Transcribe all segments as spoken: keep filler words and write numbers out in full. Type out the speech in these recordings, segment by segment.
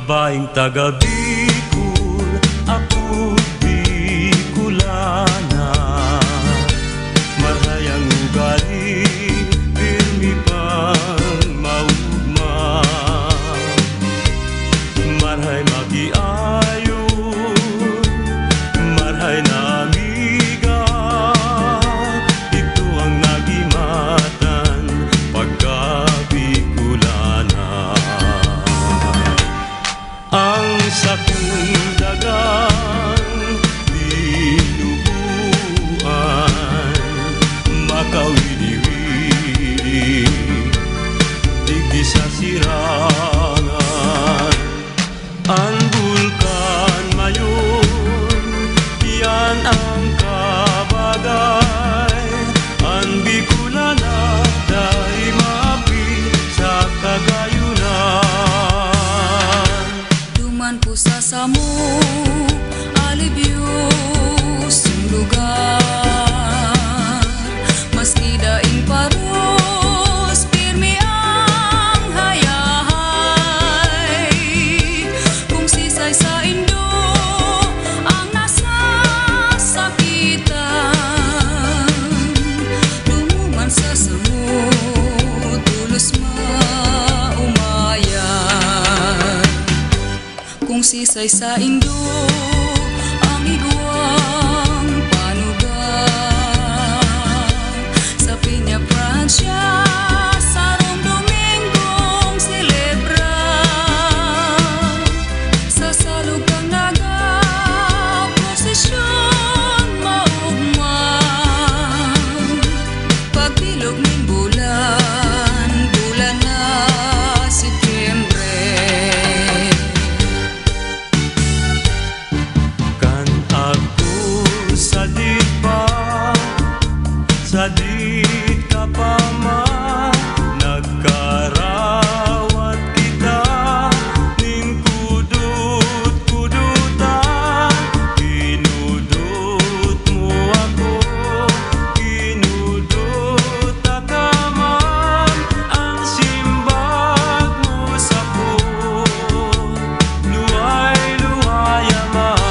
Baing taga Bicol, ako Bicolana. Marhay ang ugali, pirmi pang maugma. Marhay makiayon, marhay na amiga. Ito ang nagimatan pagka Bicolana. Ang sakong dagang binubuan, makawili-wili, digdi sa sirangan. An bulkan mayon, iyan ang kabagay. An Bicolana dai maapi sa kagayunan. Duman po sa samong alibyosong lugar, maski daing paros, pirmi ang hayahay. Kung sisay saindo ang nasasakitan, dumuman sa samot, tolos maomayan. Kung sisay saindo ang igwang panugang, sa Peña Francia, sarong Domingong selebra. Sa salog kan nagaprosesyon maugma, pagbilog nin bulan, bulan na Setyembre. Kan ako sadit pa, sadit ka pa man, nagkarawat kita nin kudot-kudotan. Kinudot mo ako, kinudot ta ka man, an simbag mo sako, luhay-luhaya man.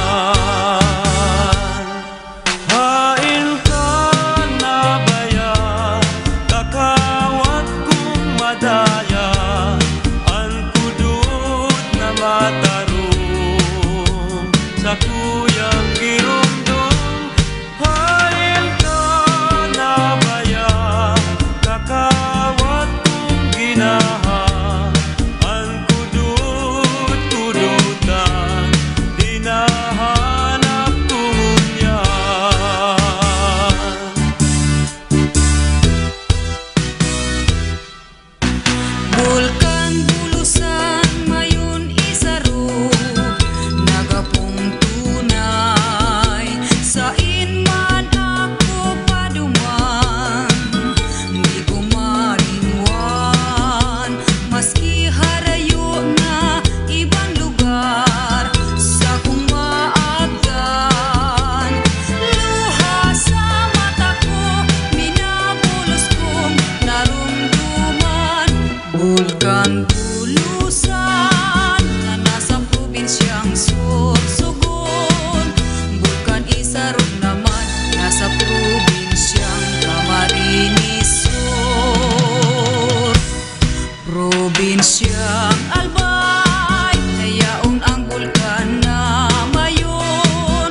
Haen ka na baya, kakawat kong madaya, an kudot na matarong sakuyang giromdom? Haen ka na baya, kakawat kong ginaha, an kudot-kudotan, hinahanap ko ngunyan. Bulkan Bulusan, mayon isarog na gapong tunay. Sain man ako paduman, di ko malinwan. Maski harayo na ibang lugar, sakong maabtan. Luha sa mata ko, minabulos kong naromdoman. Bulkan Bulusan na nasa probinsyang Sorsogon. Bulkan Isarog naman, nasa probinsyang Camarines Sur. Probinsyang Albay, na yaon ang bulkan na mayon.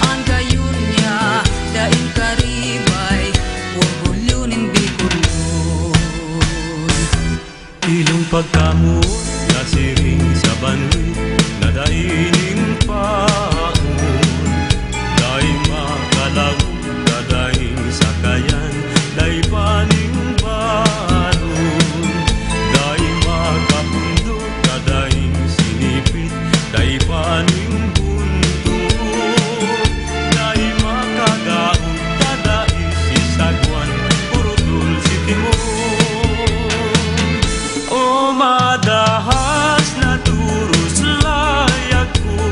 An gayon niya, daing karibay, orgulyo nin Bicolon. Ilong pagkamoot, nasiring sa banwit, na dai nin paon, dai makalaog, dadaing sakayan, dai pa nin balon, dai makapundok, dadaing sinipit, dai pa nin buntok, dai makagaog, dadaing sisagwan, puro dulse timon. O madahas na turos layag ko,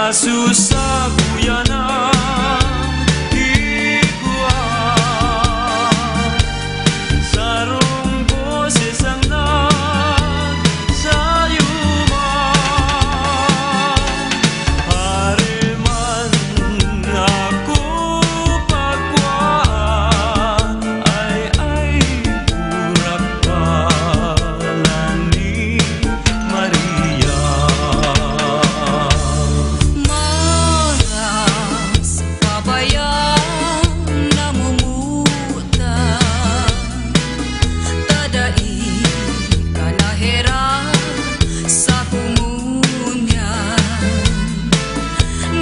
Susabuyan ang igwa, sarong boses ang nagsayuman. Hare man ako pagwa, ay, ay, burak pala ni Maria. Maras, pabayaan, namumutan, tadai ka na herak sa komunyan.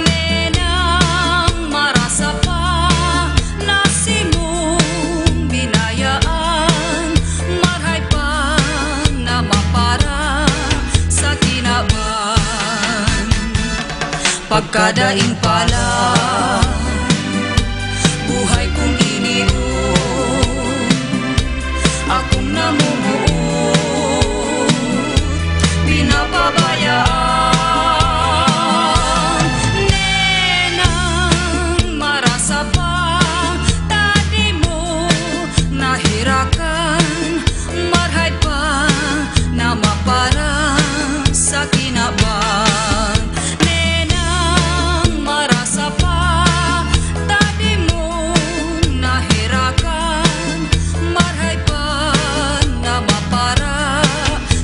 Nenang marasa pa na simong binayaan, marhay pa na mapara sa kinaban. Pagkadaing pala, buhay kong inion, akong namumuot, pinapabayaan. Nenang marasa pa, tadi mo nahirakan, marhay pa na mapara sa kinaban. Nenang marasa pa, tadi mo naherakan, marhay pa na mapara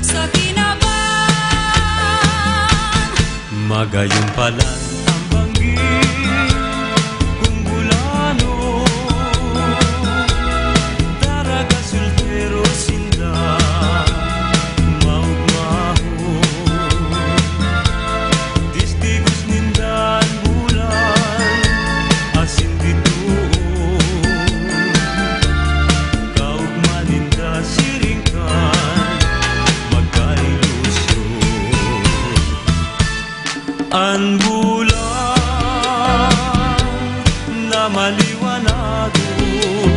sa kinaban. Magayon palan ang banggi kung bulano, daraga soltero sinda maugmahon. Testigos ninda an bulan asin bituon, kaugma ninda siring kan magkailusyon. An bulan na maliwanagon,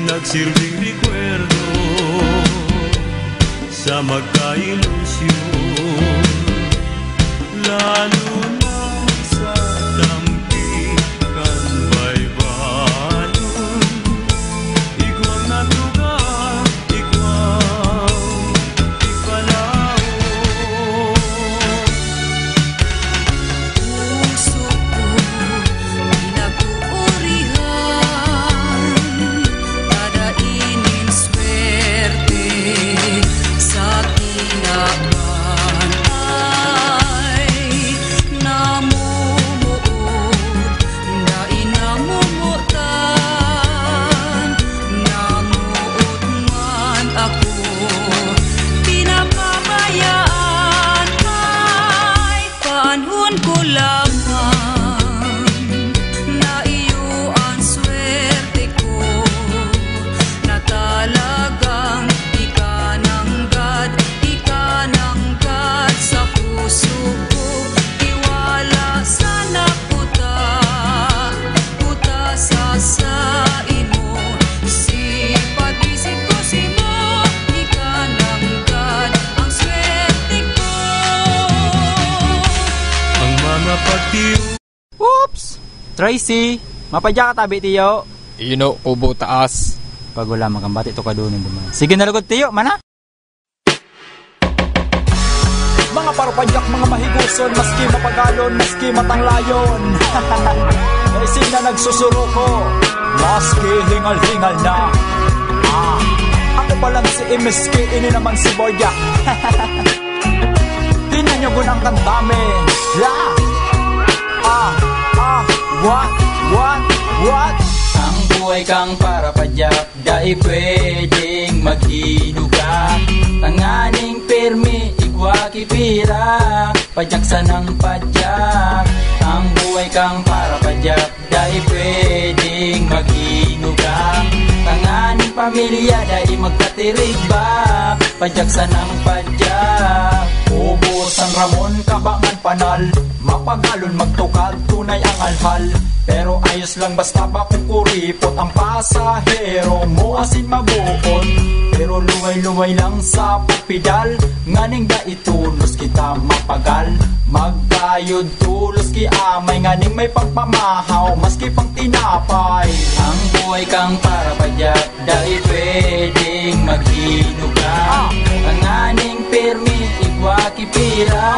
nagsirbing rekwerdo sa magkailusyon, lalo na sa tampi kan baybayon. Igwang natuga, igwang ipalaom. Puso ko pinaguurihan, kada inin swerte sa kinaban ay namumuot, dai namomotan, namoot man ako, pinapabayaan. Ay, panahon ko lamang na iyo an swerte ko, na talagang ikananggad, ikananggad sa puso ko. Iwala sana puta, puta sa saimo. Si pag-isip ko simo, ikananggad ang swerte ko. Ang mga pagtiyo. Oops! Tracy, mapadya ka tabi, tiyo. Ino, kubo taas. Pag wala, magambati to ka doon, hindi man. Sige na lugod, tiyo, mana? Mga parapadyak, mga mahigoson, maski mapagalon, maski matanglayon. Dai sinda nagsusuruko, maski hingal-hingal na. Ah, ako pa lang si M S K, ini naman si Borja. Tingnan nyo gun ang kanta mi. Yeah! Ah, ah, what, what, what? Ang buhay kang parapadyak, dai pwedeng maghinuga. Tanganing pirmi, igwa ki pira, padyak sanang padyak. Ang buhay kang parapadyak, dai pwedeng maghinuga. Tanganing pamilya, dai magkatirigba, padyak sanang padyak. Kubo San Ramon, Kabangan, Panal, mapagalon magtukad, tunay ang halhal. Pero ayos lang basta bako kuripot ang pasahero mo asin mabuot. Pero luway-luway lang sa pagpedal, nganing dai turnos kita mapagal. Magka Ayod tolos ki amay nganing may pagmamahaw, maski pang tinapay. Ang buhay kang para padyak, dai pwedeng maghinugang. Tanganing pirmi, igwa ki pira,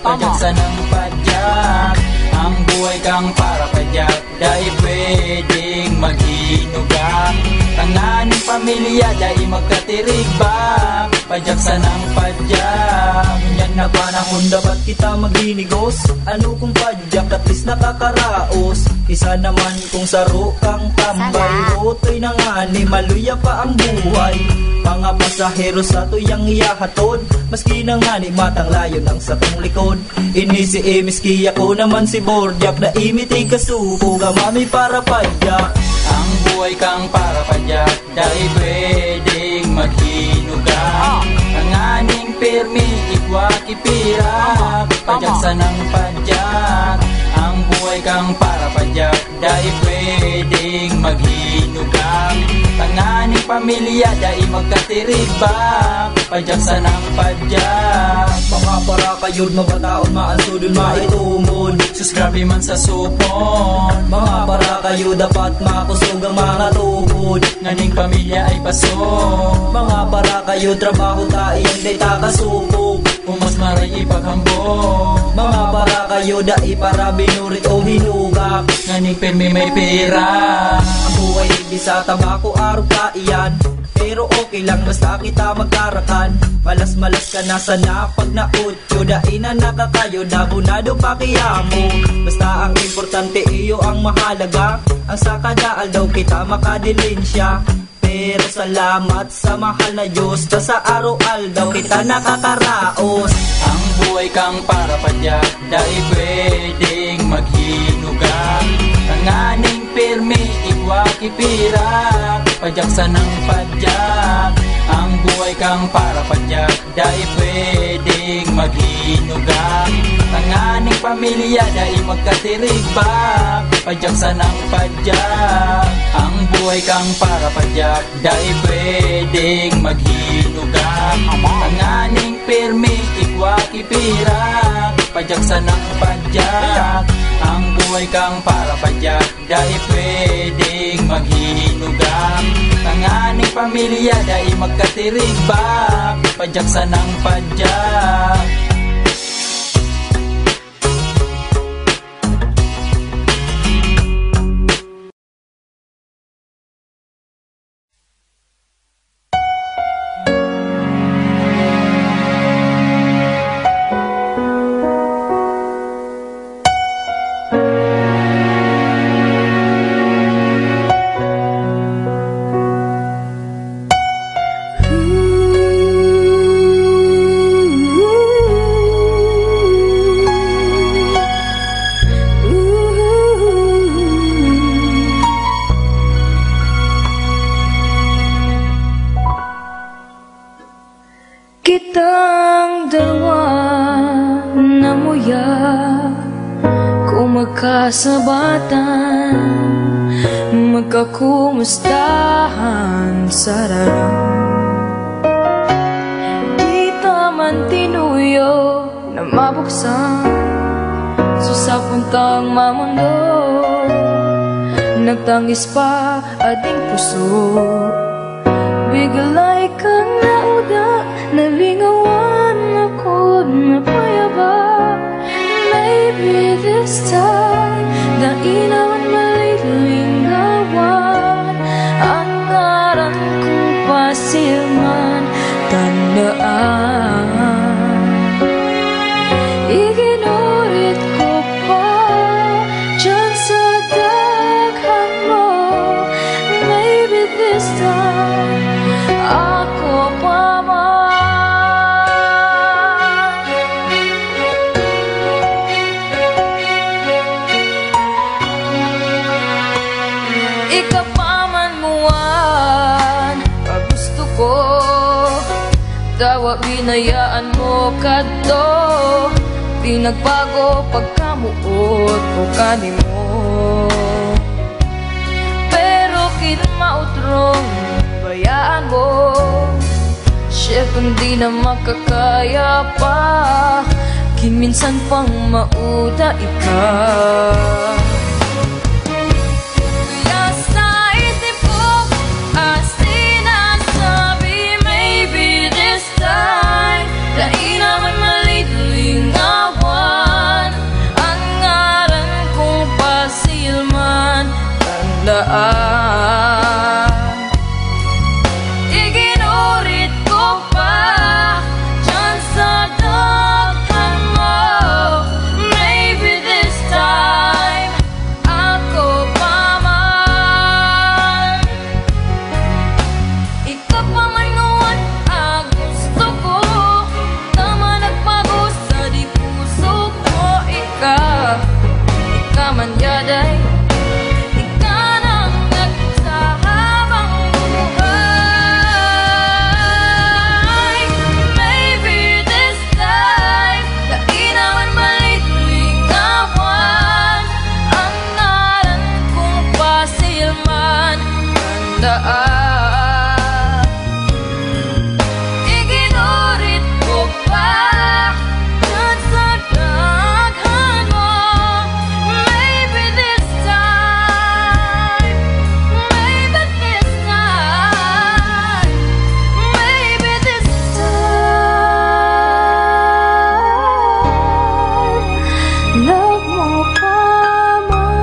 padyak sanang padyak. Ang buhay kang para padyak, dai pwedeng maghinugang. Tanganing pamilya, dai magkatirigbak, padyak sanang padyak. Ngunyan na panahon, dapat kita maghinigos. Ano kung padyak, at least nakakaraos. Kisa naman kung saro kang tambay. Sana. Otoy na ngani, maluya pa ang buhay. Mga pasahero sa tuyang iyahatod, maski na ngani matanglayon ang satong likod. Ini si Emis, ki ako naman si Bordiak, na imitig kasupog, gamami para padyak. Ang buhay kang para padyak, dai pwedeng maghinugang. Tanganing pirmi, igwa ki pira, padyak sanang padyak. Ang buhay kang para padyak, dai pwedeng maghinugang. Tanganing pamilya, dai magkatirigbak, padyak sanang padyak. Mga para kayo, mabataon, maansodon, maitungod. Sus, grabe man sa supon. Mga para kayo, dapat makusog ang mga tuhod. Nganing pamilya ay paso. Mga para kayo, trabaho ta, iyang dai ta kasupog. Kung mas maray ipaghambog. Mga para kayo, dai para binurit o hinugak. Nganing pirmi may pera. Ang buhay di sa tabako, arog ta iyan. Pero okay lang, basta kita magkarakan. Malas-malas ka na sana pag nautyo, dai na nakakayo, abonado pa ki amo. Basta ang importante, iyo ang mahalaga. Ang sa kada aldaw kita makadilensya. Pero salamat sa mahal na Diyos, ta sa araw-aldaw kita nakakaraos. Ang buhay kang para padyak, dai pwedeng maghinugang. Tanganing pirmi, igwa ki pira, padyak sanang padyak. Ang buhay kang para padyak, dai pwedeng maghinugang. Tanganing pamilya, dai magkatirigbak, padyak sanang padyak. Ang buhay kang para padyak, dai pwedeng maghinugang. Tanganing pirmi, igwa ki pira, padyak sanang padyak. Ang buhay kang para padyak, dai pwedeng maghinugang. Tanganing pamilya, dai magkatirigbak, padyak sanang padyak. Kitang darwa namuya, kung magkasabatan, magkakumustahan sa raram. Di ta man tinuyo na mabuksan, sa sapuntang mamundo, nagtangis pa ading puso. Biglay kang nauda, nalingawan ako na payaba. Maybe this time, dai naman malingawan. Ang ngaran ko pasilman, tandaan. Iginurit ko pa diyan sa daghan mo. Maybe this time, ako pa man. Ika pa man muwan, pagusto ko. Tawa binayaan mo kadto, pinagbago pagkamuot ko kanimo. Pero kin maotrong bayaan mo, syempre di na makakaya pa. Minsan pang mauda ika. Kaya sa isip ko, ang sinasabi, maybe this time, dai naman malilingawan. An ngaran kong Basil man, tandaan. Iginurit ko pa diyan sa daghan mo. Maybe this time, ako pa man. Ika pa man ngawan ang gusto ko. Tama nagbago sa di puso ko. Ika, ika man yaday. Ika nang nagsahabang buhay. Maybe this time, dai naman malilingawan. An ngaran kong Basil man, tandaan. Iginurit ko pa diyan sa daghan mo. Maybe this time, maybe this time, maybe this time, love mo pa man.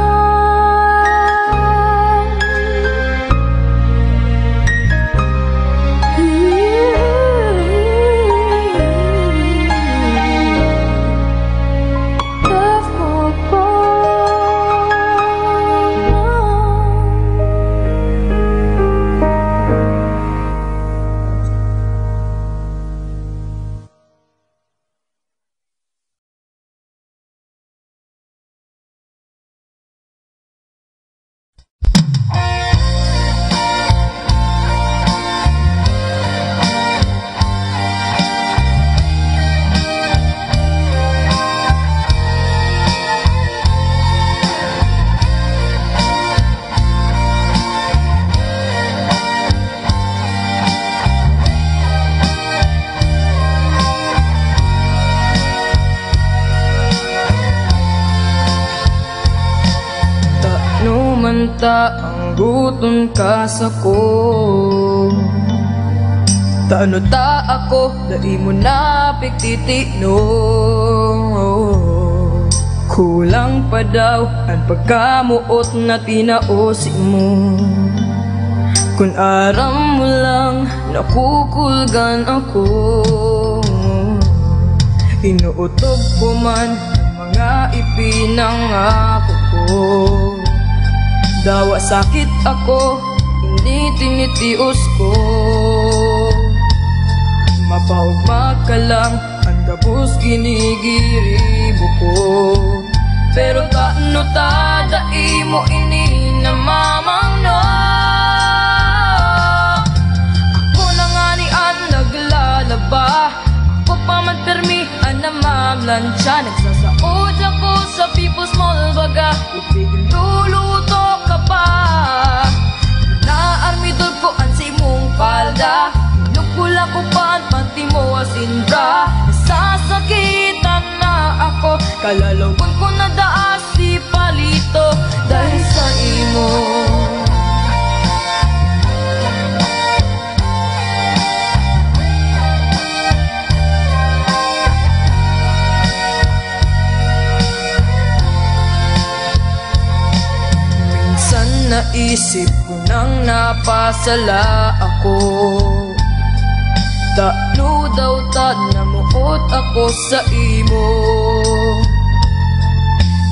Tano man ta ang guton ka sako. Tano ta ako dai mo na pigtitino. Kulang pa daw an pagkamoot na tinao simo. Kun aram mo lang, nakukulgan ako. Inuotob ko man an mga ipinangako ko. Dawa sakit ako, ini tinitios ko. Mapaogma ka lang, an gabos ginigiribo ko. Pero tano ta dai mo ini namamangno. Ako na ngani an naglalaba, ako pa man pirmi an namamlantsa. Nagsasaod ako sa People's Mall, baga ipigluluto ka pa. Naarmidol ko an saimong palda, inukol ako pa an panty mo asin bra. Nasasakitan na ako, kalalawan ko na daa si palito dahil sa imo. Minsan naisip ko nang napasala ako. Tano daw ta namoot ako sa imo.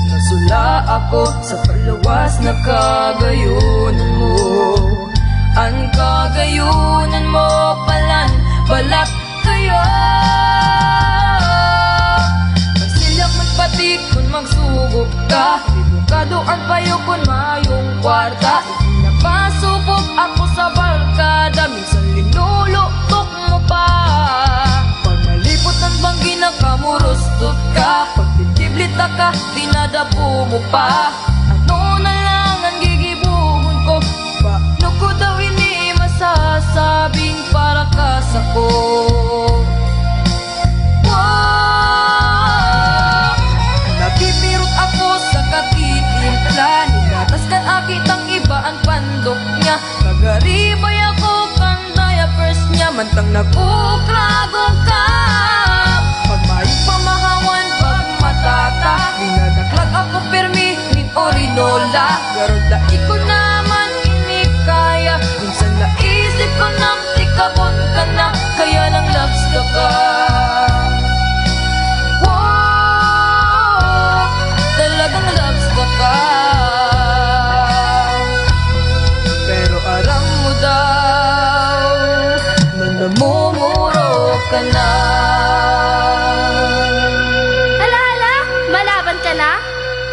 Nasula ako sa palawas na kagayonan mo. An kagayonan mo palan balat kayo. Magsilyak man pati kun magsugo ka. Edukado an payo kun mayong kwarta. Napasupog ako sa barkada, minsan linulutok mo pa. Pag malipot an banggi, nakamurustot ka. Pag titiblit ka, dinadapo mo pa. Ano na lang an gigibohon ko? Paano ko daw ini masasabing para ka sako? Wow! Nag-uukragong ka. Pag mayong pamahawan, pag matata, minadaklag ako pirmi nin orinola. Garod na iko naman ini kaya. Minsan naisip ko nang tikabon ka na, kaya lang loves ka ka. Wow, talagang loves ka ka. Pero aram mo daw na namumuro ka na. Hala, hala! Malaban ka na?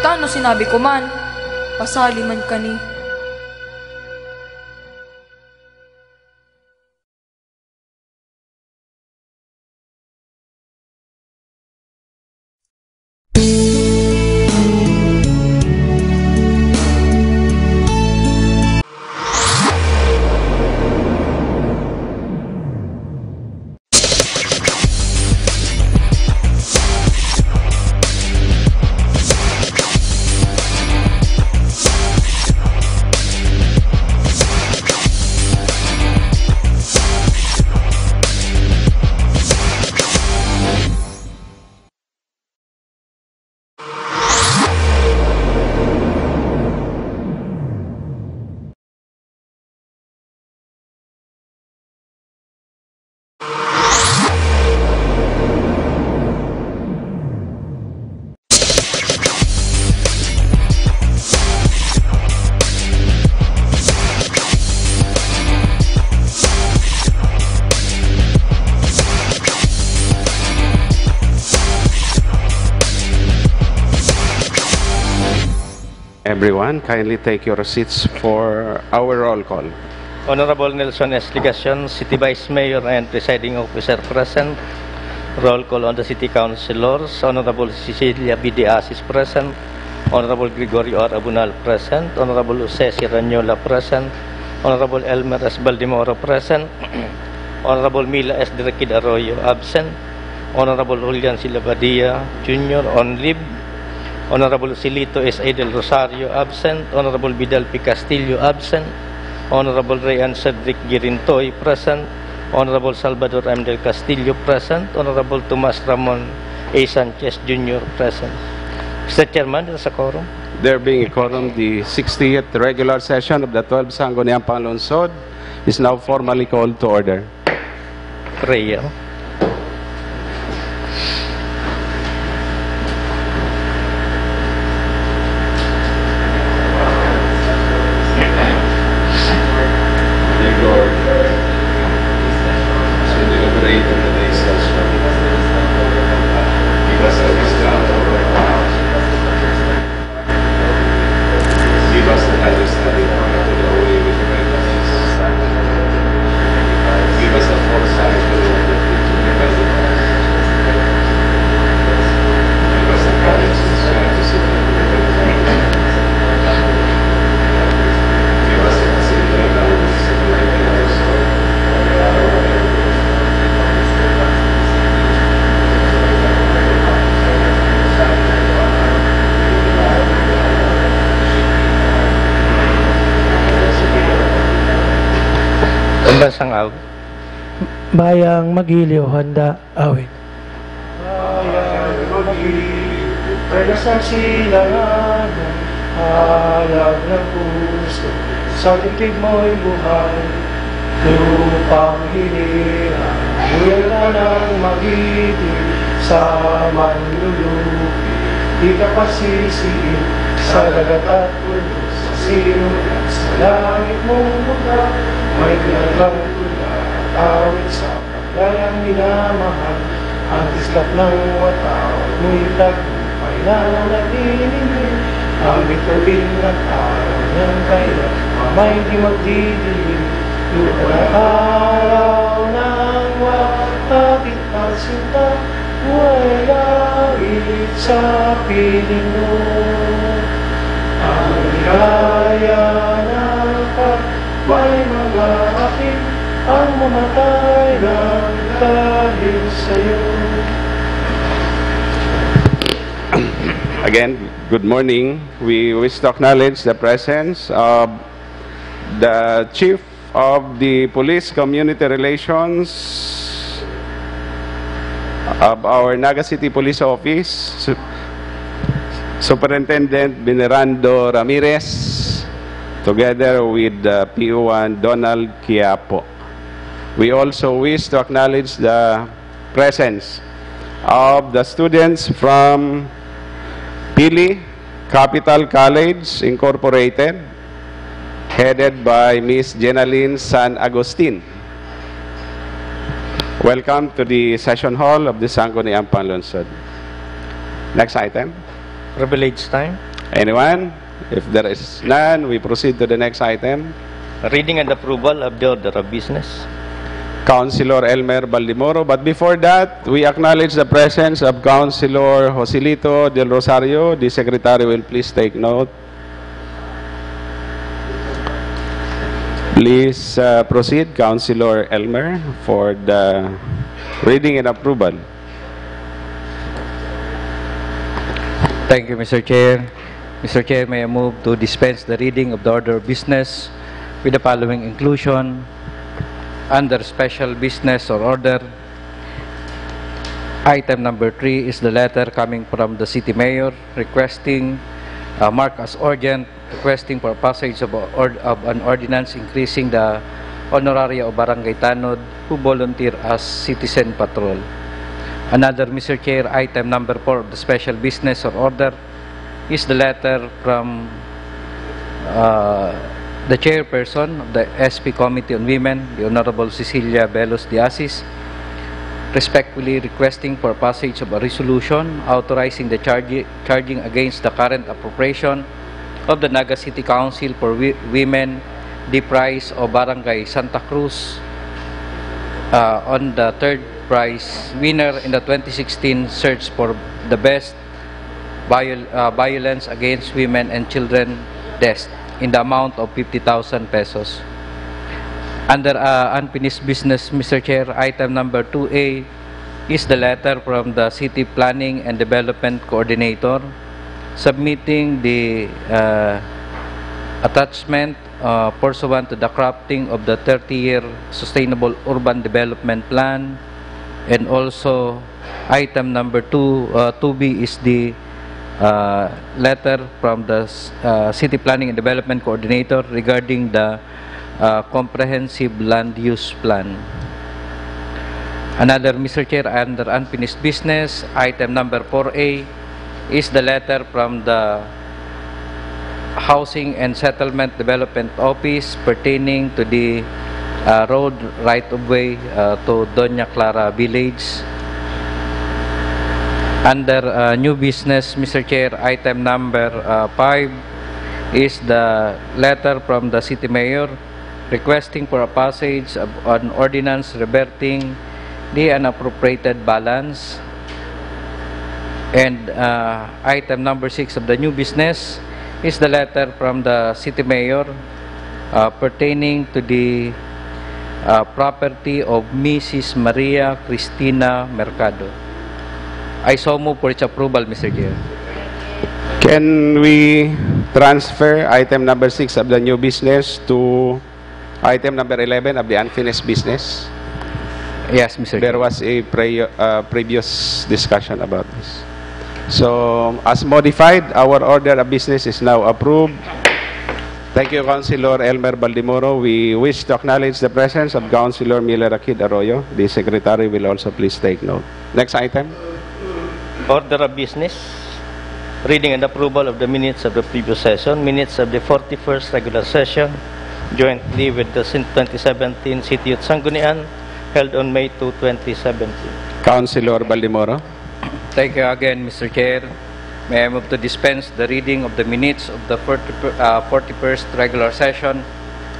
Tano sinabi ko man, pasali man kani. Everyone, kindly take your seats for our roll call. Honorable Nelson S. Legacion, City Vice Mayor and Presiding Officer, present. Roll call on the City Councilors. Honorable Cecilia B. De Asis, present. Honorable Gregorio R. Abunal, present. Honorable Jose Sierra-Niñola, present. Honorable Elmer S. Baldemoro, present. Honorable Mila S. Dirraquid Arroyo, absent. Honorable Julian Silabadia Junior, on leave. Honorable Silito S. A. Del Rosario, absent. Honorable Vidal P. Castillo, absent. Honorable Rayan Cedric Girintoy, present. Honorable Salvador M. Del Castillo, present. Honorable Tomas Ramon A. Sanchez Junior, present. Mister Chairman, there is a quorum. There being a quorum, the sixtieth regular session of the twelfth Sangguniang Panlungsod is now formally called to order. Prayer. Give us an understanding how to do away with prejudice. Give us a foresight to know the future. Give us the courage to strive to seek the good of the people. Give us the facility and knowledge to do the right thing. Pambansang awit. Bayang magiliw, handa, awit. Bayang magiliw, kaya sa silangan, halag ng puso, sa tigtig mo'y buhay. Lupang hinirang, buhay ka nang magiting sa manlulupi. Di ka pasisiin sa dagat at bundok, sa silong at sa langit mong buga. May pinagkakula at awit sa paglayang minamahal. Ang tislap ng watawat mo'y tagumpay na nananahimik. Ang bituin ng araw niyang kailan, mamay di magdidilim. Lupa na araw ng wakapit at sinta, buhay langit sa piling mo. Ang ligaya ng pag-, may mga aking ang mamatay lang dahil sa'yo. Again, good morning. We wish to acknowledge the presence of the Chief of the Police Community Relations of our Naga City Police Office, Su- Superintendent Venerando Ramirez, together with the P O one Donald Quiapo. We also wish to acknowledge the presence of the students from Pili Capital College Incorporated, headed by Miss Jenaline San Agustin. Welcome to the session hall of the Sangguniang Panglungsod. Next item. Privilege time. Anyone? If there is none, we proceed to the next item. Reading and approval of the order of business. Councilor Elmer Baldimoro. But before that, we acknowledge the presence of Councilor Joselito Del Rosario. The secretary will please take note. Please uh, proceed, Councilor Elmer, for the reading and approval. Thank you, Mister Chair. Mister Chair, may I move to dispense the reading of the order of business with the following inclusion. Under special business or order, item number three is the letter coming from the city mayor requesting, uh, marked as urgent, requesting for passage of, ord- of an ordinance increasing the honoraria of barangay tanod who volunteer as citizen patrol. Another, Mister Chair, item number four of the special business or order is the letter from uh, the chairperson of the S P Committee on Women, the Honorable Cecilia Velos de Asis, respectfully requesting for passage of a resolution authorizing the charge- charging against the current appropriation of the Naga City Council for Wi- Women, the prize of Barangay Santa Cruz, uh, on the third prize winner in the twenty sixteen search for the best viol- uh, violence against women and children desk in the amount of fifty thousand pesos. Under uh, unfinished business, Mister Chair, item number two A is the letter from the City Planning and Development Coordinator submitting the uh, attachment uh, pursuant to the crafting of the thirty-year Sustainable Urban Development Plan, and also item number two, uh, two B is the uh, letter from the uh, City Planning and Development Coordinator regarding the uh, Comprehensive Land Use Plan. Another, Mister Chair, under unfinished business, item number four A is the letter from the Housing and Settlement Development Office pertaining to the uh, road right-of-way uh, to Doña Clara Village. Under uh, new business, Mister Chair, item number uh, five is the letter from the City Mayor requesting for a passage of an ordinance reverting the unappropriated balance. And uh, item number six of the new business is the letter from the City Mayor uh, pertaining to the uh, property of Missus Maria Cristina Mercado. I so move for its approval, Mister Chair. Can we transfer item number six of the new business to item number eleven of the unfinished business? Yes, Mister There Chair. was a pre- uh, previous discussion about this. So, as modified, our order of business is now approved. Thank you, Councilor Elmer Baldimoro. We wish to acknowledge the presence of Councilor Miller Akid Arroyo. The Secretary will also please take note. Next item. Order of business. Reading and approval of the minutes of the previous session, minutes of the forty-first regular session, jointly with the sin- twenty seventeen City Youth Sanggunian, held on May two, twenty seventeen. Councilor Baldimoro. Thank you again, Mister Chair. May I move to dispense the reading of the minutes of the forty, uh, forty-first regular session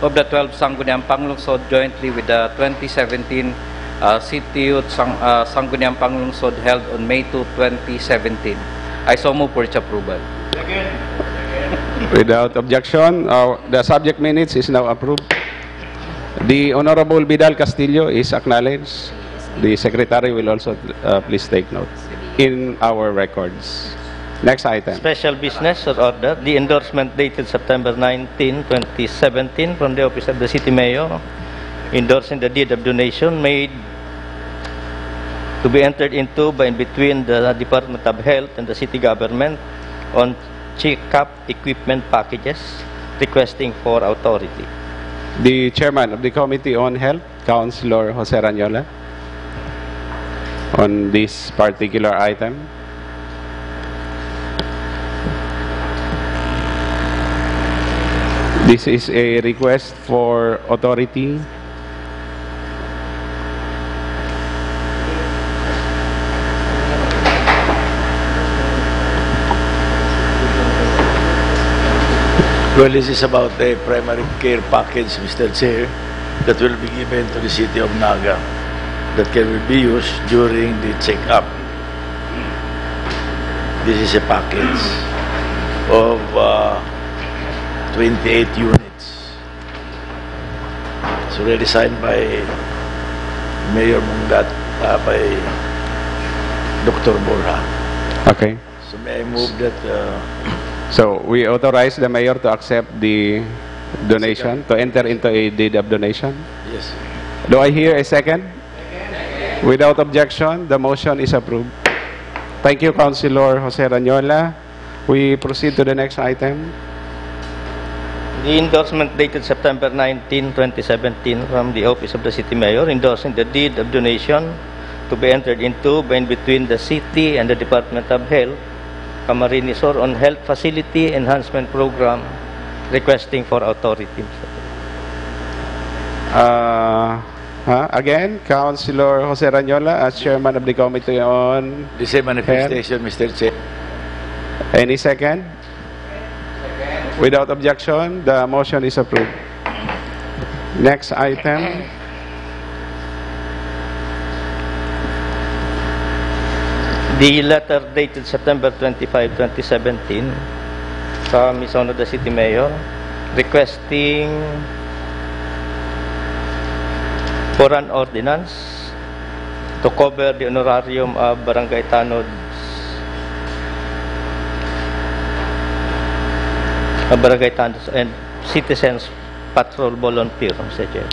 of the twelfth Sangguniang Panglungsod jointly with the twenty seventeen uh, City Youth Sang, uh, Sangguniang Panglungsod held on May two, twenty seventeen. I so move for its approval. Without objection, uh, the subject minutes is now approved. The Honorable Vidal Castillo is acknowledged. The Secretary will also uh, please take note in our records. Next item. Special business or order, the endorsement dated September nineteen, twenty seventeen, from the office of the city mayor, endorsing the deed of donation made to be entered into by and between the Department of Health and the city government on check-up equipment packages, requesting for authority. The chairman of the Committee on Health, Councilor Jose Ranyola, on this particular item. This is a request for authority. Well, this is about a primary care package, Mister Chair, that will be given to the city of Naga that can be used during the check-up. This is a package of uh, twenty-eight units. It's already signed by Mayor Mungat, uh, by Doctor Borja. Okay. So may I move that uh, So we authorize the mayor to accept the donation, to enter into a deed of donation. Yes. Do I hear a second? Without objection, the motion is approved. Thank you, Councilor Jose Ranyola. We proceed to the next item. The endorsement dated September nineteen, twenty seventeen, from the office of the city mayor endorsing the deed of donation to be entered into by and between the city and the Department of Health, Camarines Sur, on health facility enhancement program, requesting for authority. Uh, huh? Again, Councilor Jose Ranyola as chairman of the Committee on This is a manifestation, Mister Chair. Any second? Without objection, the motion is approved. Next item. The letter dated September twenty-five, twenty seventeen, from Miss Honor the City Mayor, requesting for an ordinance to cover the honorarium of barangay tanods, of barangay tanods and citizens patrol volunteer, Mister Chair.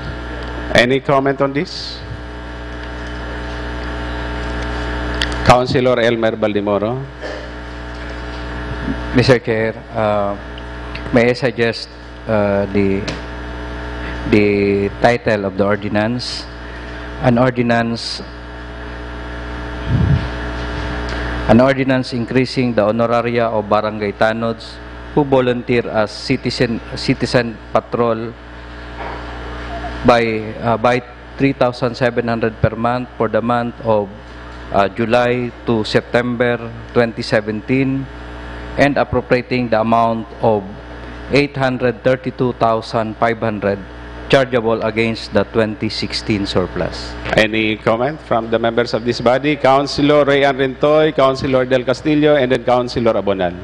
Any comment on this? Councilor Elmer Baldemoro. Mister Chair, uh, may I suggest uh, the the title of the ordinance? An ordinance an ordinance increasing the honoraria of barangay tanods who volunteer as citizen citizen patrol by uh, by three thousand seven hundred per month for the month of uh, July to September twenty seventeen, and appropriating the amount of eight hundred thirty-two thousand five hundred chargeable against the twenty sixteen surplus. Any comment from the members of this body? Councilor Ray Ann Rintoy, Councilor Del Castillo, and then Councilor Abonal.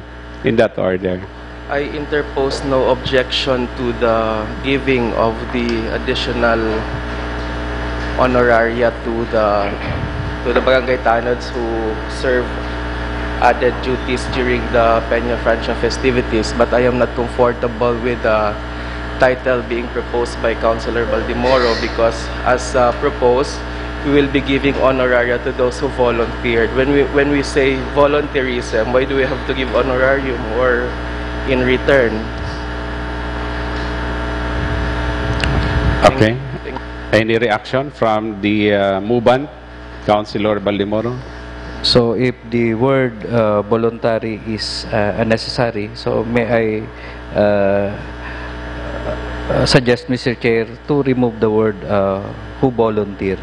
In that order. I interpose no objection to the giving of the additional honoraria to the to the barangay tanods who serve added duties during the Peña Francia festivities, but I am not comfortable with the title being proposed by Councilor Baldemoro because, as uh, proposed, we will be giving honoraria to those who volunteered. When we when we say volunteerism, why do we have to give honorarium or in return? Okay. Any reaction from the uh, movant, Councilor Baldemoro? So if the word uh, voluntary is uh, unnecessary, so may I uh, uh, suggest, Mister Chair, to remove the word uh, who volunteer.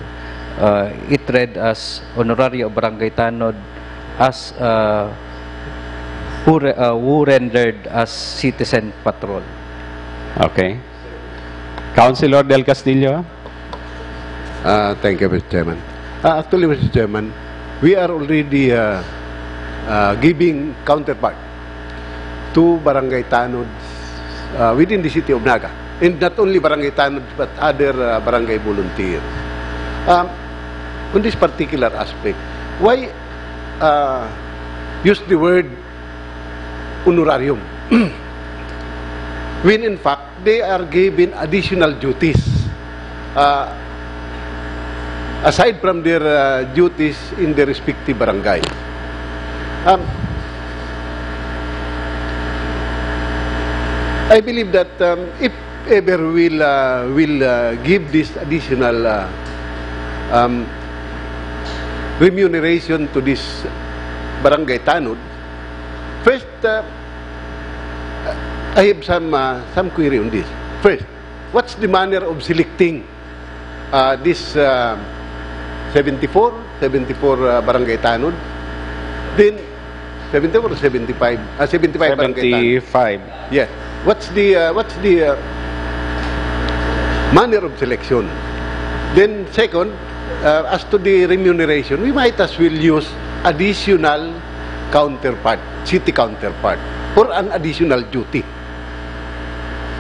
Uh, it read as honorario of barangay tanod as uh, who, re- uh, who rendered as citizen patrol. Okay. Councilor Del Castillo? Uh, thank you, Mister Chairman. Uh, actually, Mister Chairman, we are already uh, uh, giving counterpart to barangay tanod uh, within the city of Naga. And not only barangay tanod, but other uh, barangay volunteer. Um, on this particular aspect, why uh, use the word honorarium. When in fact, they are given additional duties, uh, aside from their uh, duties in their respective barangay. Um, I believe that um, if ever will uh, will uh, give this additional uh, um, remuneration to this barangay tanod, first, uh, I have some uh, some query on this. First, what's the manner of selecting uh, this uh, seventy-four, seventy-four uh, barangay tanod? Then, seventy-four or seventy-five? Uh, seventy-five barangay tanod. Seventy-five. Yes. What's the uh, what's the uh, manner of selection? Then second, uh, as to the remuneration, we might as well use additional counterpart, city counterpart, for an additional duty.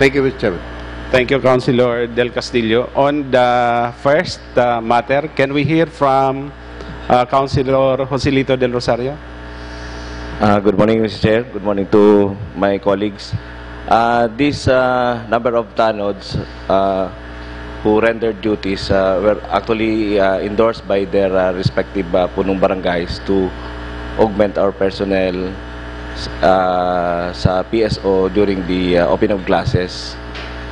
Thank you, Mister Chairman. Thank you, Councilor Del Castillo. On the first uh, matter, can we hear from uh, Councilor Joselito Del Rosario? Uh, good morning, Mister Chair. Good morning to my colleagues. Uh, this uh, number of tanods uh, who rendered duties uh, were actually uh, endorsed by their uh, respective uh, punong barangays to augment our personnel uh, sa P S O during the uh, opening of classes,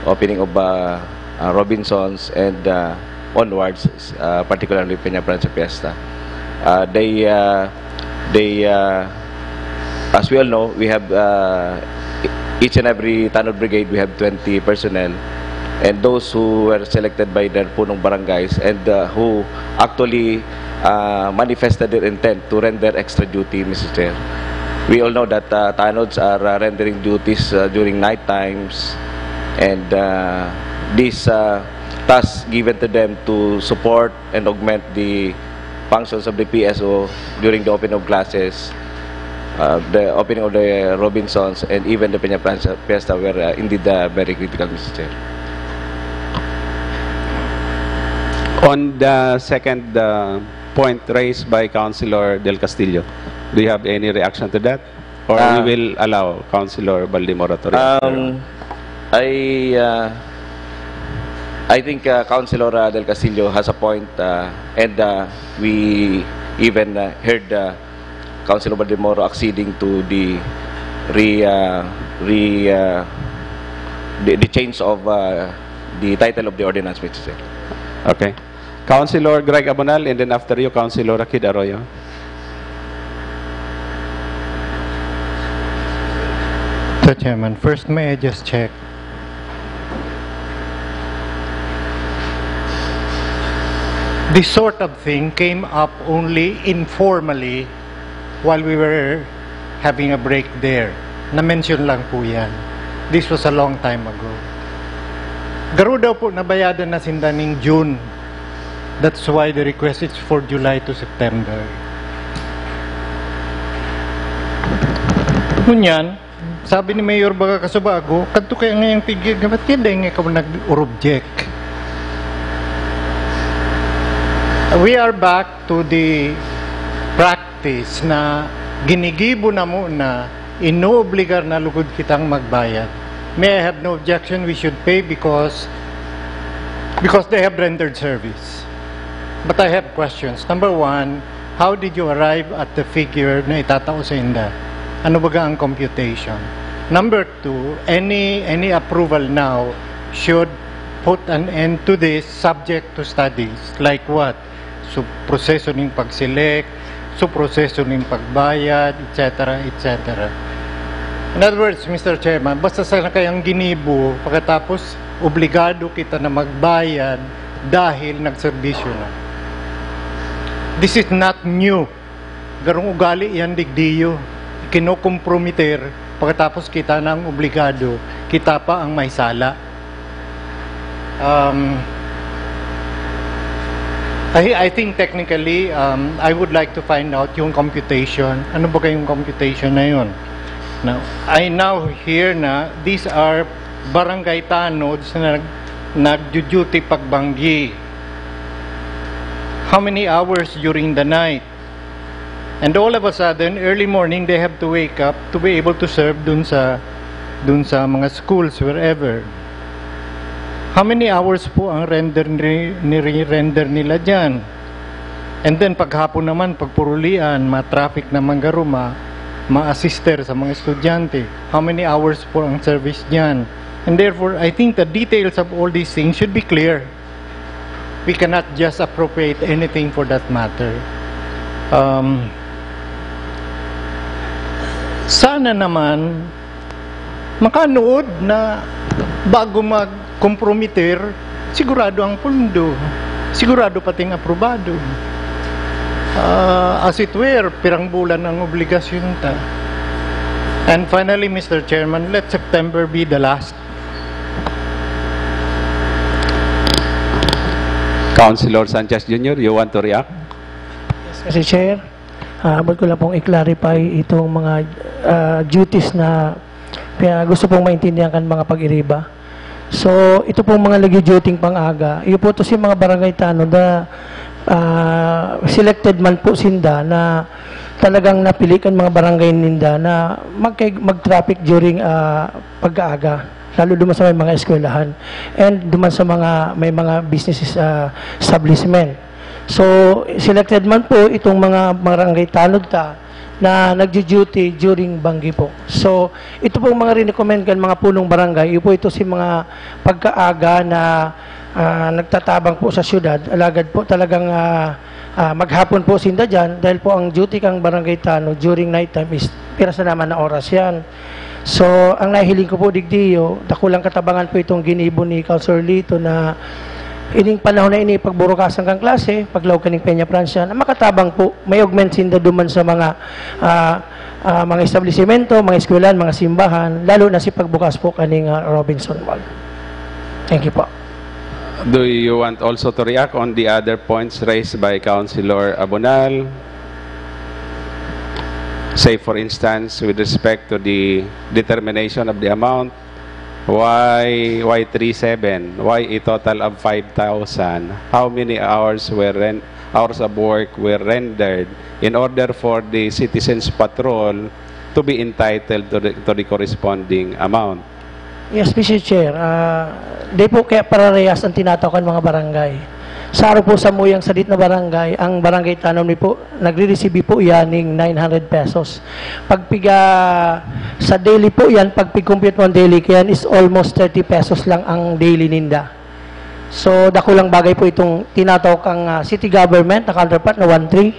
opening of uh, uh, Robinsons, and uh, onwards, uh, particularly Peña Francia Fiesta. Uh, they, uh, they, uh, as we all know, we have uh, each and every tanod brigade, we have twenty personnel, and those who were selected by their punong barangays and uh, who actually uh, manifested their intent to render extra duty, Mister Chair. We all know that uh, tanods are uh, rendering duties uh, during night times, and uh, this uh, task given to them to support and augment the functions of the P S O during the opening of classes, uh, the opening of the Robinsons, and even the Peña Fiesta were uh, indeed uh, very critical, Mister Chair. On the second uh, point raised by Councilor Del Castillo, do you have any reaction to that? Or Uh, we will allow Councilor Baldemoro to react? Um, I uh, I think uh, Councilor uh, Del Castillo has a point, uh, and uh, we even uh, heard uh, Councilor Baldemoro acceding to the re, uh, re uh, the, the change of uh, the title of the ordinance, Mister Chair. Okay. Councilor Greg Abonal, and then after you, Councilor Rakid Arroyo. Mister Chairman, first, may I just check? This sort of thing came up only informally while we were having a break there. Na-mention lang po yan. This was a long time ago. Garo daw po nabayadan na sinda ning June. That's why the request is for July to September. Ngunyan, sabi ni Mayor Baga Kasubago, kadto kaya ngayang tigig, ba't kaya dahil nga ikaw nag-urubjek? We are back to the practice na ginigibo na muna, inoobligar na lugod kitang magbayad. Me, I have no objection, we should pay because because they have rendered service. But I have questions. Number one, how did you arrive at the figure na itatao sa inda? Ano baga ang computation? Number two, any any approval now should put an end to this, subject to studies. Like what? So, proseso ning pag-select, so, proseso ning pagbayad, et cetera, et cetera. In other words, Mister Chairman, basta sa na kayang ginibo, pagkatapos obligado kita na magbayad dahil nagserbisyo na. This is not new. Garong ugali yan, digdiyo. Kinokompromiter, pagkatapos kita na ang obligado, kita pa ang may sala. Um, I, I think technically, um, I would like to find out yung computation. Ano ba kayong computation na yun? Now, I now hear na these are barangay tanods na nag, nagdu-duty pagbanggi. How many hours during the night? And all of a sudden, early morning, they have to wake up to be able to serve dun sa, dun sa mga schools, wherever. How many hours po ang render ni, nire-render nila dyan? And then, paghapon naman, pagpurulian, ma-traffic naman garuma, ma-assister sa mga estudyante. How many hours po ang service dyan? And therefore, I think the details of all these things should be clear. We cannot just appropriate anything for that matter. Um, sana naman, makanood na bago mag-comprometer, sigurado ang pondo, sigurado pating aprobado. Ah, as it were, pirang bulan ang obligasyon ta. And finally, Mister Chairman, let September be the last. Councilor Sanchez Junior, you want to react? Yes, Mister Chair. Ah, abot ko lang pong i-clarify itong mga ah, duties na kaya gusto pong maintindihan kan mga pag-iriba. So, ito pong mga nagjo-duty pang-aga, iyo po to si mga barangay tanod na ah, selected man po sinda na talagang napili kan mga barangay ninda na mag mag-traffic during ah, pag-aaga, lalo duman sa may mga eskwelahan and duman sa mga may mga businesses ah, establishment. So, selected man po itong mga barangay tanod ta na nagjo-duty during banggi po. So, ito pong mga rinecommend kan mga punong barangay, iyo po ito si mga pagkaaga na ah, nagtatabang po sa syudad. Alagad po talagang ah, ah, maghapon po sinda dyan dahil po ang duty kang barangay tanod during night time is pira sa naman na oras yan. So, ang nahihiling ko po digdiyo, dakulang katabangan po itong ginibo ni Councilor Lito na ining panahon na ini, pagburukasan kang klase, paglaog kaning Peña Francia, na makatabang po, may augment sinda duman sa mga ah, ah, mga establisimento, mga eskwelahan, mga simbahan, lalo na si pagbukas po kaning ah, Robinson Mall. Thank you po. Do you want also to react on the other points raised by Councilor Abonal? Say, for instance, with respect to the determination of the amount, why why three seven? Why a total of five thousand? How many hours were ren- hours of work were rendered in order for the citizens patrol to be entitled to the, to the corresponding amount? Yes, Mister Chair. Ah, di po kaya pararehas ang tinatawagan mga barangay. Sa araw po sa muyang sadit na barangay, ang barangay tanom ni po, nagre-receive po yan ng nine hundred pesos. Pag piga, sa daily po yan, pag pig-compute mo ang daily ko yan is almost thirty pesos lang ang daily ninda. So, dakulang bagay po itong tinatawag ang ah, city government na counterpart na one three.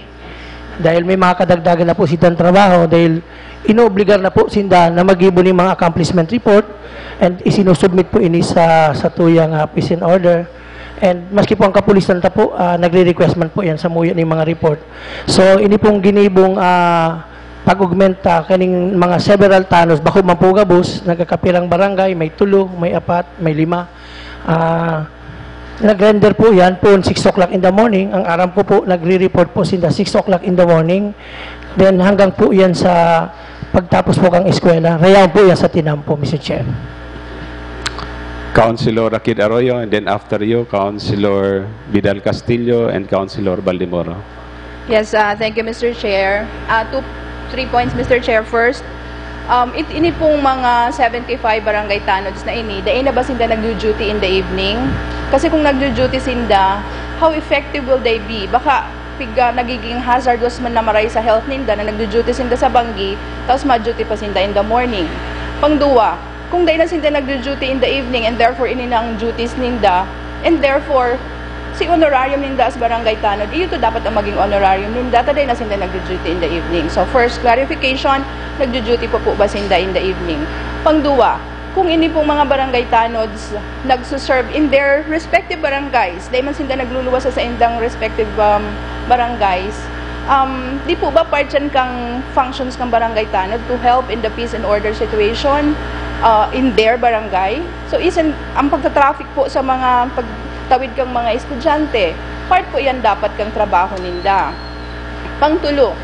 Dahil may mga kadagdagan na po silang trabaho, dahil inoobligar na po sinda na mag-ibo ng mga accomplishment report and isinusubmit po ini sa, sa tuyang ah, peace and order. And maski po ang kapulisan ta po, ah, nagre-request man po yan sa muyo ng mga report. So, ini pong ginibong ah, pag-augment ah, kaning mga several tanos, bako man po gabos, nagkakapirang barangay, may tulo, may apat, may lima. Ah, nag-render po yan po six o'clock in the morning. Ang aram ko po, nagre-report po sinda six o'clock in the morning. Then hanggang po yan sa pagtapos po kang eskwela. Rayaw po yan sa tinampo, Mister Chair. Councilor Akid Arroyo, and then after you, Councilor Vidal Castillo and Councilor Baldemoro. Yes, uh, thank you, Mister Chair. Uh, two, three points, Mister Chair. First, um, it, ini pong mga seventy-five barangay tanods na ini, dai na ba sinda nagjo-duty in the evening? Kasi kung nagjo-duty sinda, how effective will they be? Baka piga nagiging hazardous man na maray sa health ninda na nagjo-duty sinda sa banggi, tapos ma-duty pa sinda in the morning. Pangduwa, kung dai na sinda nagjo-duty in the evening and therefore ini na ang duties ninda, and therefore, si honorarium ninda as barangay tanod, iyo to dapat ang maging honorarium ninda, ta dai na sinda nagjo-duty in the evening. So first clarification, nagjo-duty pa po ba sinda in the evening? Pangduwa, kung ini pong mga barangay tanods nagsuserve in their respective barangays, dai man sinda nagluluwas sa saindang respective um, barangays, um, di po ba part yan kang functions ng barangay tanod to help in the peace and order situation uh, in their barangay? So isn't ang pagta-traffic po sa mga pagtawid kang mga estudyante, part po yan dapat kang trabaho ninda. Pangtulo,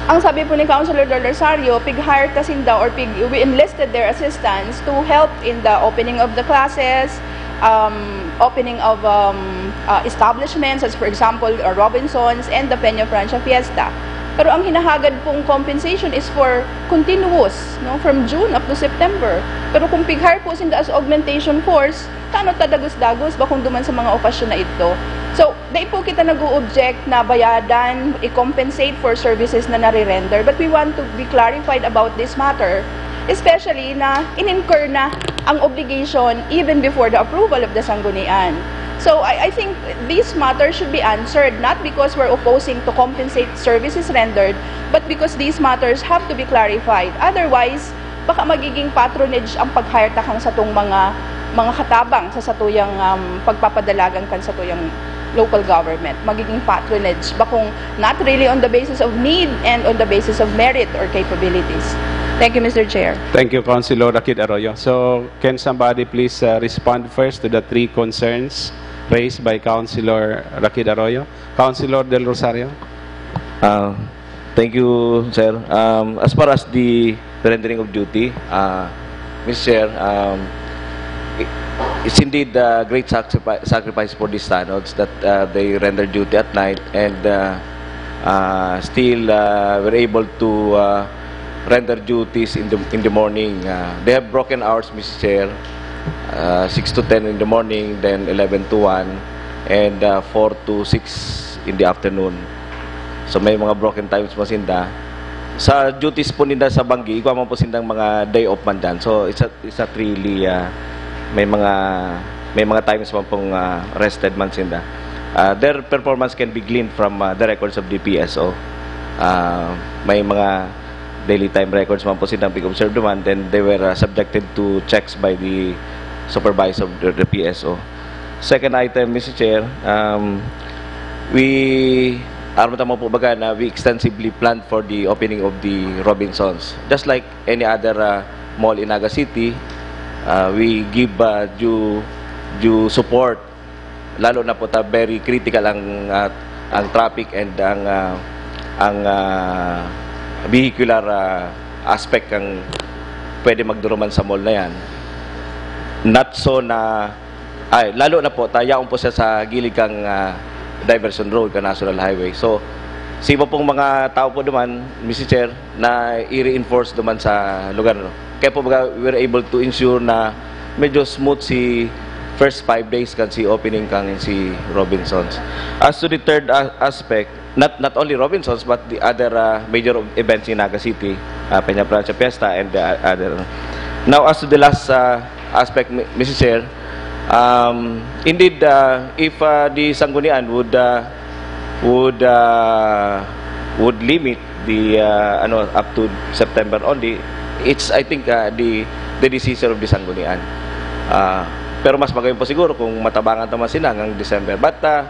ang sabi po ni Councilor Del Rosario, pig-hire ta sinda or pig, we enlisted their assistance to help in the opening of the classes, um, opening of um, uh, establishments, as for example, uh, Robinsons and the Peña Francia Fiesta. Pero ang hinahagad pong compensation is for continuous, no, from June up to September. Pero kung pig-hire po sinda as augmentation force, tano ta dagos-dagos bakong duman sa mga okasyon na idto. So, dai po kita nag-o-object na bayadan, i-compensate for services na nare-render, but we want to be clarified about this matter, especially na in-incur na ang obligation even before the approval of the Sanggunian. So I, I think these matters should be answered, not because we're opposing to compensate services rendered, but because these matters have to be clarified. Otherwise, baka magiging patronage ang pag-hire ta kan satong mga, mga katabang sa satuyang, um, pagpapadalagan kan satuyang local government. Magiging patronage, bakong not really on the basis of need and on the basis of merit or capabilities. Thank you, Mister Chair. Thank you, Councilor Rakid Arroyo. So, can somebody please uh, respond first to the three concerns raised by Councilor Rakid Arroyo? Councilor Del Rosario? Uh, thank you, sir. Um, as far as the rendering of duty, uh, Mister Chair, um, i- it's indeed a great sacrifice, sacrifice for these tanods that uh, they render duty at night and uh, uh, still uh, were able to uh, render duties in the in the morning. Uh, they have broken hours, Mister Chair, uh, six to ten in the morning, then eleven to one, and uh, four to six in the afternoon. So may mga broken times man sinda. Sa duties po ninda sa banggi, igwa man po sindang mga day off man dyan. So it's a, it's not really, uh, may mga may mga times man pong uh, rested man sinda. Uh, their performance can be gleaned from uh, the records of the P S O. Uh, may mga daily time records man po silang pig-observe naman, then they were uh, subjected to checks by the supervisor of the, the P S O. Second item, Mister Chair, um, we, aram ta man po baga na we extensively planned for the opening of the Robinsons. Just like any other uh, mall in Naga City, uh, we give uh, due due support, lalo na po ta very critical ang uh, ang traffic and ang uh, ang uh, vehicular uh, aspect ang pwede magduruman sa mall na yan. Not so na, ay, lalo na po, ta yaon po siya sa gilid kang uh, diversion road, ka National Highway. So, sa iba pong mga tao po duman, Mister Chair, na i-reinforce duman sa lugar. No? Kaya po baga, we were able to ensure na medyo smooth si first five days kan si opening kang si Robinsons. As to the third a- aspect, not not only Robinsons but the other uh, major events in Naga City, uh, Peña Francia Fiesta and the other. Now, as to the last uh, aspect, Mi- Mister Chair, um, indeed, uh, if uh, the Sanggunian would uh, would uh, would limit the uh, ano, up to September only, it's, I think, uh, the the decision of the Sanggunian. Uh, pero mas magayon po siguro kung matabangan ta man sila hanggang December. But uh,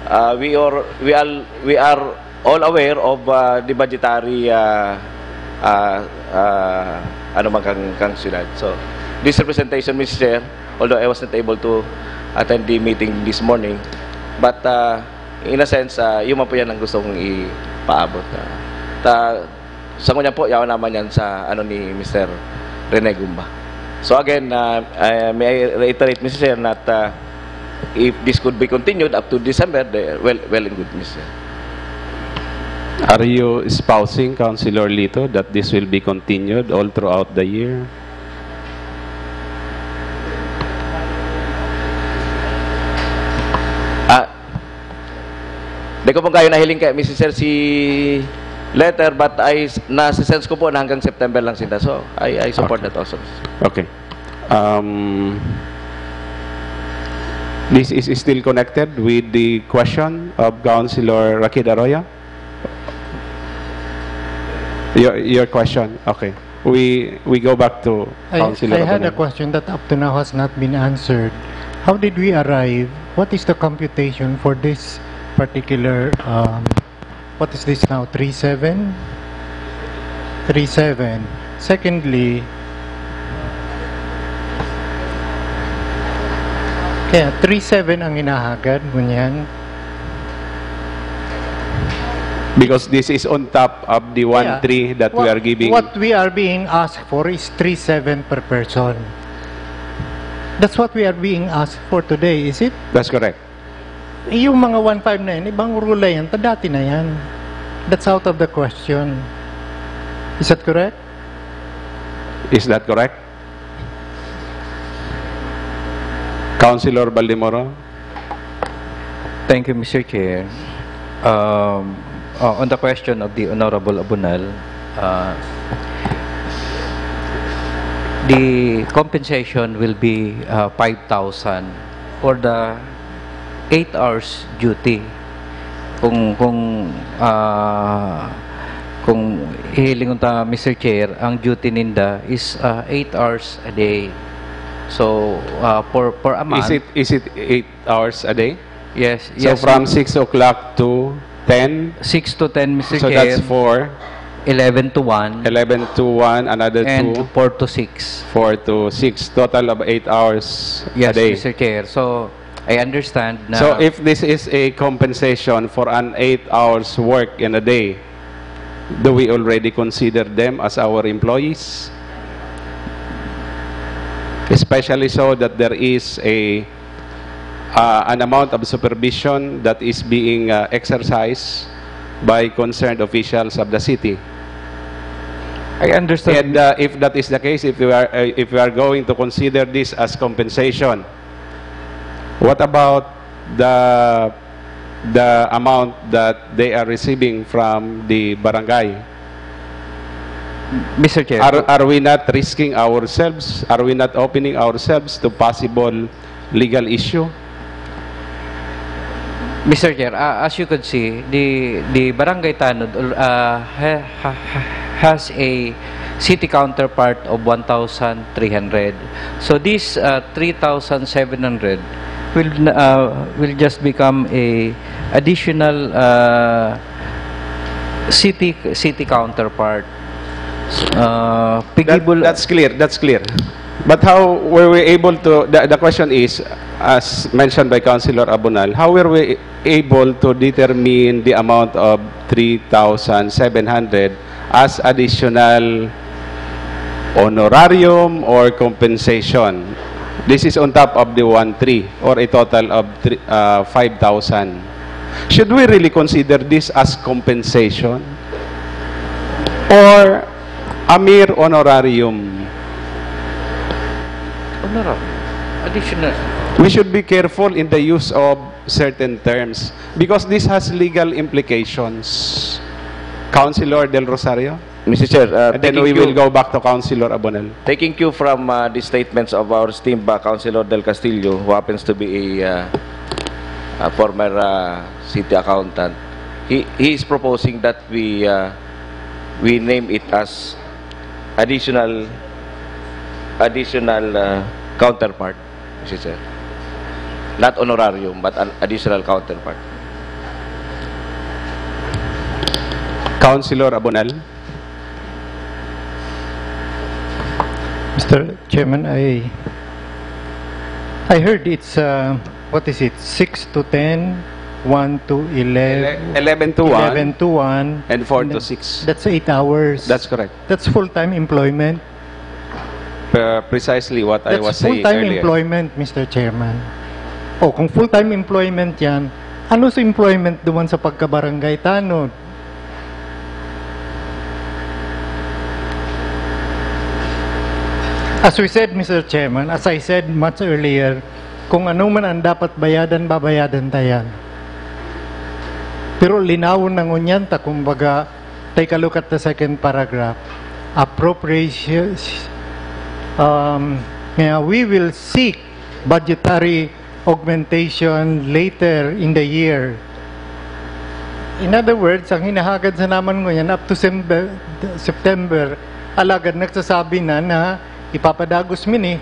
uh, we are we are we are all aware of uh, the budgetary uh, uh, uh, ano man kang kang syudad. So this representation, Mister Chair, although I was not able to attend the meeting this morning, but uh, in a sense, uh, yun man po yan ang gusto kong ipaabot. Uh, ta, sa ngunyan po, yaon naman yan sa ano ni Mister Rene Gumba. So again, uh, uh, may I reiterate, Mister Chair, that uh, if this could be continued up to December, the, well, well and good, Mister Chair. Are you espousing, Councilor Lito, that this will be continued all throughout the year? Ah, di ko pong kayo nahiling kay Mister Chair si letter, but I nasa-sense ko po na hanggang September lang sila. So, I, I support Okay. That also. Okay. Um, this is still connected with the question of Councilor Rakid Arroyo. Your, your question. Okay. We we go back to I, Councilor I had a Abonero. Question that up to now has not been answered. How did we arrive? What is the computation for this particular, um, what is this now, three seven? Three seven. Secondly, kaya three seven ang hinahagad, ngunyan. Because this is on top of the Yeah. one three that we What- are giving. What we are being asked for is three seven per person. That's what we are being asked for today, is it? That's correct. Eh, yung mga one five na yan, ibang rule na yan, ta dati na yan. That's out of the question. Is that correct? Is that correct? Councilor Baldemoro? Thank you, Mister Chair. Um, uh, on the question of the Honorable Abunal, uh, the compensation will be uh, five thousand for the eight hours duty. Kung kung uh, kung hihilingon ta, Mister Chair, ang duty ninda is uh, eight hours a day. So uh, for for a month, Is it is it eight hours a day? Yes, So yes. from six o'clock to ten, six to ten, Mister so Chair. That's four. Eleven to one. Eleven to one, another And two, four to six. Four to six. Total of eight hours Yes, a day. Mister Chair. So, I understand na... So if this is a compensation for an eight hours work in a day, do we already consider them as our employees? Especially so that there is a uh, an amount of supervision that is being uh, exercised by concerned officials of the city. I understand. And uh, if that is the case, if we are uh, if we are going to consider this as compensation, what about the the amount that they are receiving from the barangay? Mister Chair. Are, are we not risking ourselves? Are we not opening ourselves to possible legal issue? Mister Chair, uh, as you could see, the the Barangay Tanod uh, ha, ha, ha, has a city counterpart of one thousand three hundred. So this uh, three thousand seven hundred will uh, will just become a additional uh, city city counterpart. Uh, That, pigibul- that's clear. That's clear. But how were we able to? The, the question is, as mentioned by Councilor Abunal, how were we able to determine the amount of three thousand seven hundred as additional honorarium or compensation? This is on top of the one three or a total of three, uh, five thousand. Should we really consider this as compensation or a mere honorarium? Honorable. Additional. We should be careful in the use of certain terms because this has legal implications. Councilor Del Rosario? Mister Chair, uh, And then taking we will cue, go back to Councilor Abonel. taking cue from uh, the statements of our esteemed uh, Councilor Del Castillo, who happens to be a, uh, a former uh, city accountant, he, he is proposing that we uh, we name it as additional additional uh, counterpart, Mister Chair. Not honorarium, but an additional counterpart. Councilor Abonel? Mister Chairman, I I heard it's uh, what is it? Six to ten, one to eleven, Ele- eleven to one. eleven to one, And four to then six. That's eight hours. That's correct. That's full-time employment. Uh, precisely what I That's was saying full-time earlier. Employment, Mister Chairman. O, kung full-time employment yan, ano sa employment duman sa pagkabarangay tanod? As we said, Mister Chairman, as I said much earlier, kung ano man ang dapat bayadan, babayadan ta yan. Pero linawon na ngunyan ta, kumbaga, take a look at the second paragraph. Appropriations, um, nga we will seek budgetary augmentation later in the year. In other words, ang hinahagad sa naman ngunyan up to Sembe- September, alagad nagsasabi na na ipapadagos mi ni.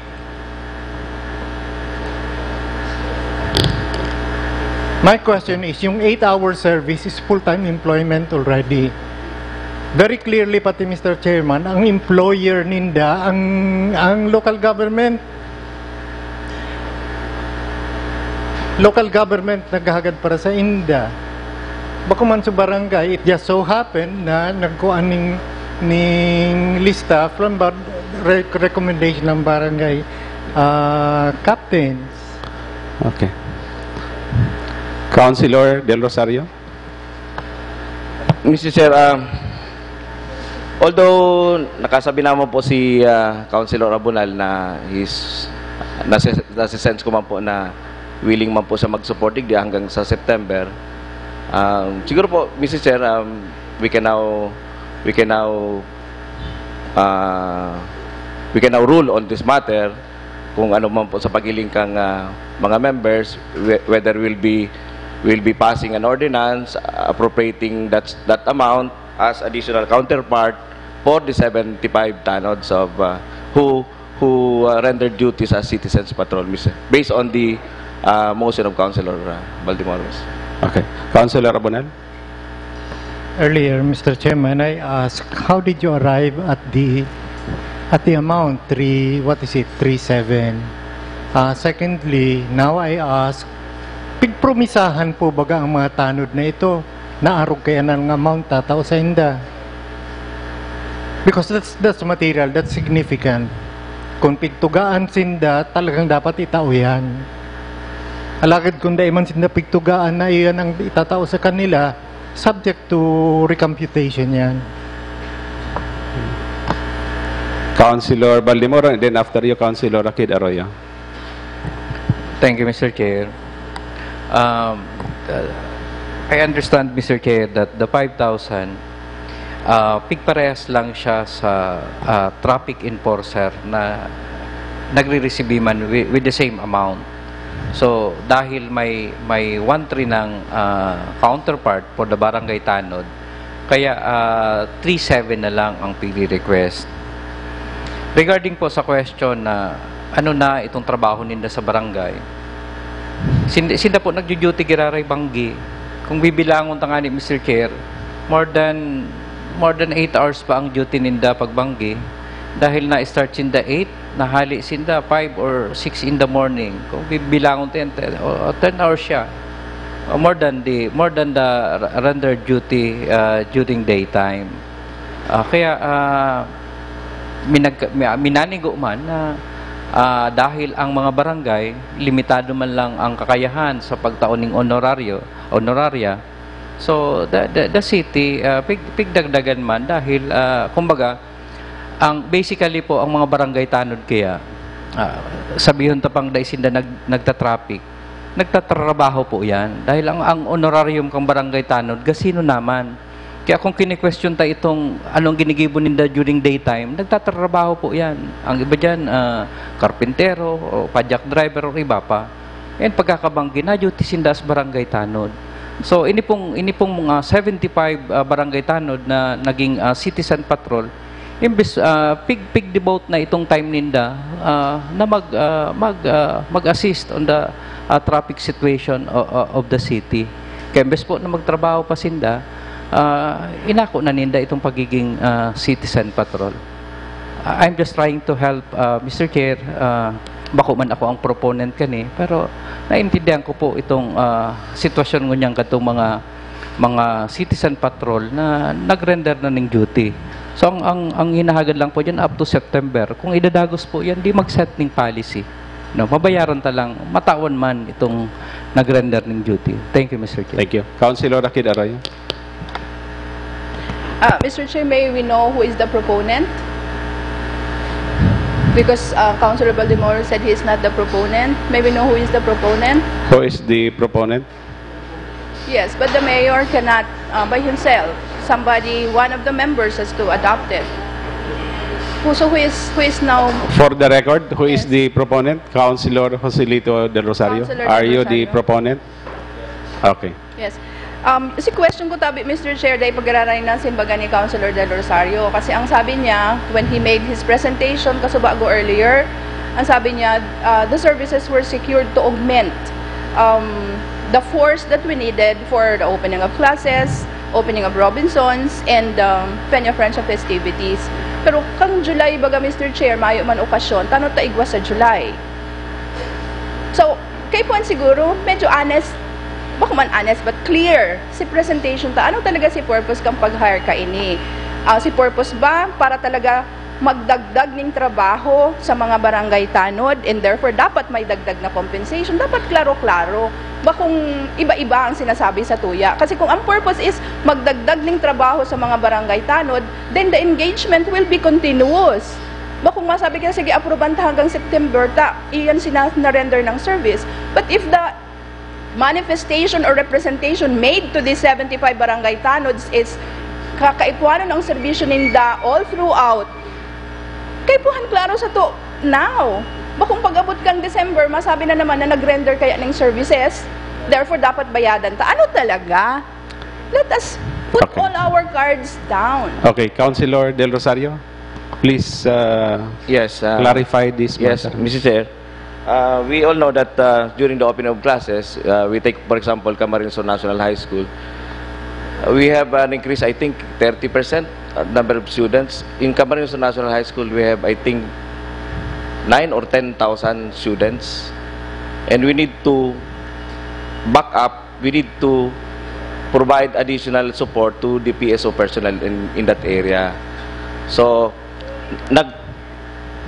My question is, yung eight-hour service is full-time employment already. Very clearly, pati Mister Chairman, ang employer ninda, ang, ang local government. Local government naghahagad para sa inda. Bako man sa barangay, it just so happened na nagkuha ning, ning lista from bar, rec- recommendation ng barangay. Uh, captains. Okay. Councilor Del Rosario? Mister Chair, um, although nakasabi naman po si uh, Councilor Abunal na he's nasi, nasi-sense ko man po na willing man po siya mag-support digdi hanggang sa September. Um, siguro po, Mister Chair, um, we can now we can now uh, we can now rule on this matter kung ano man po sa pagiling kang uh, mga members, whether will be will be passing an ordinance appropriating that that amount as additional counterpart for the seventy-five tanods of uh, who who uh, rendered duties as citizens patrol, Mister Based on the uh, motion of Councilor uh, Baltimore. Okay. Councilor Abonel? Earlier, Mister Chairman, I asked, how did you arrive at the at the amount three, what is it, three seven? Uh, secondly, now I ask, pigpromisahan po baga ang mga tanod na ito na arog kaya ng amount tatao sa inda? Because that's, that's material, that's significant. Kung pigtugaan sinda, talagang dapat itao yan. Alagad kung dai man sinda pigtugaan na iyan ang itatao sa kanila, subject to recomputation yan. Councilor Baldemoro, and then after you, Councilor Akid Arroyo. Thank you, Mister Chair. Um, uh, I understand, Mister Chair, that the five thousand, uh, pigparehas lang siya sa uh, traffic enforcer na nagre-receive man with, with the same amount. So, dahil may may one three ng uh, counterpart for the barangay tanod, kaya uh, three seven na lang ang pigre-request. Regarding po sa question na ano na itong trabaho ninda sa barangay, sinda, sinda po nagjo-duty giraray banggi. Kung bibilangon ta nga ni Mister Chair, more than more than eight hours pa ang duty ninda pagbanggi dahil na-start sinda eight, nahali sinda five or six in the morning. Kung bibilangon ta yan, ten, o, ten hours siya. O, more than the more than the r- rendered duty uh, during daytime. Ah, kaya ah, minag, mi- minanigo man na ah, dahil ang mga barangay limitado man lang ang kakayahan sa pagtao ning honorario, honoraria. So the the, the city uh, pig, pigdagdagan man dahil uh, kumbaga ang basically po ang mga barangay tanod kaya uh, sabihon ta pang dai sinda nag, nagta-traffic, nagtatrabaho po 'yan dahil ang ang honorarium kang barangay tanod gasino naman. Kaya kung kini-question ta itong anong ginigibo ninda during daytime, nagtatrabaho po 'yan. Ang iba diyan uh, karpintero, o padyak driver o iba pa. And pagkakabanggi, na-duty sinda sa barangay tanod. So, ini pong, ini pong mga seventy-five uh, barangay tanod na naging uh, citizen patrol, imbes uh, pig pig devote na itong time ninda uh, na mag uh, mag uh, mag-assist on the uh, traffic situation of, of the city. Kaya imbes po na magtrabaho pa sinda, uh, inako na ninda itong pagiging uh, citizen patrol. I'm just trying to help uh, Mister Chair. Uh, bako man ako ang proponent kani, pero naintindihan ko po itong uh, sitwasyon ngunyan katong mga mga citizen patrol na nag-render na ning duty. So ang ang, ang hinahagad lang po diyan up to September. Kung idadagos po 'yan, di mag-set ning policy. No, mabayaran ta lang matawan man itong nag-render ning duty. Thank you, Mister Chair. Thank you. Councilor Akid Arroyo. Uh, Mister Chair, may we know who is the proponent? Because uh, Councilor Baldemoro said he is not the proponent. May we know who is the proponent? Who is the proponent? Yes, but the mayor cannot uh, by himself. Somebody, one of the members has to adopt it. Who, so who is who is now? For the record, who yes. is the proponent? Councilor Joselito Del Rosario. Councilor Are Del you Rosario. the proponent? Okay. Yes. Um, si question ko tabi, Mister Chair, dahil pagkararay na simbaga ni Councilor Del Rosario. Kasi ang sabi niya, when he made his presentation, kasubago earlier, ang sabi niya, uh, the services were secured to augment um, the force that we needed for the opening of classes, opening of Robinsons, and um, Peña Friendship festivities. Pero kang July, baga, Mister Chair, mayo man okasyon, tano ta igwa sa July. So, kay puan siguro, medyo honest, bako man honest, but clear si presentation ta. Ano talaga si purpose kang pag-hire ka ini? Uh, si purpose ba para talaga magdagdag ning trabaho sa mga barangay tanod, and therefore dapat may dagdag na compensation. Dapat klaro-klaro. Bakong iba-iba ang sinasabi sa tuya. Kasi kung ang purpose is magdagdag ning trabaho sa mga barangay tanod, then the engagement will be continuous. Bakong masabi ka, "Sige, apruban ta hanggang September, ta iyan sina na-render ng service." But if the manifestation or representation made to the seventy-five barangay tanods is kakaikwanon ang serbisyo ninda all throughout, kaipuhan klaro sa to now. Bakong pag-abot kang December, masabi na naman na nag-render kaya ng services, therefore dapat bayadan ta. Ano talaga? Let us put Okay. all our cards down. Okay, Councilor Del Rosario, please uh, Yes, uh, clarify this Yes, matter. Mister Chair. Uh, we all know that uh, during the opening of classes, uh, we take, for example, Camarines Sur National High School. Uh, we have an increase, I think, thirty percent uh, number of students. In Camarines Sur National High School, we have, I think, nine or ten thousand students. And we need to back up, we need to provide additional support to the P S O personnel in, in that area. So, nag,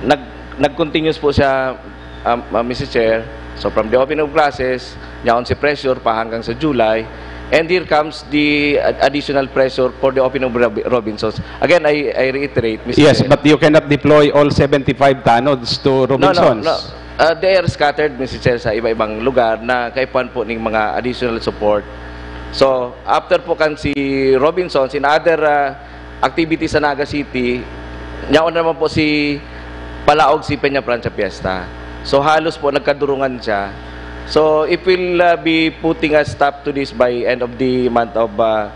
nag, nag-continuous po siya, um, uh, Mister Chair. So, from the opening of classes, yaon si pressure pa hanggang sa July. And here comes the ad- additional pressure for the opening of Rob- Robinsons. Again, I, I reiterate, Mister Yes, Chair. But you cannot deploy all seventy-five tanods to No, no, Robinsons. no. Uh, they are scattered, Mister Chair, sa iba-ibang lugar na kaipuhan po ng mga additional support. So, after po kan si Robinsons, in other uh, activities sa Naga City, yaon naman po si Palaog, si Peña Francia Fiesta. So, halos po nagkadurungan siya. So, if we'll uh, be putting a stop to this by end of the month of uh,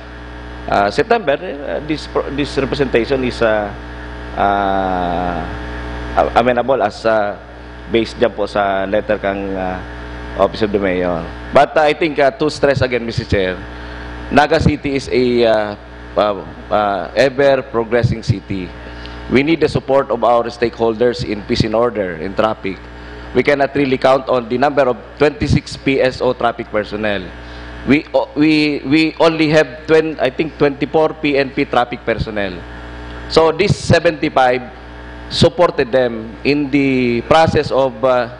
uh, September, uh, this pro- this representation is uh, uh, amenable as uh, based dyan po sa letter kang uh, Office of the Mayor. But uh, I think uh, to stress again, Mister Chair, Naga City is a uh, uh, uh, ever-progressing city. We need the support of our stakeholders in peace and order, in traffic. We cannot really count on the number of twenty-six P S O traffic personnel. We o- we we only have twenty, I think twenty-four P N P traffic personnel. So this seventy-five supported them in the process of uh,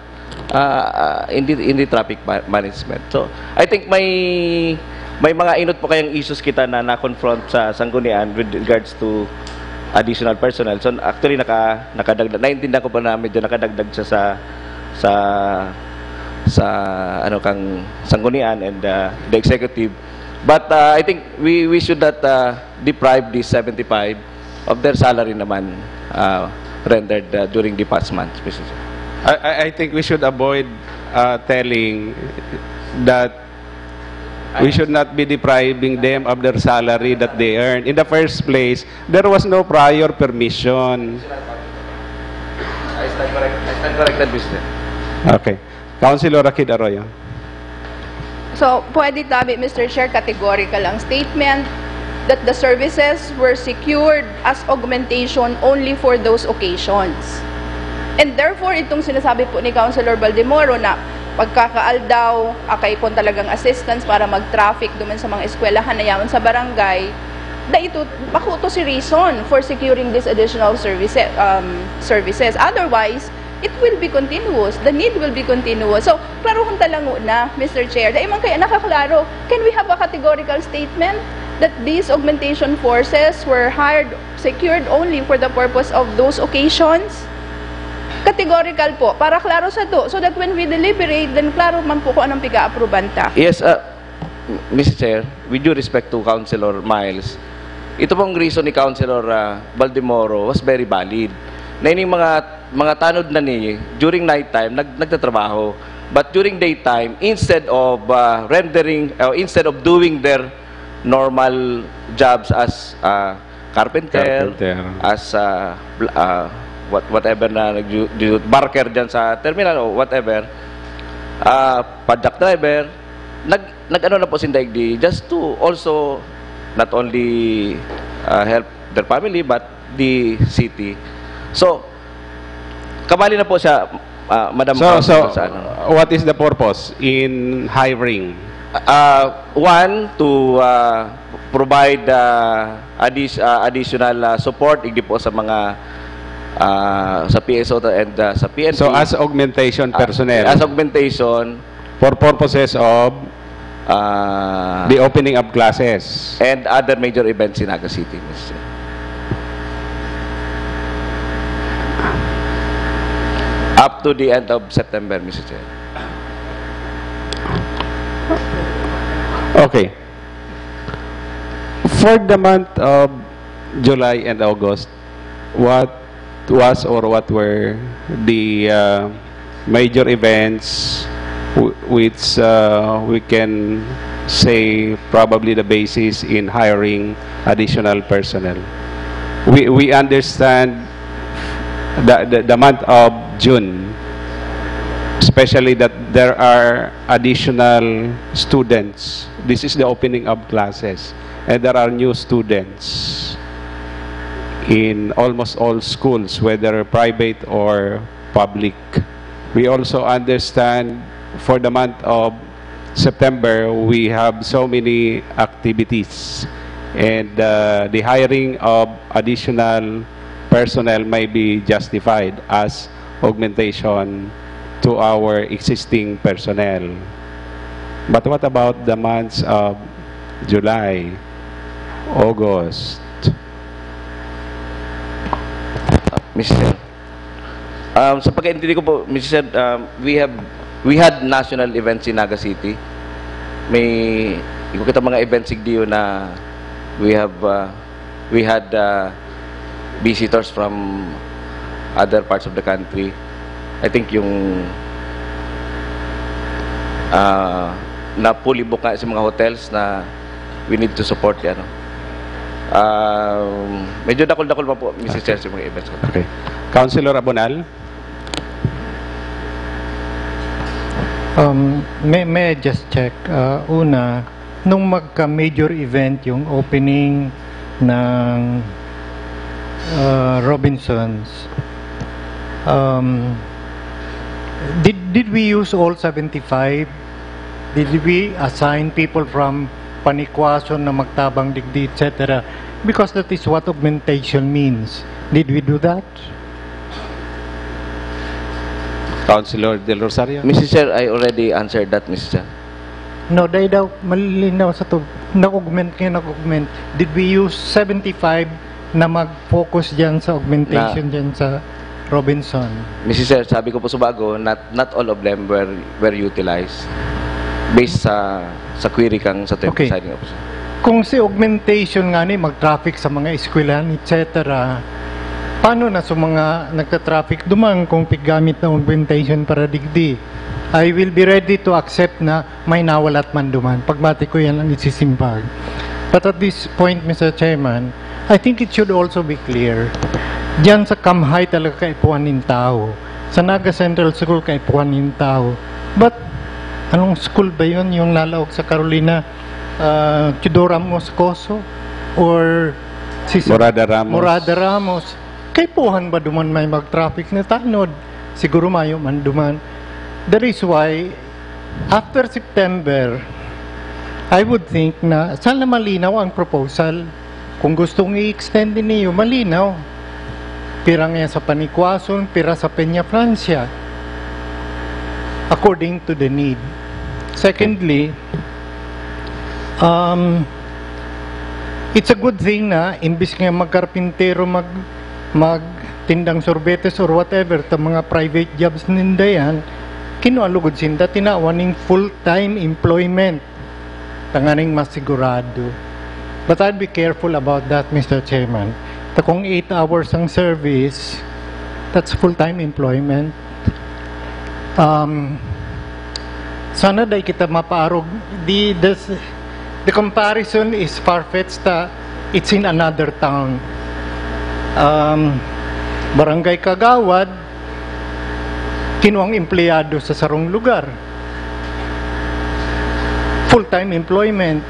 uh, in the in the traffic ma- management. So I think may may mga inot po kayang issues kita na na-confront sa sanggunian with regards to additional personnel. So actually naka nakadagdag, naintindihan ko po na medyo nakadagdag siya sa sa sa ano kang sanggunian and uh, the executive. But uh, I think we we should not uh, deprive the seventy-five of their salary naman uh, rendered uh, during the past months, Mister Chair. I, I- I think we should avoid uh, telling that we should not be depriving them of their salary that they earn. In the first place, there was no prior permission. I stand, correct, I stand corrected, Mister Chair. Okay. Councilor Rakid Arroyo. So, pwede tabi, Mister Chair, categorical ang statement that the services were secured as augmentation only for those occasions. And therefore, itong sinasabi po ni Councilor Baldemoro na pagkakaaldaw, akay po talagang assistance para mag-traffic duman sa mga eskwelahan na yaon sa barangay, da ito, bako to si reason for securing this additional services. Um, services. Otherwise, it will be continuous. The need will be continuous. So, klarohon ta lang na, Mister Chair. Dahil man kaya nakaklaro, can we have a categorical statement that these augmentation forces were hired, secured only for the purpose of those occasions? Categorical po, para klaro sa to, so that when we deliberate, then klaro man po kung anong piga-apruban ta. Yes, uh, Mister Chair, with due respect to Councilor Miles, ito pong reason ni Councilor uh, Baldemoro was very valid. Na ining mga mga tanod na ni during night time nag nagtatrabaho. But during daytime, instead of uh, rendering, uh, instead of doing their normal jobs as uh, carpenter, Carpenter. as uh, bl- uh, what whatever na nag barker diyan sa terminal o whatever, uh, padjak driver, nag nag-ano na po sinda igdi just to also not only uh, help their family but the city. So, kabali na po siya, uh, Madam So, Councilor, so sa ano. What is the purpose in hiring? Uh, one, to uh, provide uh, addi- uh, additional uh, support igdi po sa mga ah, sa P S O and, ah, sa P N P. So as augmentation Ah, personnel As augmentation, for purposes of ah, the opening of classes. and other major events in Naga City, Mister Chair. Up to the end of September, Mister Chair. Okay. For the month of July and August, what was or what were the uh, major events w- which uh, we can say probably the basis in hiring additional personnel? We, we understand the, the, the month of June, especially that there are additional students. This is the opening of classes, and there are new students in almost all schools, whether private or public. We also understand for the month of September, we have so many activities, and uh, the hiring of additional personnel may be justified as augmentation to our existing personnel. But what about the months of July, August? Mister Chair. Um, sa pagkaintindi ko po, Mister Chair, um, we have we had national events in Naga City. May iko kita mga events sigdiyo na we have uh, we had uh, visitors from other parts of the country. I think yung uh, na fully book nga sa mga hotels na we need to support yan. Um, medyo dakol-dakol pa po, Mister Chair, sa mga events ko. Okay. Councilor Abonal? Um, may, may I just check? Uh, una, nung magka-major event yung opening ng uh, Robinsons, um, did, did we use all seventy-five? Did we assign people from Panicuason na magtabang digdi, et cetera? Because that is what augmentation means. Did we do that? Councilor Del Rosario? Mister Chair, I already answered that, Mister Chair. No, dahil daw malinaw sa to, nag-augment kayo, nag-augment. Did we use seventy-five na mag-focus dyan sa augmentation dyan sa Robinson? Mister Chair, sabi ko po sa bago, not, not all of them were, were utilized based sa sa query kang sa Okay. Presiding Officer. Kung si augmentation nga ni mag-traffic sa mga eskwelahan, et cetera, paano na sa mga nagka-traffic duman kung piggamit na augmentation para digdi? I will be ready to accept na may nawalat man duman. Pagmati ko yan ang isisimbag. But at this point, Mister Chairman, I think it should also be clear, diyan sa Kamhay talaga kaipuhan nin tao. Sa Naga Central School kaipuhan nin tao. But anong school ba yun yung nalaog sa Carolina? Ah, Teodoro Moscoso? Or si Morada Ramos. Morada Ramos. Kaipuhan ba duman may mag-traffic na tanod? Siguro mayo man duman. That is why, after September, I would think na sana malinaw ang proposal. Kung gustong i-extend niyo, malinaw. Pira nga sa Panicuason, pira sa Peña Francia. According to the need. Secondly, um, it's a good thing na imbis nga magkarpintero, mag, magtindang sorbetes or whatever, ta mga private jobs ninda yan, kinuha lugod sinda, tinawan ning full-time employment. Tanganing masigurado. But I'd be careful about that, Mister Chairman. Ta kung eight hours ang service, that's full-time employment. Um, sana dai kita mapaarog. The, the, the comparison is far-fetched ta it's in another town. Um, barangay Kagawad, kinuang empleyado sa sarong lugar. Full-time employment.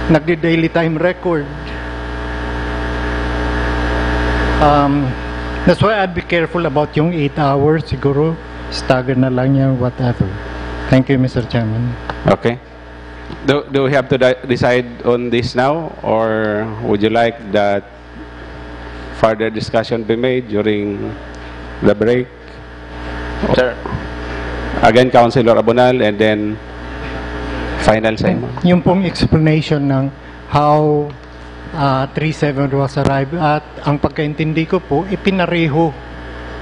Nagdi-daily time record. Um, that's why I'd be careful about yung eight hours. Siguro, stagger na lang yan, whatever. Thank you, Mister Chairman. Okay. Do, do we have to di- decide on this now, or would you like that further discussion be made during the break? Sir. Again, Councilor Abonal, and then final, Simon. Yung pong explanation ng how uh, three seven was arrived at ang pagkaintindi ko po, ipinareho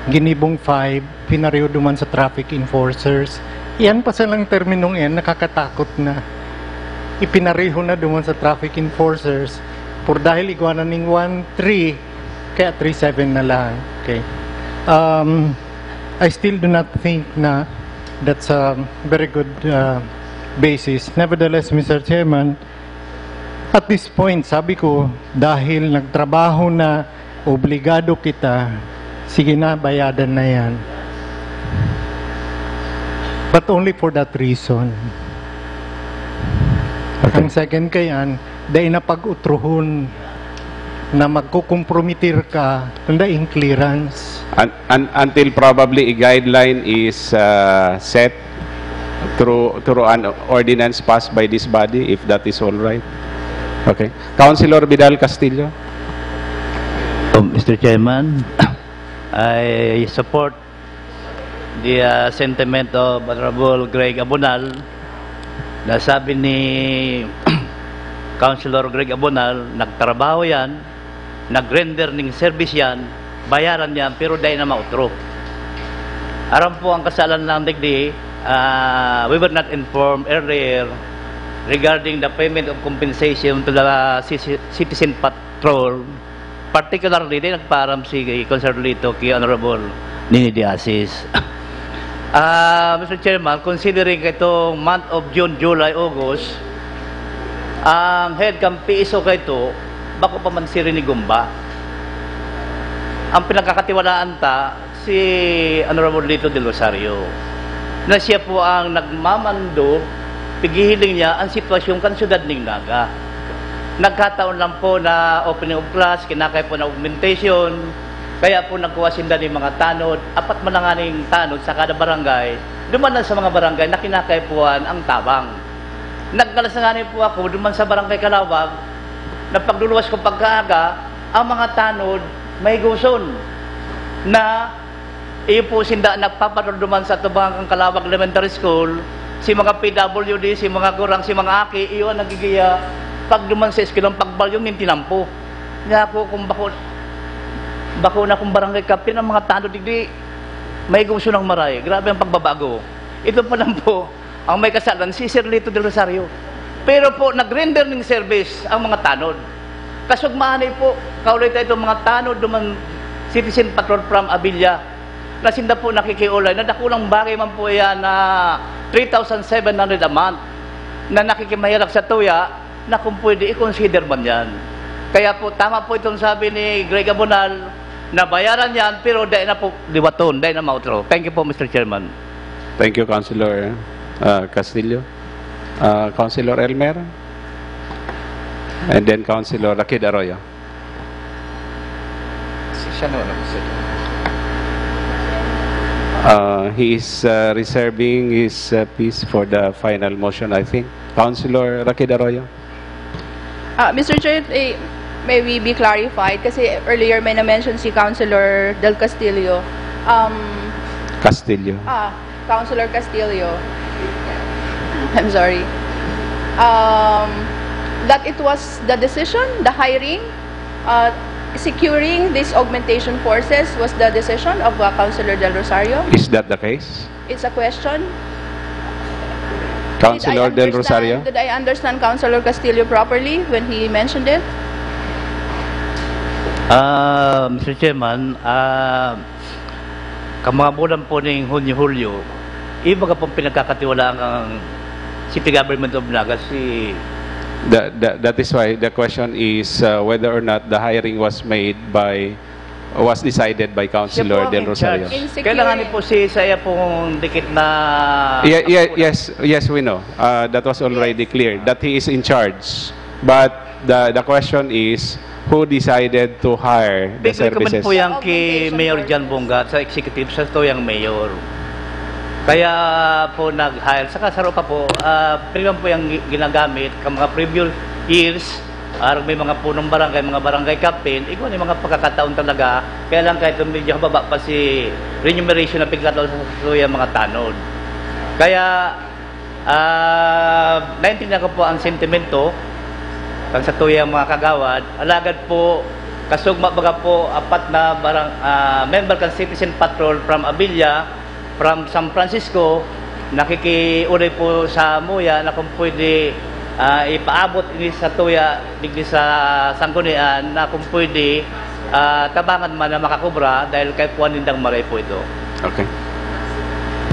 ginibong five, pinareho duman sa traffic enforcers. Yan pa silang terminong yan, nakakatakot na. Ipinareho na duman sa traffic enforcers. Por dahil igwa na ning one three, kaya three seven na lang. Okay. Um, I still do not think na that's a very good uh, basis. Nevertheless, Mister Chairman, at this point, sabi ko, dahil nagtrabaho na, obligado kita, sige na, bayadan na yan. But only for that reason. Okay. Ang second kayan, dai na pag-utrohon na magkukompromitir ka, tanda in clearance. Un- un- until probably a guideline is uh, set through through an ordinance passed by this body, if that is all right. Okay. Councilor Vidal Castillo. Oh, Mister Chairman, I support the uh, sentiment of Honorable Greg Abonal na sabi ni Councilor Greg Abonal, nagtrabaho yan, nag-render ning service yan, bayaran yan, pero dai na mautro. Aram po ang kasalan lang digdi, uh, we were not informed earlier regarding the payment of compensation to the citizen patrol. Particularly, di nagpaaram si Conservator Lito kay Honorable Nini Diasis. Ah, Mister Chairman, considering itong month of June, July, August, ang head kan P S O kaito, bako pa man siring ni Gumba. Ang pinagkakatiwalaan ta, si Honorable Lito Del Rosario, na siya po ang nagmamando, pighihiling niya ang sitwasyon kan syudad ning Naga. Nagkataon lang po na opening of class, kinakay po na augmentation, kaya po nagkuha sinda ning mga tanod, apat man lang aning tanod sa kada barangay, duman lang sa mga barangay na kinakaipuhan ang tabang. Nagkalas na ngani po ako duman sa Barangay Kalawag, na pagluluwas ko pagkaaga, ang mga tanod, mahigoson na iyo po sinda nagpapatrol duman sa tubangan kan Kalawag Elementary School, si mga P W D, si mga gurang, si mga aki, iyo ang nagigiya pag duman sa eskwelahan, pagbalyo nin tinampo. Kaya ako, kung bako, bako na kung barangay captain, ang mga tanod, digdi, mahigoson ang maray. Grabe ang pagbabago. Ito pa lang po, ang may kasalan, si Sir Lito Del Rosario. Pero po, nag-render ning service ang mga tanod. Kasugmahan po, kaulay tayo itong mga tanod duman citizen patrol from Abilia, na sinda po nakikiulay, na dakulang bagay man po yan na three thousand seven hundred a month na nakikimaherak sa tuya, na kung pwede, i-consider man yan. Kaya po, tama po itong sabi ni Greg Abonal, na bayaran yan, pero dai na po liwaton, dai na mautro. Thank you po, Mister Chairman. Thank you, Councilor uh, Castillo. Uh, Councilor Elmer, and then Councilor Rakid Arroyo. Si siya no, ano, si Uh, he is uh, reserving his uh, piece for the final motion, I think. Councilor Rakid Arroyo. Ah, Mister Chair, eh, may we be clarified? Kasi earlier may na-mention si Councilor Del Castillo. Um, Castillo. ah, Councilor Castillo. I'm sorry. Um, that it was the decision, the hiring, uh, securing these augmentation forces was the decision of uh, Councilor Del Rosario. Is that the case? It's a question. Councilor Did I Del understand- Rosario? Did I understand Councilor Castillo properly when he mentioned it? Ah, Mister Chairman, ah, ka mga bulan po ning Hunyo, Hulyo, iba ka pong pinagkakatiwalaan ang City Government of Naga, si That, that, that is why the question is uh, whether or not the hiring was made by was decided by siya po Councilor ang Del in Rosario. charge. In securing- Kailangan po si saya pong dikit na Yeah, yeah, yes, yes, we know. Uh, that was already clear that he is in charge. But the the question is who decided to hire the Big recommend services. po yan kay Augmentation Mayor workers. John Bonga sa executive sa tuyang mayor. Kaya po nag-hire. Saka saro pa po, uh, premium po yung gi- ginagamit ka mga previous years. Arog may mga punong barangay, mga barangay captain, igwa ni mga pagkakataon talaga, kaya lang kahit medyo hababa pa si remuneration na pagkataon sa satuya mga tanod. Kaya, ah, naintindihan ko po ang sentimento kan satuyang mga kagawad. Alagad po, kasugma baga po, apat na barang-, ah, member kan Citizen Patrol from Abilia, from San Francisco, nakikiulay po sa muya na kung pwede, ah, ipaabot ini sa tuya digdi sa Sanggunian na kung pwede, ah, tabangan man na makakubra dahil kay kuwan nindang maray po ito. Okay.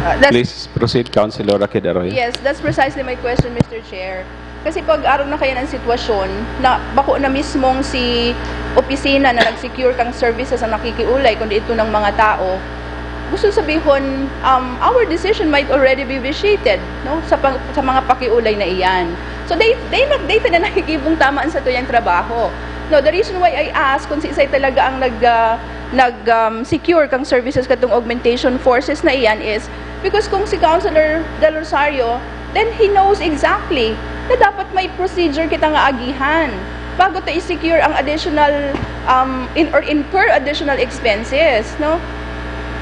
Uh, that's, Please proceed, Councilor Rakid Arroyo. Yes, that's precisely my question, Mister Chair. Kasi pag arog na kaya ng sitwasyon na bako na mismong si opisina na nag-secure kang services ang nakikiulay, kundi ito ng mga tao, gusto sabihon, um, our decision might already be vitiated, no, sa, pang- sa mga pakiulay na iyan. So they they nag they na nakikibong tamaan sa tuyang trabaho. No, the reason why I ask kung si Isay talaga ang nag ah, nag um, secure kang services katong augmentation forces na iyan is because kung si Councilor Del Rosario, then he knows exactly na dapat may procedure kita nga agihan bago ta i-secure ang additional um, in, or incur additional expenses, no?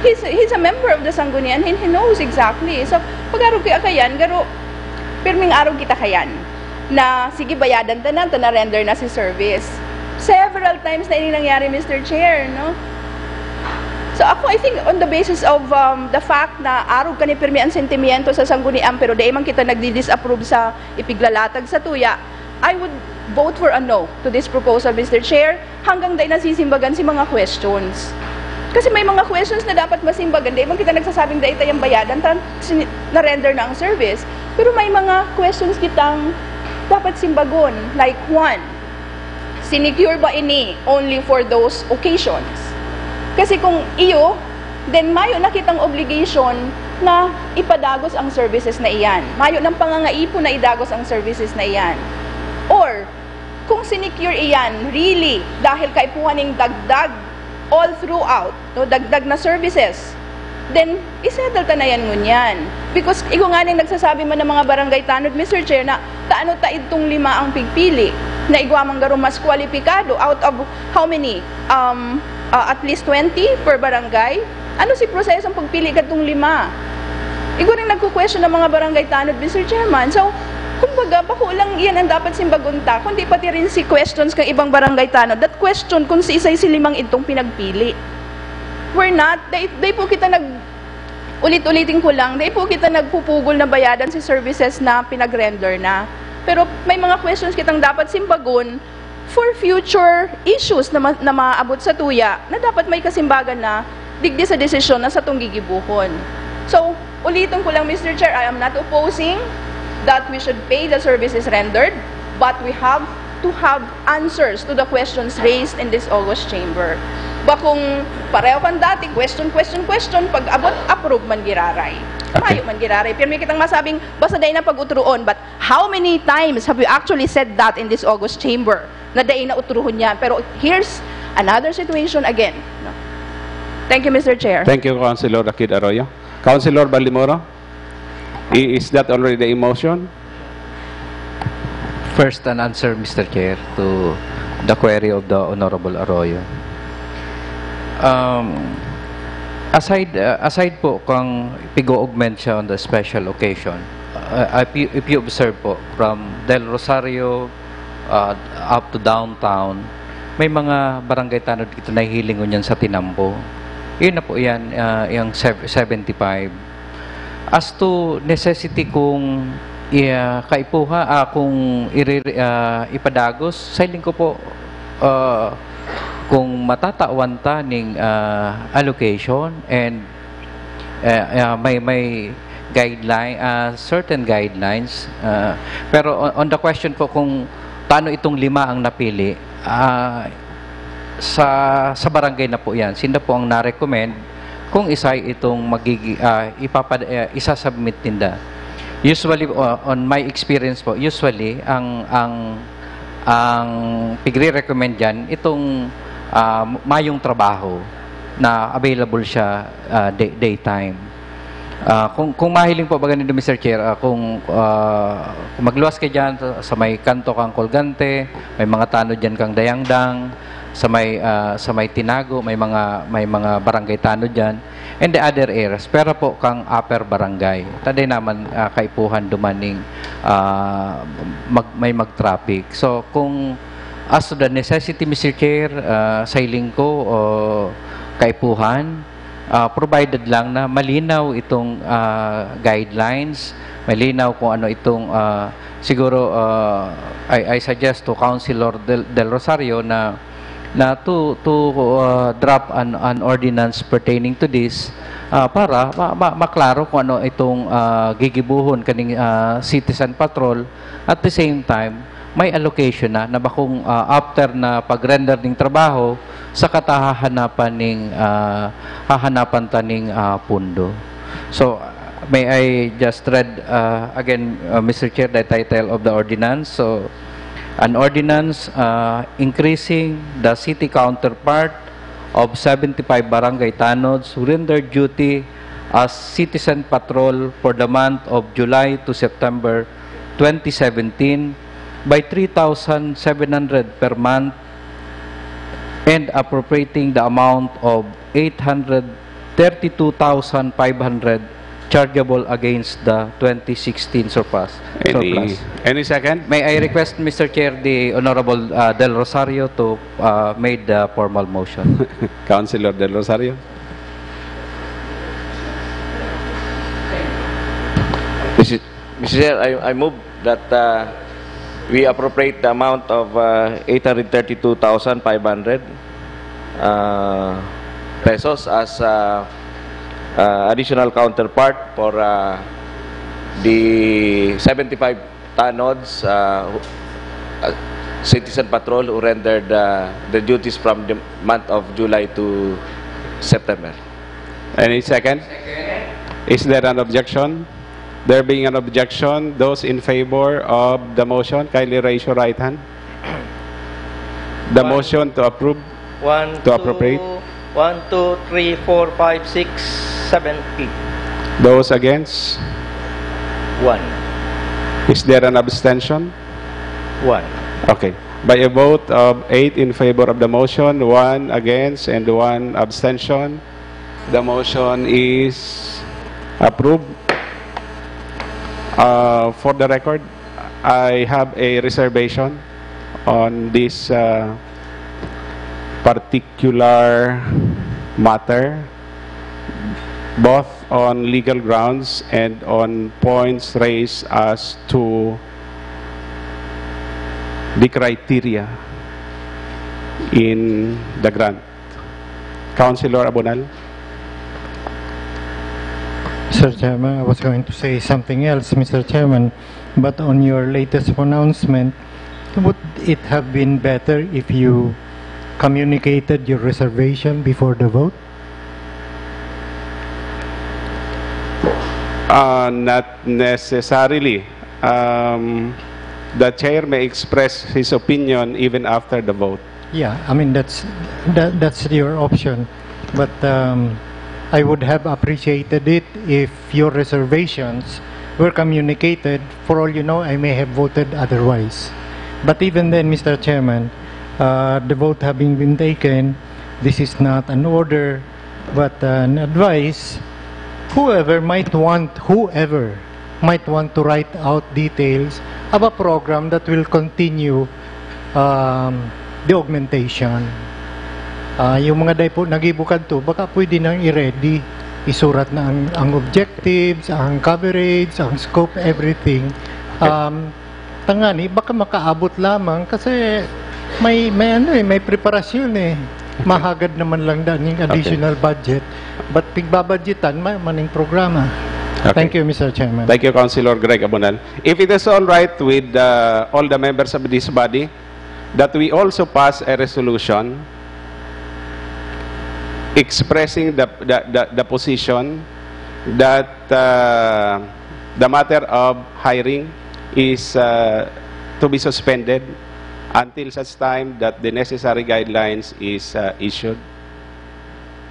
He's, he's a member of the Sanggunian and he knows exactly. So, pag-arog kaya kayan, garo, pirming arog kita kayan na sige, bayadan ta na, ta na-render na si service. Several times na ini nangyari, Mister Chair, no? So ako, I think on the basis of um, the fact na arog kani pirmi ang sentimiento sa Sanggunian pero dai man kita nagdi-disapprove sa ipiglalatag sa tuya, I would vote for a no to this proposal, Mister Chair, hanggang dai nasimbagan si mga questions. Kasi may mga questions na dapat masimbagan, dai man kita nagsasabing dai tayang bayadan, tan sini- na-render na ang service. Pero may mga questions kitang dapat simbagon. Like one, sinecure ba ini only for those occasions? Kasi kung iyo, then mayo na kitang obligation na ipadagos ang services na iyan. Mayo ng pangangaipo na idagos ang services na iyan. Or, kung sinecure iyan, really, dahil kaipuhan ning dagdag all throughout, no, dagdag na services, then isettle ta na yan ngunyan. Because igo nga ning nagsasabi man ng mga barangay tanod, Mister Chair, na taano ta itong lima ang pigpili na igwa man garo mas kwalipikado out of how many? Um, uh, at least twenty per barangay? Ano si prosesong pagpili kadtong lima? Igo ning nagko-question ang mga barangay tanod, Mister Chairman. So, kumbaga, bako lang iyan ang dapat simbagon ta, kundi pati rin si questions kang ibang barangay tanod. That question kung si isay si limang idtong pinagpili. We're not, dai, dai po kita nag, ulit-ulitin ko lang, dai po kita nagpupugol na bayadan si services na pinag-render na. Pero may mga questions kitang dapat simbagon for future issues na, ma- na maabot sa tuya na dapat may kasimbagan na digdi sa desisyon na satong gigibuhon. So, ulitin ko lang, Mister Chair, I am not opposing that we should pay the services rendered, but we have to have answers to the questions raised in this august chamber. Bakong pareho kan dati, question, question, question, pag abot, approve man giraray. Okay. Mayo man giraray. Pirmi kitang masabing, basta dai na pag-utroon, but how many times have you actually said that in this august chamber? Na dai na utrohon yan. Pero here's another situation again. No? Thank you, Mister Chair. Thank you, Councilor Rakid Arroyo. Councilor Baldemoro, i- is that already a motion? First, an answer, Mister Chair, to the query of the Honorable Arroyo. Um, aside, uh, aside po kung pig-augment siya on the special occasion, uh, if, you, if you observe po, from Del Rosario uh, up to downtown, may mga barangay tanod kita nahihiling ngunyan sa tinambo. Yun na po yan, uh, yung sev- seventy-five. As to necessity kung iya kaipuha, ah, kung iriri- ah, ipadagos, sa hiling ko po, ah, kung matatawan ta ning ah, allocation and eh, ah, may may guideline, ah, certain guidelines, ah, pero on, on the question po kung paano itong lima ang napili, ah, sa sa barangay na po yan. Sinda po ang na-recommend kung isay itong magigi, ah, ipapad, eh, isasubmit ninda. Usually, uh, on my experience po, usually, ang, ang, ang pigre-recommend dyan, itong ah, mayong trabaho na available siya ah, day, daytime. Ah, kung, kung mahiling po baga nindo, Mister Chair, ah, kung, ah, kung magluwas ka dyan sa, sa may kanto kang Colgante, may mga tanod dyan kang Dayangdang, sa may, ah, sa may Tinago, may mga, may mga barangay tanod dyan, and the other areas, pero po kang Upper Barangay. Taday naman, ah, kaipuhan dumaning, ah, mag-, may mag-traffic. So, kung as to the necessity, Mister Chair, ah, sa hiling ko, o kaipuhan, ah, provided lang na malinaw itong, ah, guidelines, malinaw kung ano itong, ah, siguro, ah, I, I suggest to Councilor Del, Del Rosario na, na to, to, ah, draft an, an ordinance pertaining to this, ah, para ma, ma, maklaro kung ano itong, ah, gigibuhon kaning, ah, citizen patrol. At the same time, may allocation na, na bakong, ah, after na pag-render ning trabaho, saka ta hahanapan ning, ah, hahanapan ta ning, ah, pundo. So, may I just read, ah, again, ah, Mister Chair, the title of the ordinance? So, an ordinance, ah, increasing the city counterpart of seventy-five barangay tanods who rendered duty as citizen patrol for the month of July to September twenty seventeen by three thousand seven hundred per month and appropriating the amount of eight hundred thirty-two thousand five hundred chargeable against the twenty sixteen surplus. Any, surplus. Any second? May I request, Mister Chair, the Honorable, uh, Del Rosario to, uh, make the formal motion. Councilor Del Rosario. Mister Mister Chair, I, I move that, uh, we appropriate the amount of, uh, eight hundred thirty-two thousand five hundred, uh, pesos as, uh, uh, additional counterpart for, uh, the seventy-five tanods, uh, who, uh, citizen patrol who rendered, uh, the duties from the month of July to September. Any second? Is there an objection? There being an objection, those in favor of the motion, kindly raise your right hand. The One. Motion to approve, One, to two, appropriate. One, two, three, four, five, six, seven, eight. Those against? One. Is there an abstention? One. Okay. By a vote of eight in favor of the motion, one against, and one abstention, the motion is approved. Uh, for the record, I have a reservation on this, uh, particular matter, both on legal grounds and on points raised as to the criteria in the grant. Councilor Abonal? Mister Chairman, I was going to say something else, Mister Chairman, but on your latest pronouncement, would it have been better if you communicated your reservation before the vote? Uh, not necessarily. Um, the chair may express his opinion even after the vote. Yeah, I mean, that's, that, that's your option. But, um, I would have appreciated it if your reservations were communicated. For all you know, I may have voted otherwise. But even then, Mister Chairman, uh, the vote having been taken, this is not an order, but an advice. Whoever might want, whoever might want to write out details of a program that will continue, um, the augmentation. Ah, yung mga dai po nagibo kadto, baka pwede nang i-ready. Isurat na ang, ang objectives, ang coverage, ang scope, everything. Okay. Um, tangani, baka makaabot lamang kasi may, may ano eh, may preparasyon eh. Mahagad naman lang dan yung Okay. additional budget. But pigbabadgetan, ma-, maning programa. Okay. Thank you, Mister Chairman. Thank you, Councilor Greg Abonal. If it is all right with, uh, all the members of this body, that we also pass a resolution expressing the, the, the, the position that, uh, the matter of hiring is, uh, to be suspended until such time that the necessary guidelines is, uh, issued.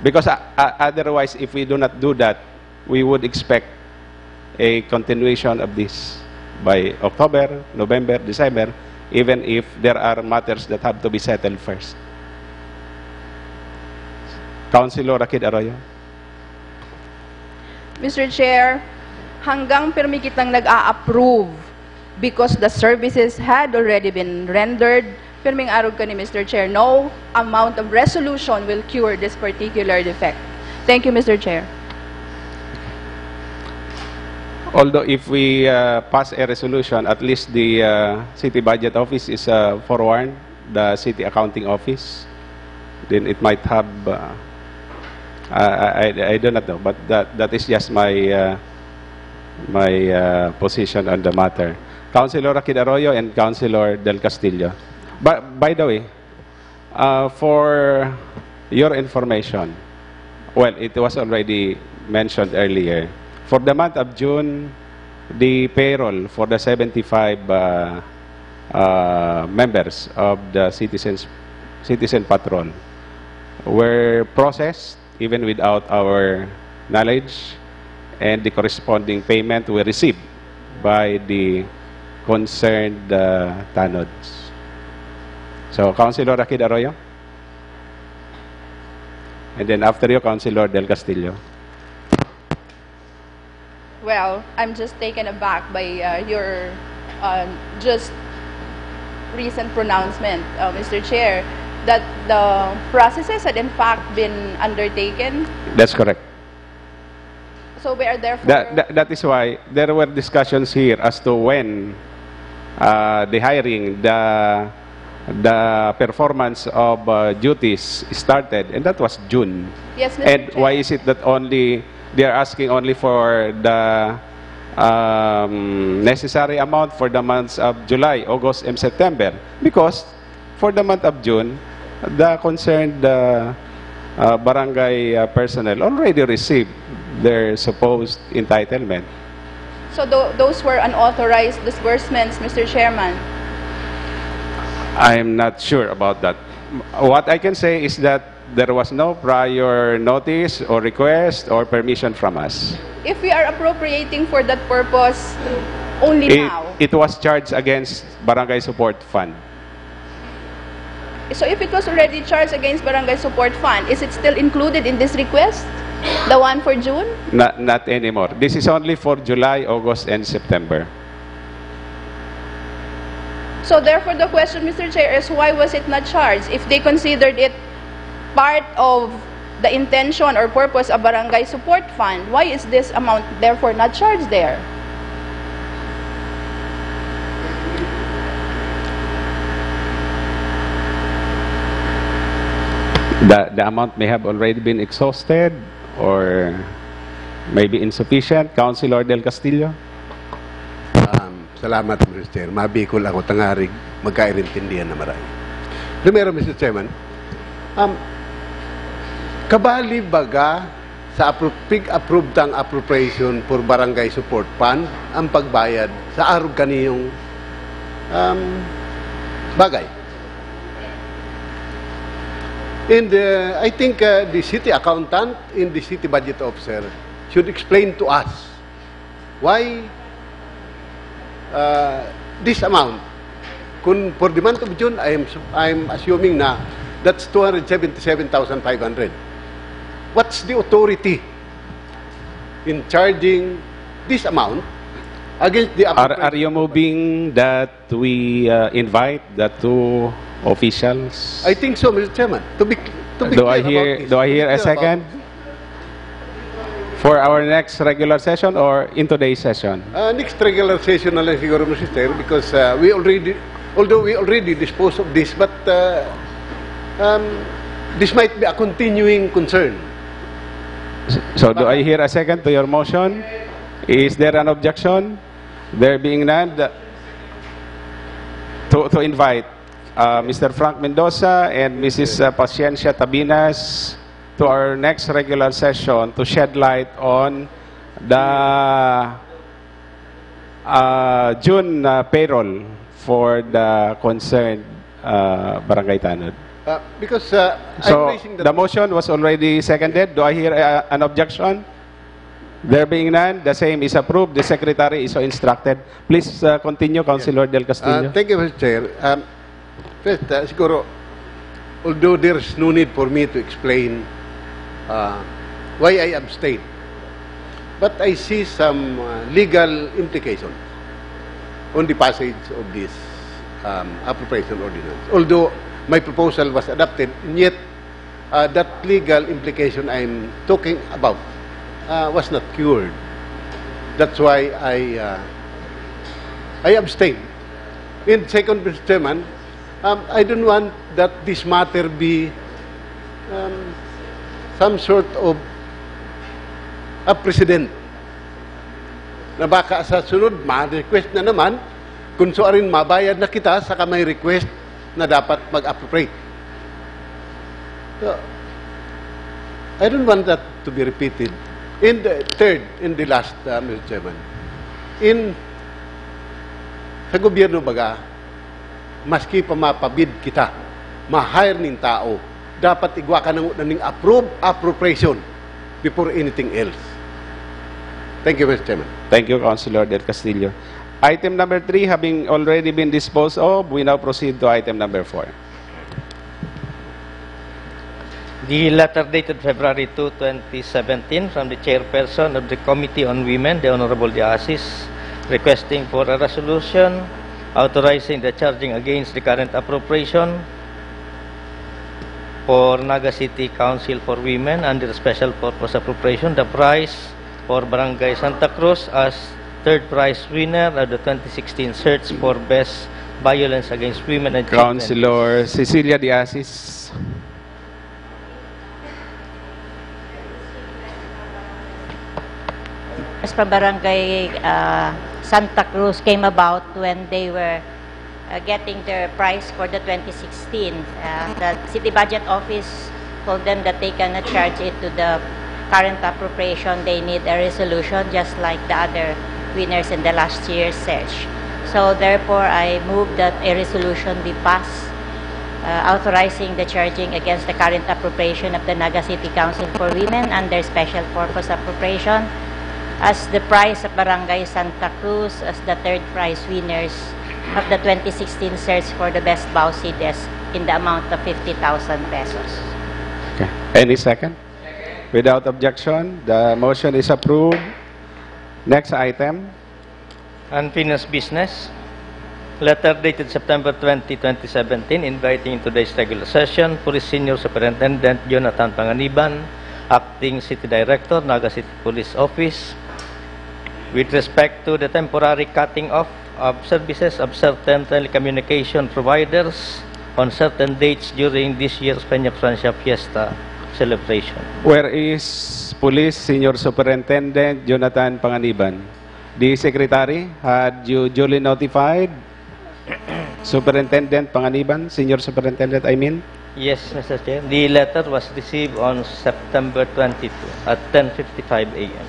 Because, uh, uh, otherwise, if we do not do that, We would expect a continuation of this by October, November, December, even if there are matters that have to be settled first. Councilor Rakid Arroyo. Mister Chair, hanggang pirmi kitang nag-a-approve because the services had already been rendered, pirming arog ka ni Mister Chair, no amount of resolution will cure this particular defect. Thank you, Mister Chair. Although if we uh, pass a resolution, at least the uh, city budget office is uh, forewarned, the city accounting office, then it might have, uh, I, I, I do not know, but that, that is just my, uh, my uh, position on the matter. Councilor Rakid Arroyo and Councilor Del Castillo. But by the way, uh, for your information, well, it was already mentioned earlier. For the month of June, the payroll for the seventy-five uh, uh, members of the citizens citizen patrol were processed even without our knowledge, and the corresponding payment were received by the concerned uh, tanods. So, Councilor Rakid Arroyo? And then after you, Councilor Del Castillo. Well, I'm just taken aback by uh, your uh, just recent pronouncement, uh, Mister Chair, that the processes had in fact been undertaken. That's correct. So we are therefore... That, that, that is why there were discussions here as to when uh, the hiring, the the performance of uh, duties started, and that was June. Yes, Mister And Chair. Why is it that only they are asking only for the um, necessary amount for the months of July, August, and September? Because for the month of June, the concerned uh, uh, barangay uh, personnel already received their supposed entitlement. So tho- those were unauthorized disbursements, Mister Chairman. I'm not sure about that. What I can say is that there was no prior notice or request or permission from us. If we are appropriating for that purpose only It, now, it was charged against Barangay Support Fund. so if it was already charged against Barangay Support Fund, is it still included in this request? The one for June? Not, not anymore. This is only for July, August, and September. So therefore, the question, Mister Chair, is why was it not charged? If they considered it part of the intention or purpose of Barangay Support Fund, why is this amount therefore not charged there? The, the amount may have already been exhausted or maybe insufficient. Councilor Del Castillo? Um, salamat, Mister Chair. Mabikol ako, tangarig magkairintindihan na maray. Primero, Mister Chairman, um, kabali baga sa appro- pig-approve tang appropriation for barangay support fund ang pagbayad sa arog kaniyong um, bagay? And uh, I think uh, the city accountant and the city budget officer should explain to us why uh, this amount. Kung for the month of June, I am, I am assuming na that's two hundred seventy-seven thousand five hundred. What's the authority in charging this amount against the Are, are you moving that we uh, invite the two officials? I think so, Mister Chairman. To be, to be Do I clear hear about this, do I to be hear a clear about second? For our next regular session or in today's session? Uh, next regular session na lang siguro, Mister Chair, because uh, we already, although we already disposed of this, but uh, um, this might be a continuing concern. So do I hear a second to your motion? Is there an objection? There being none, the- to, to invite uh, Mister Frank Mendoza and Missus uh, Paciencia Tabinas to our next regular session to shed light on the uh, June uh, payroll for the concerned uh, barangay tanod. Uh, because uh, So I'm raising the motion was already seconded. Do I hear uh, an objection? There being none, the same is approved. The secretary is so instructed. Please uh, continue, Councilor Del Castillo. Uh, thank you, Mister Chair. Um, first, uh, siguro, although there's no need for me to explain uh, why I abstain, but I see some uh, legal implication on the passage of this um, appropriation ordinance. Although my proposal was adopted, and yet uh, that legal implication I'm talking about uh, was not cured. That's why I uh, I abstain. And second, Mister Chairman, um, I don't want that this matter be um, some sort of a precedent na baka sa sunod ma-request na naman kung so arin mabayad na kita saka may request na dapat mag-appropriate. So, I don't want that to be repeated. In the third, in the last, uh, Mister Chairman, in sa gobyerno baga, maski pa mapabid kita, ma-hire nin tao, dapat igwa ka na ning approve appropriation before anything else. Thank you, Mister Chairman. Thank you, Councilor Del Castillo. Item number three having already been disposed of, we now proceed to item number four. The letter dated February two, twenty seventeen, from the chairperson of the Committee on Women, the Honorable De Asis, requesting for a resolution authorizing the charging against the current appropriation for Naga City Council for Women under Special Purpose Appropriation, the prize for Barangay Santa Cruz as third prize winner of the twenty sixteen search for Best Violence Against Women Achievement. Councilor Cecilia De Asis. As from Barangay uh, Santa Cruz came about when they were uh, getting their prize for the twenty sixteen. Uh, the City Budget Office told them that they cannot charge it to the current appropriation. They need a resolution just like the other winners in the last year's search. So therefore, I move that a resolution be passed uh, authorizing the charging against the current appropriation of the Naga City Council for Women under Special Purpose Appropriation as the prize of Barangay Santa Cruz as the third prize winners of the twenty sixteen search for the best Bao C D S in the amount of fifty thousand pesos. Okay. Any second? Without objection, the motion is approved. Next item. Unfinished business. Letter dated September twenty, twenty seventeen, inviting in today's regular session Police Senior Superintendent Jonathan Panganiban, Acting City Director, Naga City Police Office, with respect to the temporary cutting off of services of certain telecommunication providers on certain dates during this year's Peña Francia Fiesta celebration. Where is Police Senior Superintendent Jonathan Panganiban? The Secretary, had you duly notified Superintendent Panganiban, Senior Superintendent, I mean? Yes, Mister Chair. The letter was received on September twenty-two at ten fifty-five a m.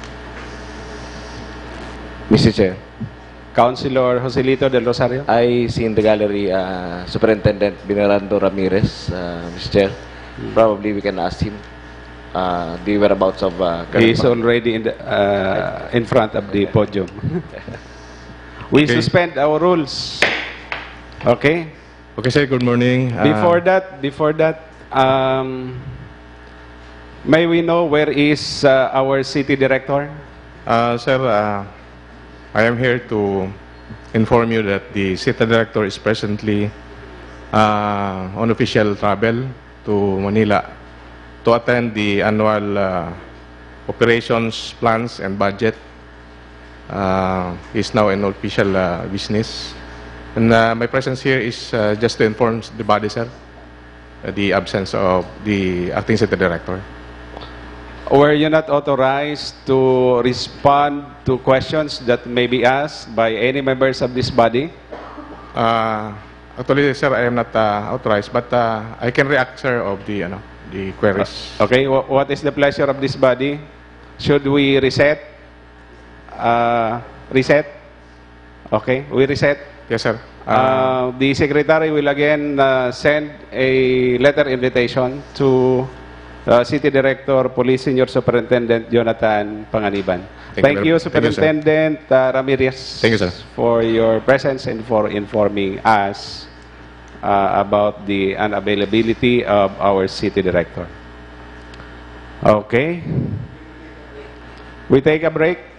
Mister Chair, Councilor Joselito Del Rosario? I see in the gallery uh, Superintendent Venerando Ramirez, uh, Mister Chair. Probably we can ask him uh, the whereabouts of uh, He is current already in, the, uh, in front of the podium. We Okay. suspend our rules. Okay? Okay, sir. Good morning. Uh, Before that, before that, um, may we know where is uh, our city director? Uh, sir, uh, I am here to inform you that the city director is presently uh, on official travel to Manila to attend the annual uh, operations plans and budget. Uh, is now an official uh, business. And uh, my presence here is uh, just to inform the body, sir, uh, the absence of the acting city director. Were you not authorized to respond to questions that may be asked by any members of this body? Uh, actually, sir, I am not uh, authorized, but uh, I can react, sir, of the ano, the queries. Okay, wha- what is the pleasure of this body? Should we reset? Uh, reset? Okay, we reset. Yes, sir. Uh, the secretary will again uh, send a letter invitation to uh, City Director Police, Senior Superintendent Jonathan Panganiban. Thank you very much. Thank you, sir. Superintendent, uh, Ramirez, Thank you, sir. for your presence and for informing us, uh, about the unavailability of our City Director. Okay. We take a break.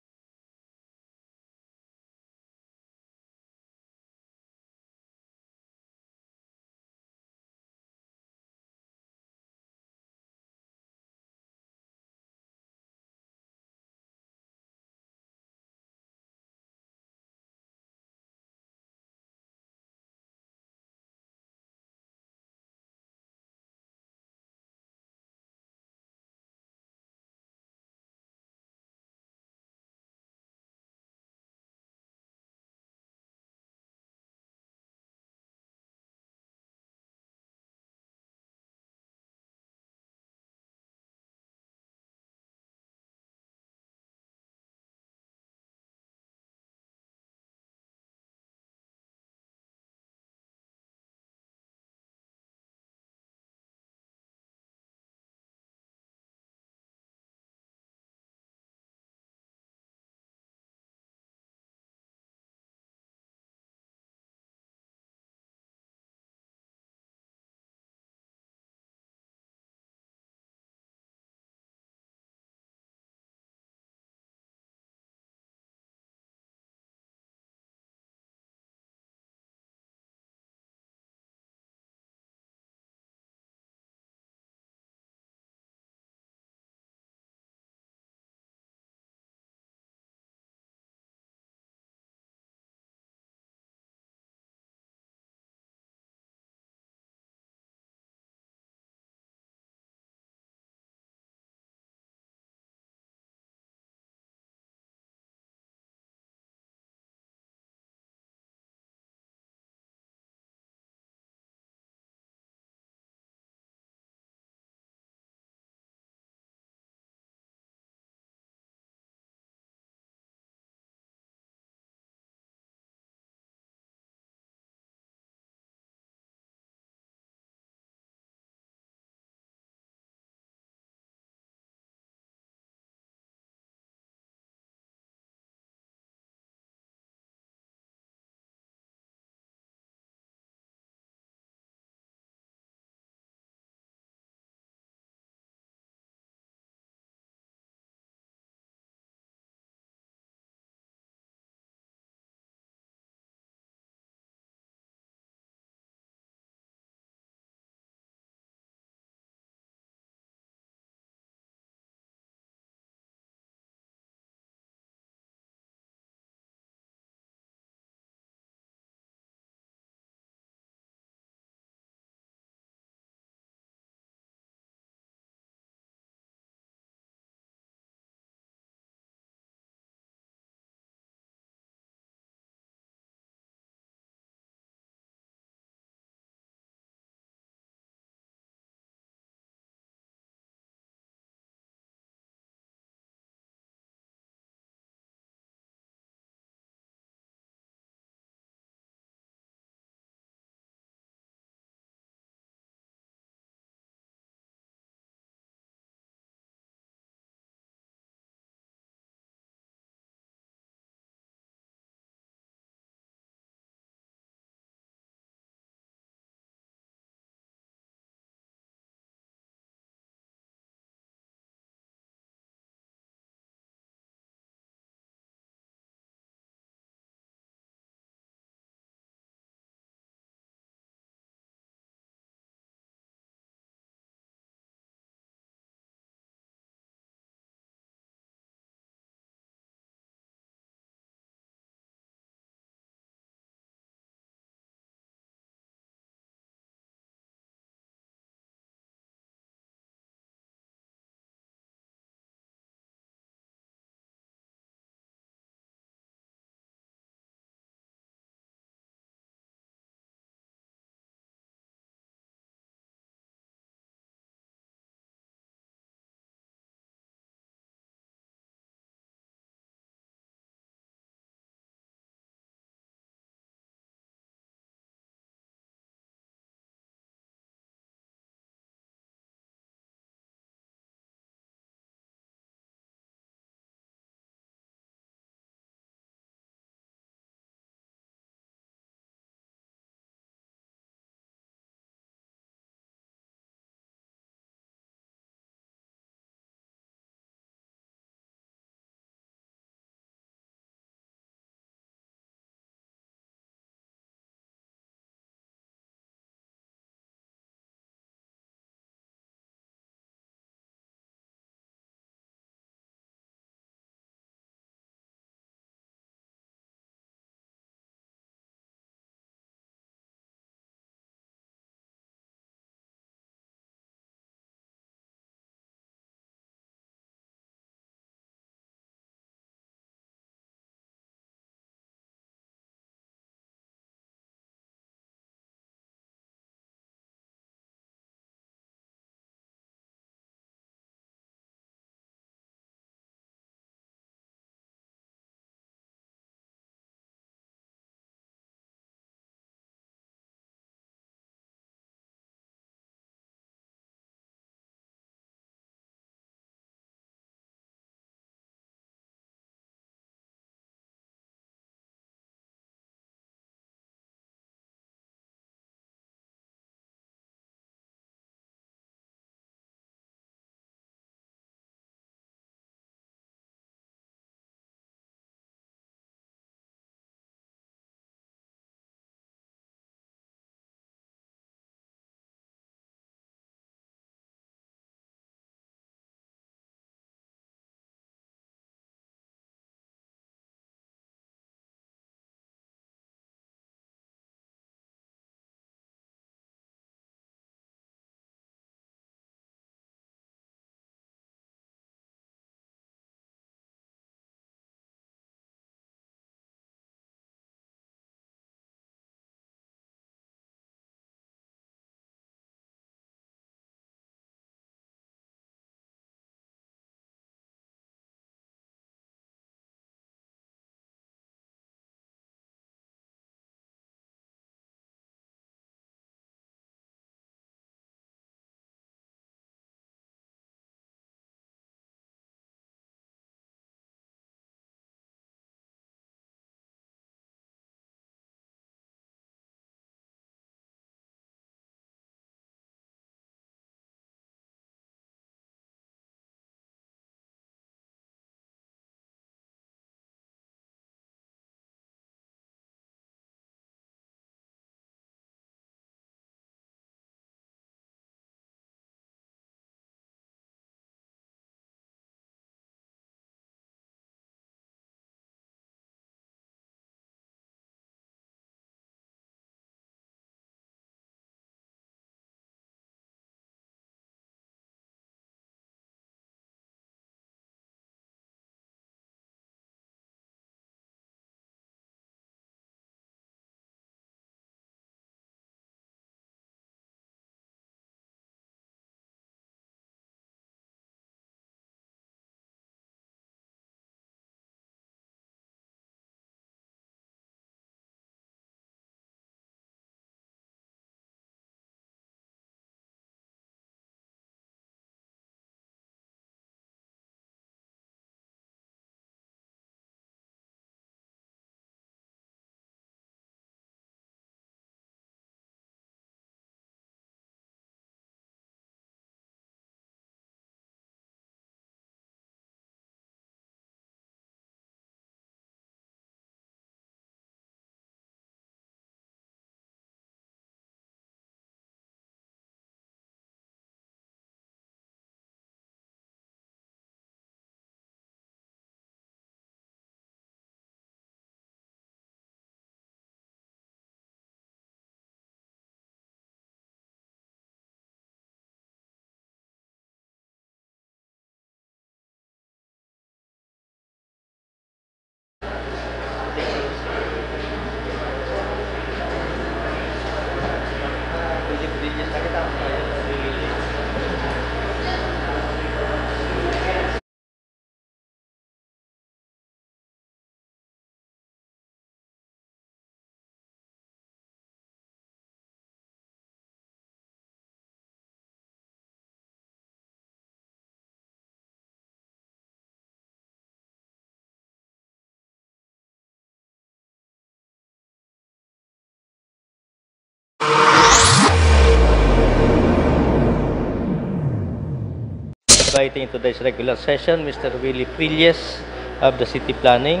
Inviting today's regular session, Mister Willie Prilles of the City Planning,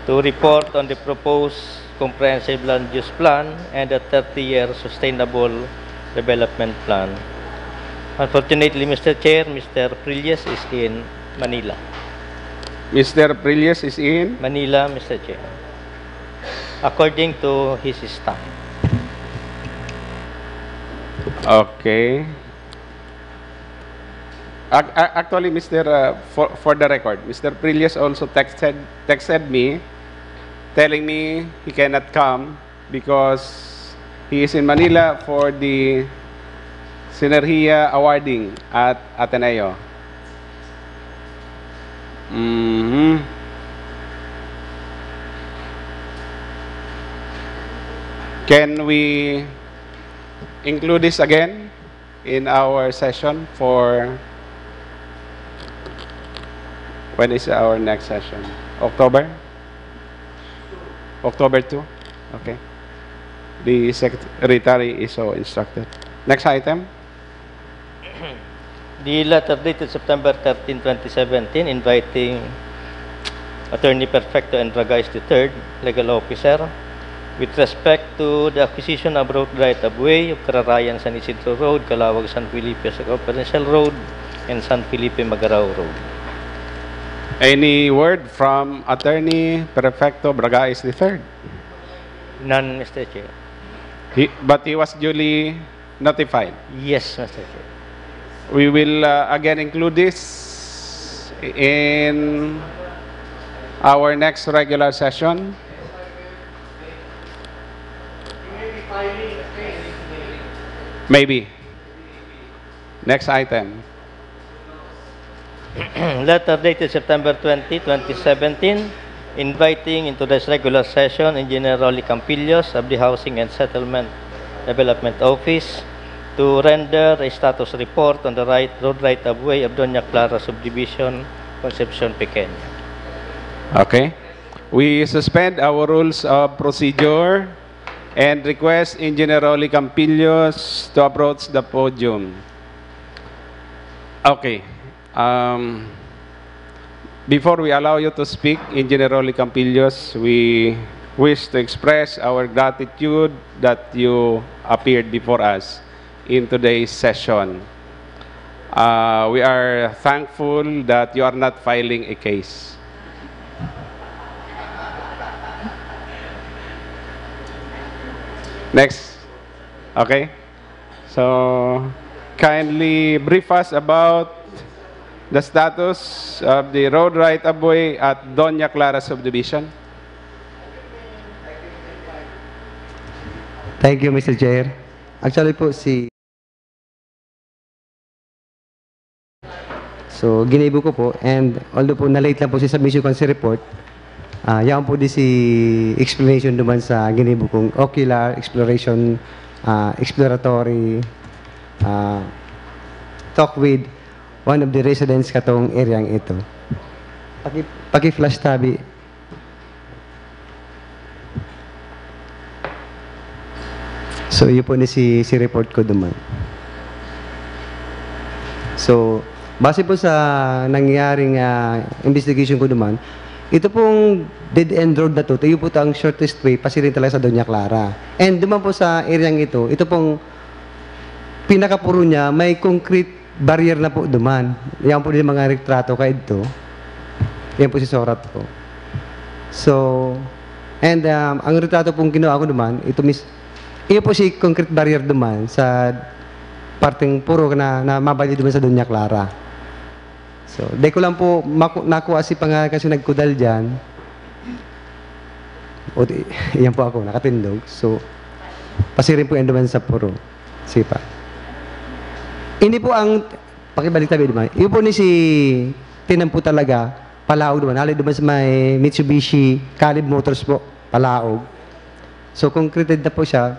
to report on the proposed comprehensive land use plan and the thirty-year sustainable development plan. Unfortunately, Mister Chair, Mister Prilles is in Manila. Mister Prilles is in Manila, Mister Chair. According to his staff. Okay. Ac- a- Actually, Mister uh, for, for the record, Mister Prilles also texted texted me, telling me he cannot come because he is in Manila for the Sinergia awarding at Ateneo. Mhm. Can we include this again in our session for, when is our next session? October? October two? Okay. The secretary is so instructed. Next item. The letter dated September thirteen, twenty seventeen, inviting Attorney Perfecto and Ragais the third, Legal Officer, with respect to the acquisition of road right of way of Kararayan San Isidro Road, Calawag San Felipe Circumferential Road, and San Felipe Magarao Road. Any word from Attorney Perfecto Bragais the third? None, Mister Chair. He, but he was duly notified. Yes, Mister Chair. We will uh, again include this in our next regular session. Maybe. Next item. Letter dated September twenty, twenty seventeen, inviting into this regular session Engineer Rolly Campillos of the Housing and Settlement Development Office to render a status report on the right road right of way of Doña Clara Subdivision, Concepcion Pequeña. Okay. We suspend our rules of procedure and request Engineer Rolly Campillos to approach the podium. Okay. Um, before we allow you to speak, Engineer Rolly Campillos, we wish to express our gratitude that you appeared before us in today's session. Uh, we are thankful that you are not filing a case. Next. Okay. So, kindly brief us about the status of the road right of way at Doña Clara Subdivision. Thank you, Mister Chair. Actually po, si... So, ginibo ko po, and although po na-late lang po si submission ko sa report, ah, yaon po di si explanation duman sa ginibo kong ocular exploration, ah, exploratory ah, talk with one of the residents katong area ito. Paki, paki-flash tabi. So, iyo po ni si, si report ko duman. So, base po sa nangyaring ah, investigation ko duman, ito pong dead end road na to, ito po ang shortest way pasiring talaga sa Doña Clara. And duman po sa area ito, ito pong pinakapuro niya, may concrete barrier na po duman. Yan po yung mga retrato kaidto. Yan po si Sorat po. So, and um, ang retrato pong kinuha ko duman, ito mis iyo po si concrete barrier duman sa parteng puro na, na mabali duman sa Doña Clara. So, di ko lang po maku- nakuha si pangalan kasi nagkudal dyan. O, di- yan po ako, nakatindog. So, pasiring po yan duman sa puro. Sipa. Ini po ang, pakibalik tabi duman. Iyo po ni si Tinampo talaga, palaog duman. Hali duman sa may Mitsubishi Calib Motors po, palaog. So, concreted na po siya.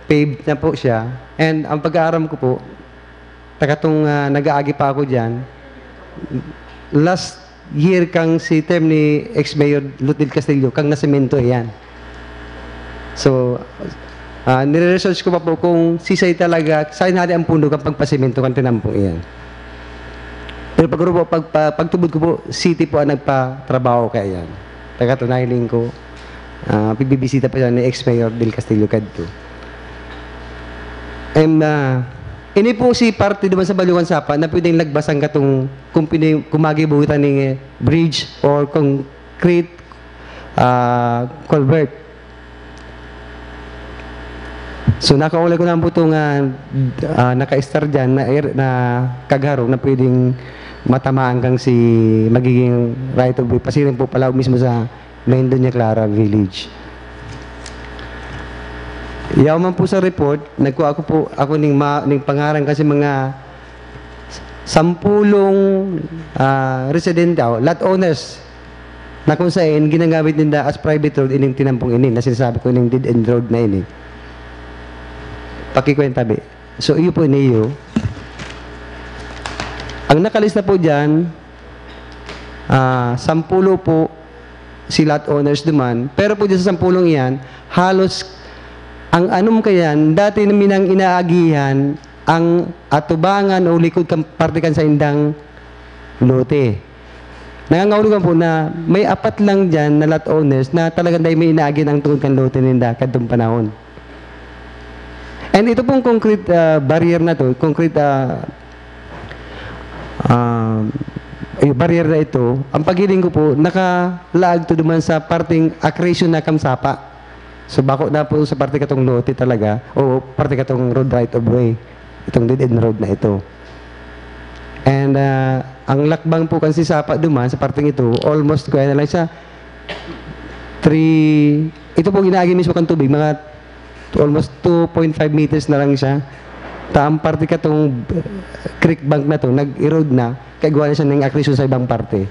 Paved na po siya. And ang pag-aaram ko po, takatong ah, nag-aagi pa ako dyan, last year kang si term ni ex-mayor Lutil Castillo, kang nasemento yan. So, ah, nire-research ko pa po kung sisay talaga, saan hali ang puno kang pagpasemento kang Tinampo yan. Pero pag, pag, pag, pagtubod ko po, city po ang nagpatrabaho kaya yan. Taga Tunay Lingko, ah, pigbibisita pa siya ni ex-mayor Del Castillo kadto. And, ah, ini po si parte naman sa Balugan Sapa na pwedeng lagbasan katong kung pini-, kung magibuhitan ning, eh, bridge or concrete, ah, culvert. So, nakaulay ko na po itong, ah, ah, naka-star dyan na, er-, na kagharong na pwedeng matamaan kang si magiging right of way. Pasiring po pala mismo sa main Doña Clara Village. Yaw man po sa report, nagkuha ako po, ako ning ma-, ning pangaran kasi mga sampulong, ah, residente, oh, lot owners na kung saan ginagamit ninda as private road ining tinampong ini, na sinasabi ko ining dead end road na ini. Pakikwenta, bi. So, iyo po, niyo. Ang nakalista po dyan, ah, sampulo po si lot owners duman. Pero po dyan sa sampulong iyan, halos ang anom kayan, dati na minang inaagihan ang atubangan o likod kan parte kan saindang lote. Nangangahulugan po na may apat lang dyan na lot owners na talagang dai may inaagihan ang tungod kan lote ninda kadtong panahon. And ito pong concrete, ah, barrier na to, concrete, ah, ah, yung barrier na ito, ang paghiling ko po, nakalaag to duman sa parting accretion na kan sapa. So, bako na po sa parte katong lote talaga, o parte katong road right of way, itong dead end road na ito. And, ah, ang lakbang po kan si sapa duman sa parteng ito, almost kaya na lang siya, three, ito po ginaagi mismo kan tubig, mga almost two point five meters na lang siya. Ta ang parte katong, uh, creek bank na to, nag-erode na, kaya gawa na siya ng accretion sa ibang parte.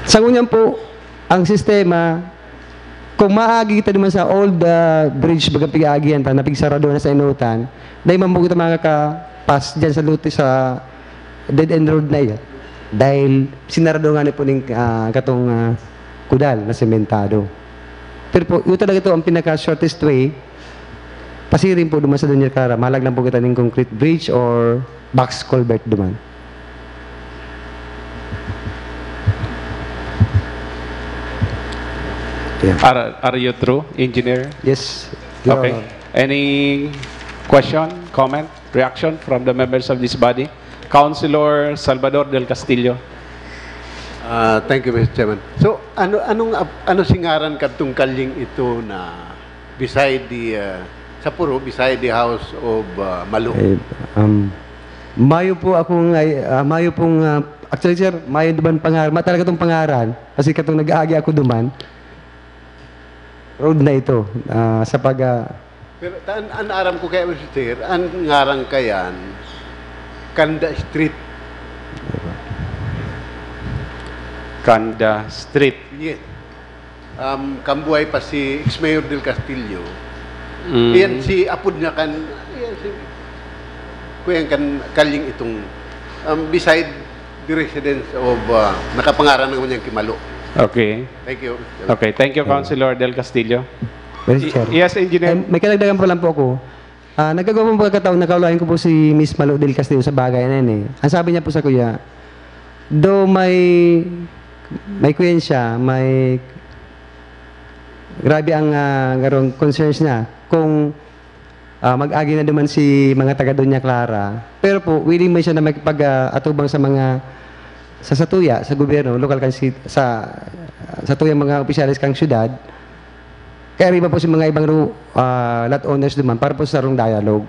Sa ngunyan po, ang sistema, kung maagi kita naman sa old, ah, bridge, baga pig-aagihan ta, na pigsarado na sa inutan, dahil man po kita makakapas dyan sa lote sa dead end road na iyan. Dahil sinarado nga ni po ning, ah, katong, ah, kudal na sementado. Pero po, yun talaga to ang pinaka-shortest way. Pasiring po duman sa Doña Clara, malag lang po kita ning concrete bridge or box culvert duman. Yeah. Are, are you through, Engineer? Yes, Your Okay. Honor. Any question, comment, reaction from the members of this body? Councilor Salvador Del Castillo. Ah, thank you, Mister Chairman. So, ano anong ap- ano singaran kadtong kalyeng ito na beside the ah, sa Puro, beside the house of ah, Malo? Eh, um, mayo po akong, ay, ah, mayo pong, ah, actually, sir, mayo duman pangaran, ma talaga tong pangaran, kasi katong nag-aagi ako duman, road na ito, ah, sa pag, ah, Pero ta- an, an aram ko kaya, Mister Chair, an ngaran kayan, Kanda Street. Kanda Street. Yes. Um, kambuhay pa si ex-mayor Del Castillo. Mm. Iyan si apod niya kan, iyan si, kuya kan kalyeng itong, um, beside the residence of, uh, nakapangaran ng kanyang Kimalo. Okay. Thank you. Okay, thank you, Councilor Del Castillo. Mister Chair. Y- yes, Engineer. Ay, may karagdagan pa lang po ako. Ah, nagkagawa pong pagkataon, nakaulaan ko po si Miss Malo Del Castillo sa bagay na yan eh. Ang sabi niya po sa kuya, do may, may kuyan siya, may grabe ang ah, garong concerns niya. Kung ah, mag-agi na duman si mga taga Doña Clara, pero po, willing man siya na makipag-atubang sa mga, sa satuya, sa gobyerno, lokal kan si, sa, sa tuyang mga opisyales kang syudad, kaya riba po si mga ibang ru- ah, lot owners duman para po sa sarong dialogue.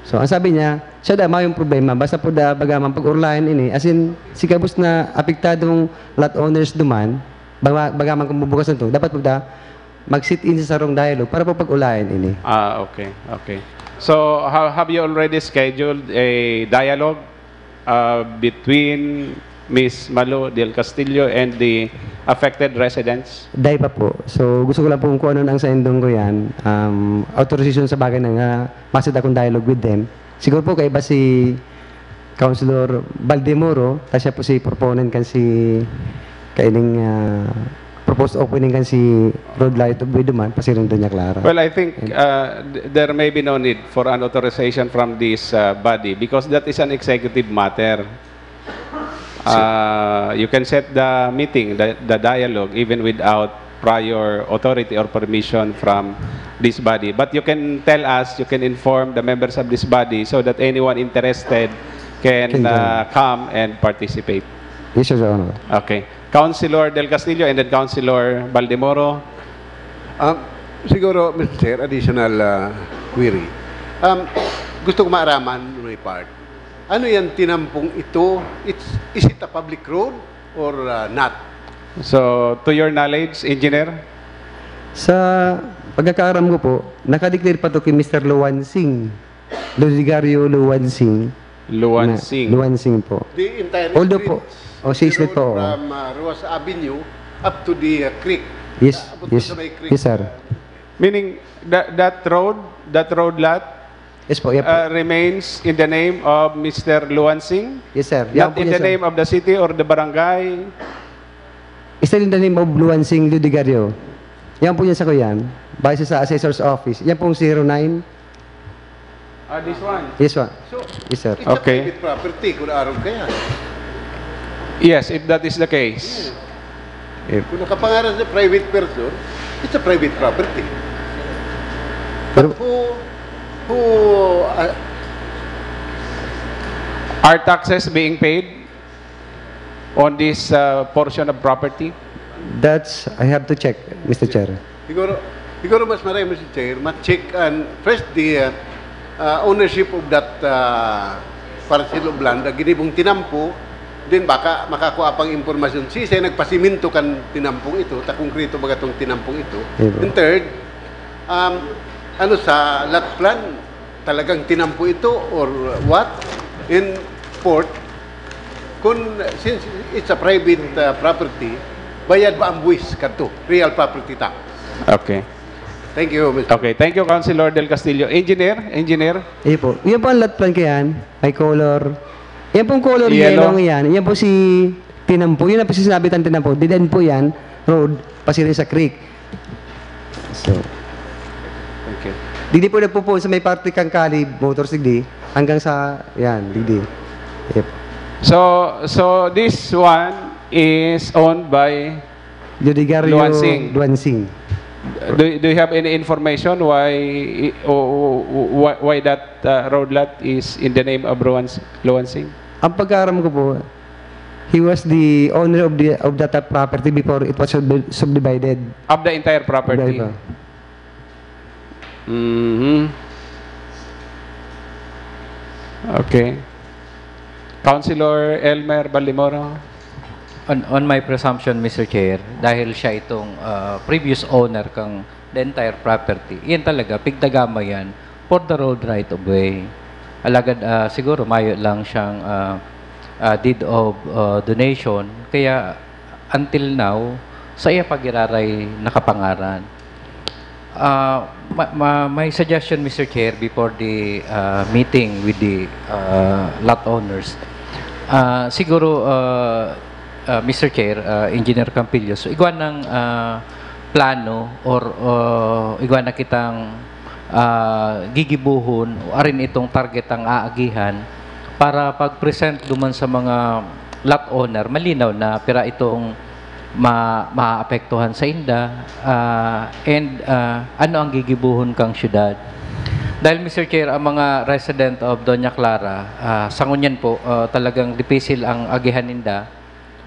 So, ang sabi niya, siya daw, mayong problema, basta po da, baga man pag-urlayan ini, as in, si gabos na apektadong lot owners duman, baga, baga man kung bubukas na to, dapat po da, mag-sit-in sa sarong dialogue para po pag-ulayan ini. Ah, okay, okay. So, ha- have you already scheduled a dialogue uh, between Miss Malo Del Castillo and the affected residents? Dai pa po. So, gusto ko lang po kung ano ang saindong ko yan. Um, authorization sa bagay na nga, masid akong dialogue with them. Siguro po, kaiba si Councilor Baldemoro, ta siya po si proponent kan si kaining ah, proposed opening kan si Road Light of Way duman, pasiring Doña Clara. Well, I think uh, th- there may be no need for an authorization from this uh, body because that is an executive matter. Uh, you can set the meeting, the, the dialogue, even without prior authority or permission from this body. But you can tell us, you can inform the members of this body so that anyone interested can, Can join. Uh, come and participate. Yes, sir, Your Honor. Okay. Councilor Del Castillo and then Councilor Baldemoro. Um, siguro, Mister Chair, additional uh, query. Um, gusto ko maaraman, my part. Ano yan tinampong ito? It's, is it a public road or uh, not? So, to your knowledge, Engineer? Sa pagkakaaram ko po, nakadeclare pa to kay Mister Luwansing. Ludigario Luwansing. Luwansing. Na- Luwansing po. The entire Although street, po, oh, si the Islet road po, oh. From uh, Roas Avenue up to the uh, creek. Yes, Abot yes. Sa may creek. Yes, sir. Meaning, that, that road, that road lot Yes po, yeah po. Uh, remains in the name of Mister Luwansing? Yes, sir. Not po in yan, the sir. Name of the city or the barangay? Still in the name of Luwansing Ludigario. Yan po yan sa kuyan. Base sa assessor's office. Yan pong zero nine. Ah, this one. Yes, sir. So, Yes, sir. It's Okay. A private property kung araw kaya. Yes, if that is the case. If, Kung nakapangaran sa private person, it's a private property. But Pero- who, who, uh, Are taxes being paid on this uh, portion of property? That's, I have to check, Mister Chair. Siguro, siguro mas maray, Mister Chair, ma-check and first the uh, uh, ownership of that uh, parcel of land na ginibong tinampo, then baka makakuha pang impormasyon si siya nagpasimento kan tinampong ito, ta konkreto baga tong tinampong ito. Diba? And third, um, ano sa lot plan, talagang tinampo ito or what? In fourth, kung since it's a private uh, property, bayad ba ang buwis kadto? Real property tax. Okay. Thank you, Mister Okay, thank you, Councilor Del Castillo. Engineer, engineer. Iyo po. Yan po ang lot plan kayan. May color. Yan pong color Yellow. Yellow yan. Yan po si Tinampo. Yun ang po sinasabi tang Tinampo. Diyan po yan. Road. Pasiring sa creek. So, Okay. digdi po nagpupuon sa may parte kang kalib, motor sigdi, hanggang sa, yan, digdi. Yep. So, so this one is owned by Ludigario Luansing. Luansing. Do, do you have any information why o, o- why, why that uh, road lot is in the name of Luans, Luansing? Ang pagkaaram ko po, he was the owner of the of that property before it was sub- subdivided. Of the entire property. Iba-iba. Mhm. Okay. Councilor Elmer Baldemoro. On, on my presumption, Mister Chair, dahil siya itong ah, previous owner kang the entire property, yan talaga, pigdagama yan for the road right of way. Alagad ah, siguro mayo lang siyang ah, ah, deed of ah, donation, kaya until now, sa iya pa giraray nakapangaran. Ah, ma- ma- my suggestion, Mister Chair, before the ah, meeting with the ah, lot owners, ah, siguro, ah, ah, Mister Chair, ah, Engineer Campillo, so igwa ng ah, plano or ah, igwa na kitang ah, gigibuhon o arin itong target ang aagihan para pag-present duman sa mga lot owner, malinaw na pira itong ma- maapektuhan sa inda, ah, and ah, ano ang gigibuhon kang syudad. Dahil, Mister Chair, ang mga resident of Doña Clara, ah, sa ngunyan po, ah, talagang dipisil ang agihan ninda.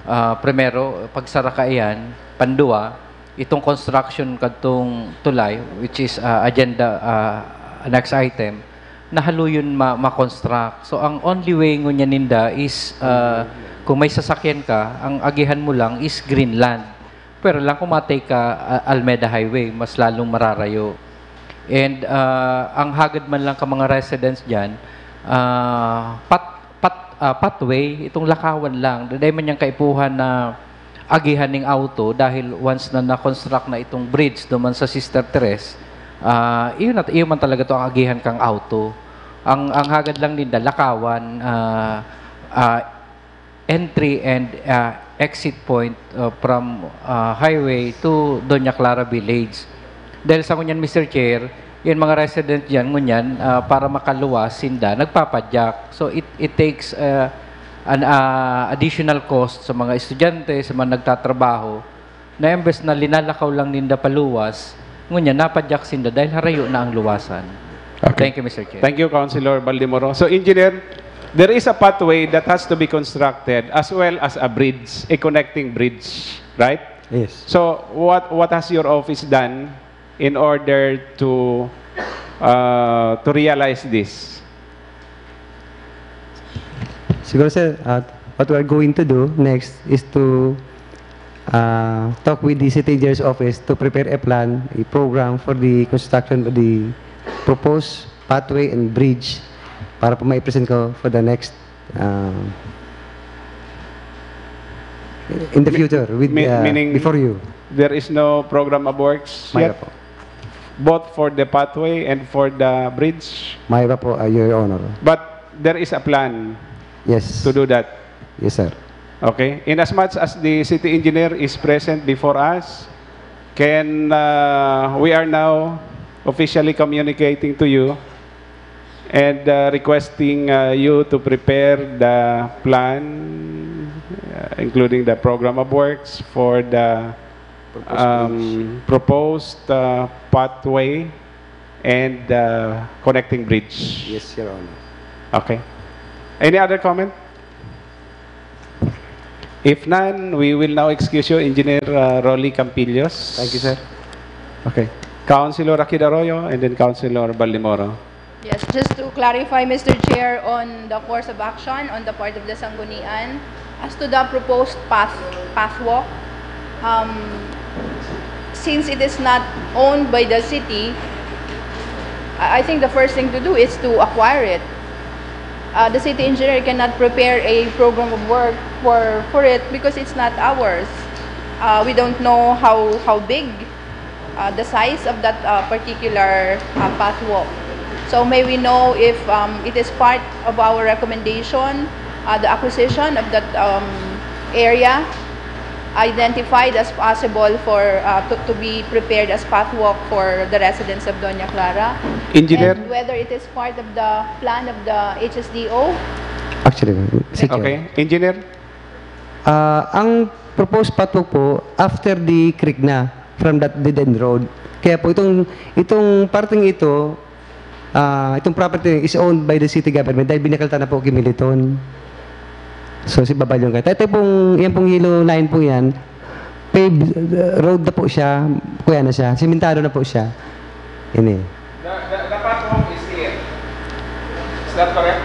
Ah, primero, pagsara kaiyan, pandua, itong construction kadtong tulay, which is ah, agenda ah, next item, nahaluyon ma- ma-construct. So, ang only way ngunyan ninda is, ah, kung may sasakyan ka, ang agihan mo lang is green land. Pero lang kung matay ka ah, Almeda Highway, mas lalong mararayo. And ah, ang hagad man lang ka mga residents dyan, ah, pat, pat, ah, pathway, itong lakawan lang. Dahil man niyang kaipuhan na agihan ning auto dahil once na na-construct na itong bridge duman sa Sister Tres, ah, iyon at iyon man talaga to ang agihan kang auto. Ang ang hagad lang ninda lakawan, ah, ah, entry and, ah, exit point, ah, from, ah, highway to Doña Clara Village. Dahil sa ngunyan, Mister Chair, yung mga resident dyan, ngunyan, ah, para makaluwas, sinda, nagpapadyak. So, it, it takes, ah, an, ah, additional cost sa mga estudyante, sa mga nagtatrabaho, na imbes na linalakaw lang ninda paluwas, ngunyan, napadyak sinda dahil harayo na ang luwasan. Okay. Thank you, Mister Chair. Thank you, Councilor Baldemoro. So, Engineer, there is a pathway that has to be constructed as well as a bridge, a connecting bridge, right? Yes. So, what, what has your office done in order to, uh, to realize this? Siguro, sir, uh, what we're going to do next is to, uh, talk with the city engineer's office to prepare a plan, a program for the construction of the proposed pathway and bridge para po ma-present ko for the next, uh, in the Mi-, future with, mi-, uh, meaning before you. There is no program of works Mayroon yet? Po. Both for the pathway and for the bridge? Mayroon po, uh, Your Honor. But there is a plan Yes. to do that? Yes, sir. Okay. In as much as the city engineer is present before us, can, uh, we are now officially communicating to you and, uh, requesting, uh, you to prepare the plan, uh, including the program of works for the, Proposed um, bridge. proposed, uh, pathway and, uh, connecting bridge. Yes, Your Honor. Okay. Any other comment? If none, we will now excuse you, Engineer, uh, Rolly Campillos. Thank you, sir. Okay. Councilor Akid Arroyo and then Councilor Baldemoro. Yes, just to clarify, Mister Chair, on the course of action on the part of the Sanggunian, as to the proposed path, pathwalk, um, since it is not owned by the city, I, I think the first thing to do is to acquire it. Uh, the city engineer cannot prepare a program of work for, for it because it's not ours. Uh, we don't know how, how big, uh, the size of that, uh, particular, uh, pathwalk. So may we know if, um, it is part of our recommendation, uh, the acquisition of that, um, area identified as possible for, uh, to, to be prepared as pathwalk for the residents of Doña Clara? Engineer? And whether it is part of the plan of the H S D O? Actually, si Chair. Okay. Engineer? Ah, ang proposed pathwalk po, after the creek na, from that dead-end road. Kaya po, itong, itong parteng ito, ah, itong property is owned by the city government dahil binakalta na po ki Militon. So, si Babalyong Kaya. Ito pong, yan pong yellow line po yan, paved, uh, road na po siya, kuya na siya, simentado na po siya. Ini. The, the, the pathwalk is here. Is that correct?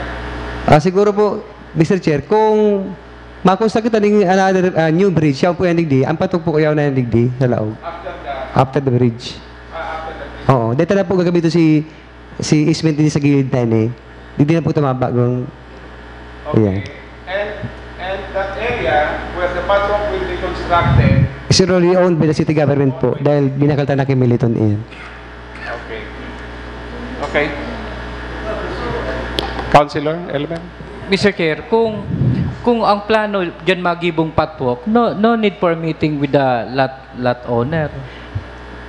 Ah, siguro po, Mister Chair, kung makonstruct kita ning another, ah, new bridge, siya po yan digdi, ang pathwalk po kaya na yan digdi, sa laog. After the After the bridge. Ah, after the bridge. Oo, dito na po gagamitin si, si easement din sa gilid na yan eh. Digdi na po tumaba kung Okay. Yeah. And, and that area where the pathwalk will be constructed Is already owned by the city government po dahil binakalta na kay Militon iyan. Okay. Okay. Councilor Elmer? Mister Chair, kung, kung ang plano diyan magibong pathwalk, no, no need for meeting with the lot, lot owner.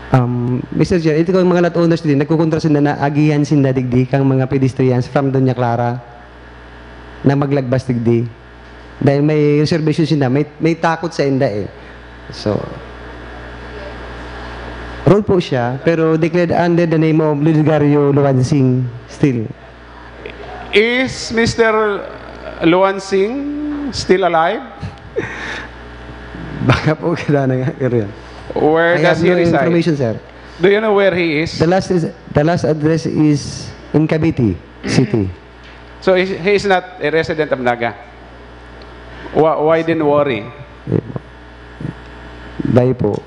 Um, Mister Chair, ito kang mga lot owners din, nagkukontra sila na agihan sinda digdi kang mga pedestrians from Doña Clara na maglagbas digdi. Dahil may reservation sila, may, may takot sa inda eh. So, road po siya, pero declared under the name of Ludigario Luansing still. Is Mister Luansing still alive? Baka po kailangan nga, pero yan. Where I does have he no reside? Information, sir. Do you know where he is? The last is, the last address is in Cavite City. So, he, he is not a resident of Naga? Why, why din worry? Dahil po,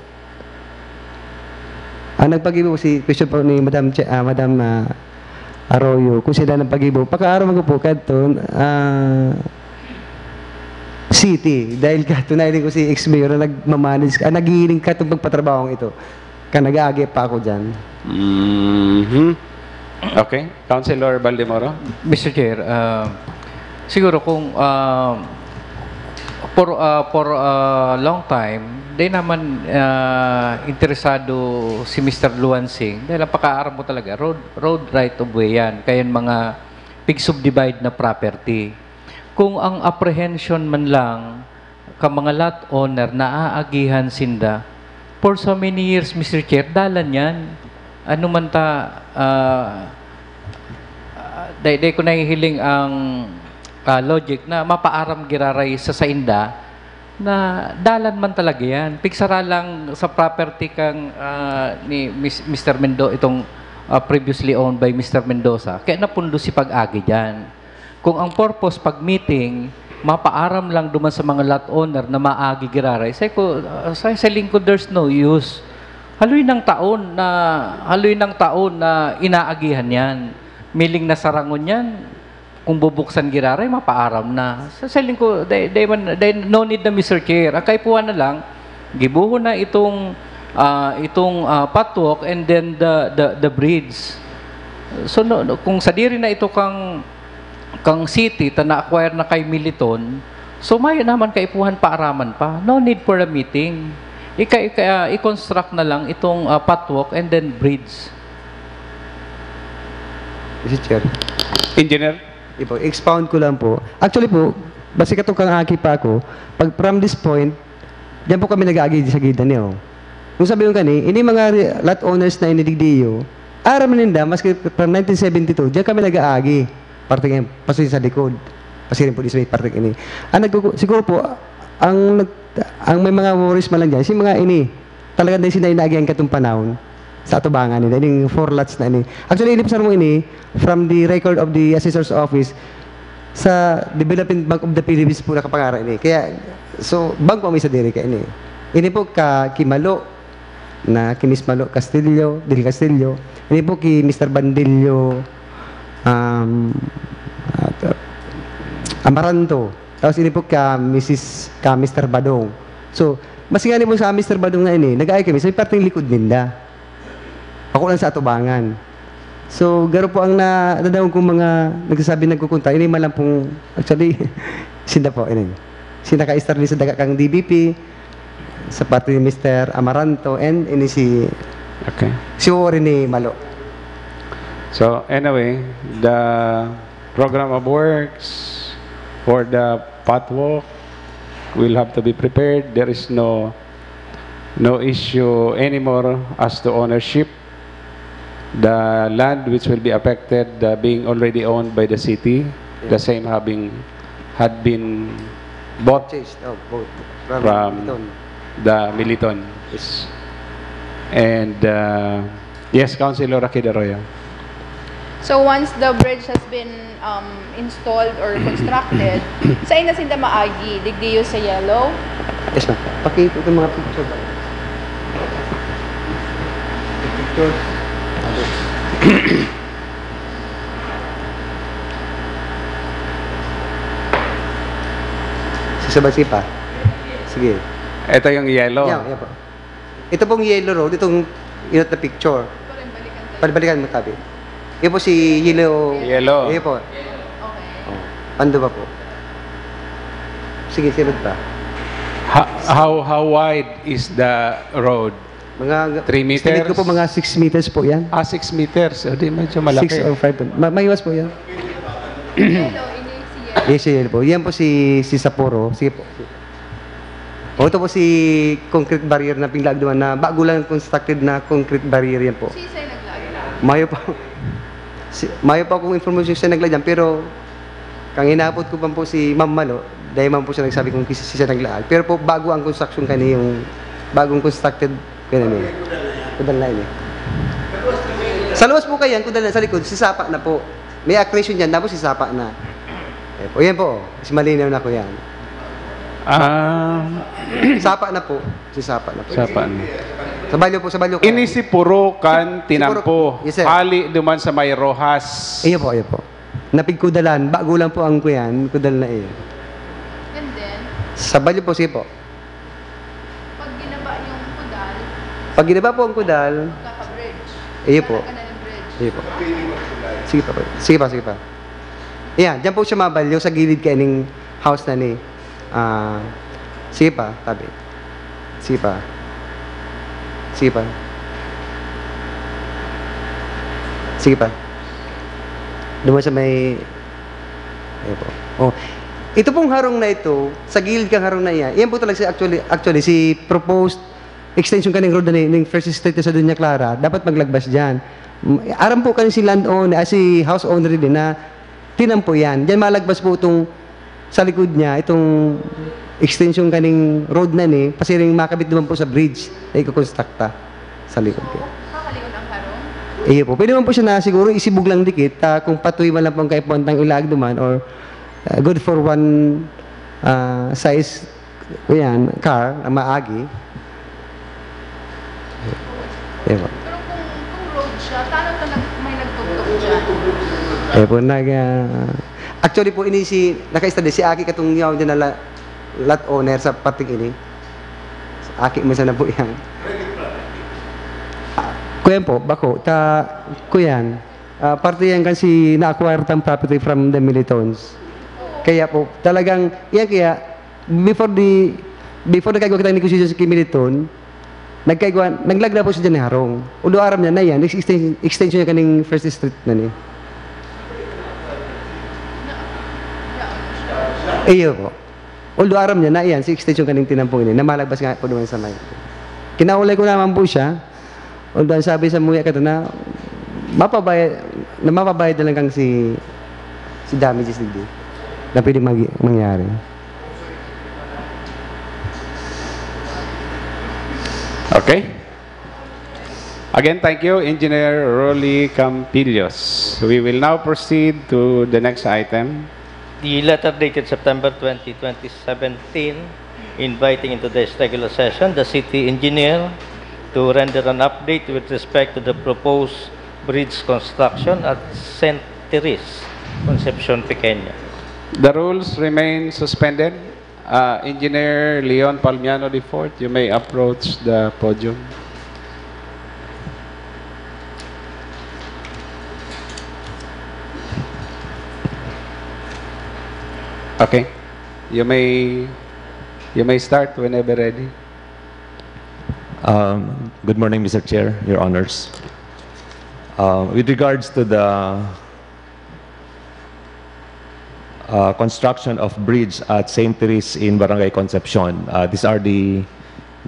ang nagpagibo si, question po ni Madam Che-, ah, Madam, ah, Arroyo, kung sila nagpagibo, pakaaraman ko po, kadto, ah, city, dahil kadto na ko si ex-mayor na nagmamanage, ah, naghihiling kadto pagpatrabahong ito. Ka nag-aagi pa ako dyan. Mhm. Okay. Councilor Baldemoro? Mister Chair, ah, siguro kung, ah, For, ah, for a long time, di naman, ah, interesado si Mister Luan Singh dahil ang pakaaram ko talaga, road, road right of way yan. Kaya yung mga pig-subdivide na property. Kung ang apprehension man lang ka mga lot owner naaagihan sinda, for so many years, Mister Chair, dalan yan. Ano man ta, ah, ah, dai, dai ko nahihiling ang, ah, logic na mapaaram giraray sa sainda na dalan man talaga yan. Pigsara lang sa property kang, ah, ni Mis-, Mister Mendo-, itong, ah, previously owned by Mister Mendoza, kaya napundo si pag-agi dyan. Kung ang purpose pag meeting, mapaaram lang duman sa mga lot owner na maagi giraray, say ko, ah, say, sa lingkod, there's no use. Haloy ng taon na, haloy ng taon na inaagihan yan. Miling na sarangon yan, kung bubuksan giraray, mapaaram na. Sa, sa lingkod, they, they, man- they, no need na, Mister Chair. Ang kaipuhan na lang, gibuhon na itong, ah, itong, ah, patwalk and then the, the, the bridge. So, no, no, kung sadiri na ito kang, kang city, ta na-acquire na kay Militon, so mayo naman kaipuhan paaraman pa. No need for a meeting. Ika, ika, ah, i-construct na lang itong, ah, patwalk and then bridge. Mister Chair. Engineer? Ipo, expound ko lang po. Actually po, basi katong kang aki pa ako, pag from this point, diyan po kami nag-aagi sa gida niyo. Kung sabi ko kani, ini mga re- lot owners na inidigdiyo, aram na ninda, maski from nineteen seventy-two, diyan kami nag-aagi. Parte ngayon, pasin sa likod. Pasirin po di sa may parte ini. Ang nagkuku- siguro po, ang, nag- ang may mga worries man lang dyan, si mga ini, talagang dahil sila inaagihan katong panahon sa atubangan nila, ining four lots na ini. Actually, ini po sa ini, from the record of the assessor's office, sa Development Bank of the Philippines po nakapangara ini. Kaya, so, bangko kami sa diri ka ini. Ini po ka Kimalo, na ki Miss Malo Castillo, Del Castillo. Ini po ki Mister Bandillo, um, at, uh, Amaranto. Tapos ini po ka Missus ka Mister Badong. So, mas nga ni po sa Mister Badong na ini, nag-aay kami sa parteng likod ninda. Ako lang sa atubangan. So, garo po ang na, nadangog kong mga nagsasabi, nagkukunta. Ini man lang pong, actually, sinda po, ini. Sinda ka-istar ni sa daga kang D B P, sa parte ni Mister Amaranto, and ini si, Okay. si Warren ni Malo. So anyway, the program of works for the pathwalk will have to be prepared. There is no no issue anymore as to ownership. The land which will be affected, uh, being already owned by the city, the same having had been bought Chase, oh, both. From, From- Militon. the Militon. And uh, yes, Councilor Akid Arroyo. So once the bridge has been um, installed or constructed, saan na sinda maagi? Digdiyo sa yellow? Yes, ma'am. Pakita itong mga picture ba? Picture. Sisabay, sige pa. Sige. Ito yung yellow. Yan, yan po. Ito pong yellow road, itong inot na picture. Palibalikan mo, tabi. Yan po si yellow. Yellow. Yan po. Okay. Oh. Pando ba po? Sige, sunod pa. Ho- how how wide is the road? Mga Three estimate ko meters? po mga six meters po yan. Ah, six meters. O di, medyo malaki. Six or five. Ma mahiwas po yan. Hello, ini si Yellow. Yes, yun po. Yan po si, si Sapporo. Sige po. O, ito po si concrete barrier na pinglaag naman na bago lang constructed na concrete barrier yan po. Si Isay naglaag. Mayo pa. Si, mayo pa akong information sa naglaag dyan, pero kang hinapot ko pa po si Ma'am Malo, dahil man po siya nagsabi kung kis- siya naglaag. Pero po, bago ang construction kani yung bagong constructed, kaya na Kudal na ini. Sa luwas po kayan, kudal na sa likod, si Sapa na po. May accretion dyan, tapos si Sapa na. Eh, po, yan po, oh. Mas malinaw na ko yan. Ah, Sapa na po. Si Sapa na po. Sapa na. Sa Balyo po, sa Balyo. Ini si Puro kan tinampo. Yes, sir. Hali duman sa may Rojas. Iyo po, iyo po. Napigkudalan. Bago lang po ang kuyan. Kudal na eh. And then, Sa Balyo po, sige po. pag ginaba yung kudal, Pag ginaba po ang kudal, kaka-bridge. Iyo po. Talaga na ng bridge. Iyo po. Sige pa po. Sige pa, sige pa. Ayan, dyan po siya mabalyo sa gilid kaining house na ni ah, Sige pa, tabi. Sige pa. Sige pa. Sige pa. Duman sa may, ayun po. Oh. Ito pong harong na ito, sa gilid kang harong na iyan, iyan po talaga si, actually, actually, si proposed extension kaning road na ni, ning First Street sa Doña Clara, dapat maglagbas diyan. Mm, aram po kan si land owner, ah, si house owner din na tinampo yan. Diyan malagbas po itong, sa likod niya, itong extension kaning road na ni, pasiring makabit naman po sa bridge na ikokonstrakta sa likod ko. Kakalikod ang harong? Iyo po. Pwede naman po siya na siguro isibog lang dikit, ah, kung patuloy man lang po ang kaipuhan tang ilaag duman or, ah, good for one, ah, size, yan, car na maagi. Iyo po. Pero kung, kung road siya, tano ta nag-, may nagtugtog dyan? Iyo po, nag, ah, actually po, ini si, nakaistadi si Aki katong yaw dyan na la-, lot owner sa parting ini. Aki mo sana po yan. Ah, kuyan po, bako, ta, kuyan. Ah, parte yan kasi na-acquire tang property from the Militons. Kaya po, talagang, yan kaya, before the, before nagkaigwa kita ng negosyo sa Militons, nagkaigwa, naglag na po siya dyan ni Harong. Although aram niya na yan, ex-, extension, extension niya kaning First Street na ni. Iyo po. Although aram niya na yan, si extension kaning tinampong ini, na malagbas nga po naman sa may. Kinaulay ko naman po siya. Although ang sabi sa muya ka na, mapabayad, na mapabayad na lang kang si, si damages digdi na pwede mag-, mangyari. Okay. Again, thank you, Engineer Rolly Campillos. We will now proceed to the next item. The letter dated September twenty, twenty seventeen, inviting into this regular session the city engineer to render an update with respect to the proposed bridge construction at Saint Therese, Concepcion Pequeña. The rules remain suspended. Uh, Engineer Leon Palmiano the fourth, you may approach the podium. Okay. You may you may start whenever ready. Um, good morning, Mister Chair, Your Honors. Uh, with regards to the uh, construction of bridge at Saint Therese in Barangay Concepcion, uh, these are the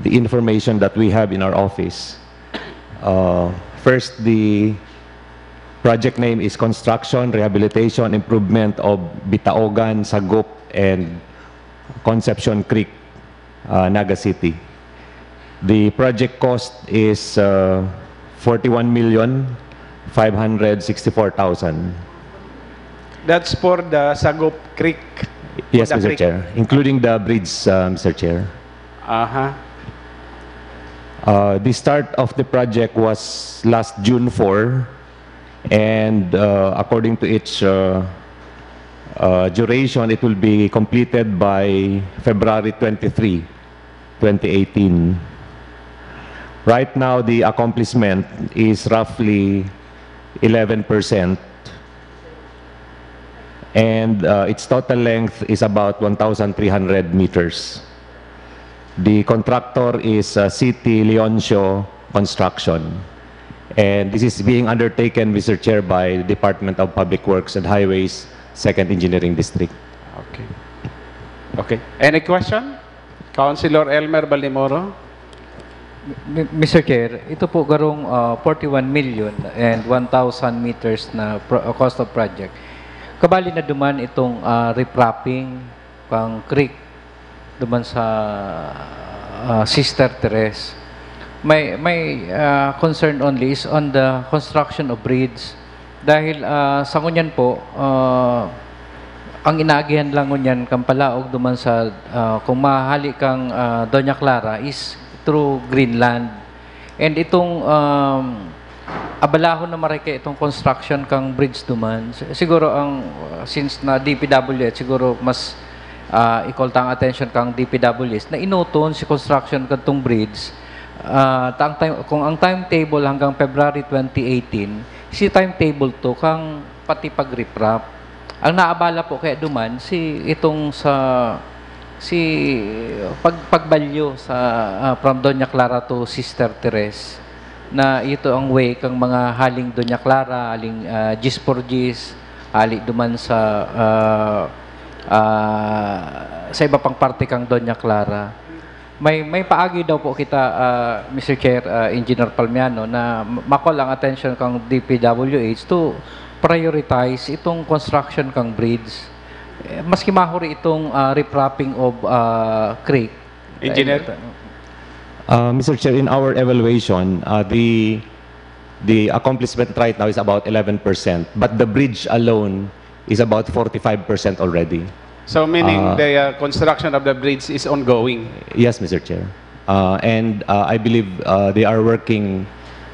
the information that we have in our office. Uh, first, the project name is Construction, Rehabilitation, Improvement of Bitaogan, Sagup, and Concepcion Creek, uh, Naga City. The project cost is uh, forty-one million five hundred sixty-four thousand. That's for the Sagup Creek. Yes, For the Mister creek. Chair. Including the bridge, uh, Mister Chair. Aha. Uh, the start of the project was last June four, and uh, according to its uh, uh, duration, it will be completed by February twenty-three, twenty eighteen. Right now, the accomplishment is roughly eleven percent, and uh, its total length is about one thousand three hundred meters. The contractor is uh, City Leoncio Construction, and this is being undertaken, Mister Chair, by Department of Public Works and Highways, Second Engineering District. Okay. Okay. Any question? Councilor Elmer Balimoro? Mi- Mister Chair, ito po garong ah, forty-one million and one thousand meters na pro- uh, cost of project. Kabali na duman itong ah, riprapping kang creek duman sa ah, Sister Therese. My my ah, concern only is on the construction of bridge. Dahil ah, sa ngunyan po, ah, ang inaagihan lang ngunyan kan palaog duman sa ah, kung mahali kang ah, Doña Clara is through Greenland. And itong um, abalahon na marike itong construction kang bridge duman. Si- Siguro ang uh, since na D P W H siguro mas uh, i-call ta ang attention kang D P W H na inuton si construction kadtong bridge. Uh, ta ang time, kung ang timetable hanggang February twenty eighteen, si timetable to kang pati pag-riprap. Ang naabala po kaya duman si itong sa Si pag pagbalyo sa, ah, from Doña Clara to Sister Therese, na ito ang way kang mga haling Doña Clara, haling, ah, Gis Porgis, hali duman sa, ah, ah, sa iba pang parte kang Doña Clara. May, may paagi daw po kita, ah, Mister Chair, ah, Engineer Palmiano, na ma-call ang attention kang D P W H to prioritize itong construction kang bridge. Eh, maski mahuri itong, ah, riprapping of, ah, creek. Engineer? Uh, Mister Chair, in our evaluation, uh, the the accomplishment right now is about eleven percent, but the bridge alone is about forty-five percent already. So meaning uh, the uh, construction of the bridge is ongoing? Yes, Mister Chair. Uh, and uh, I believe uh, they are working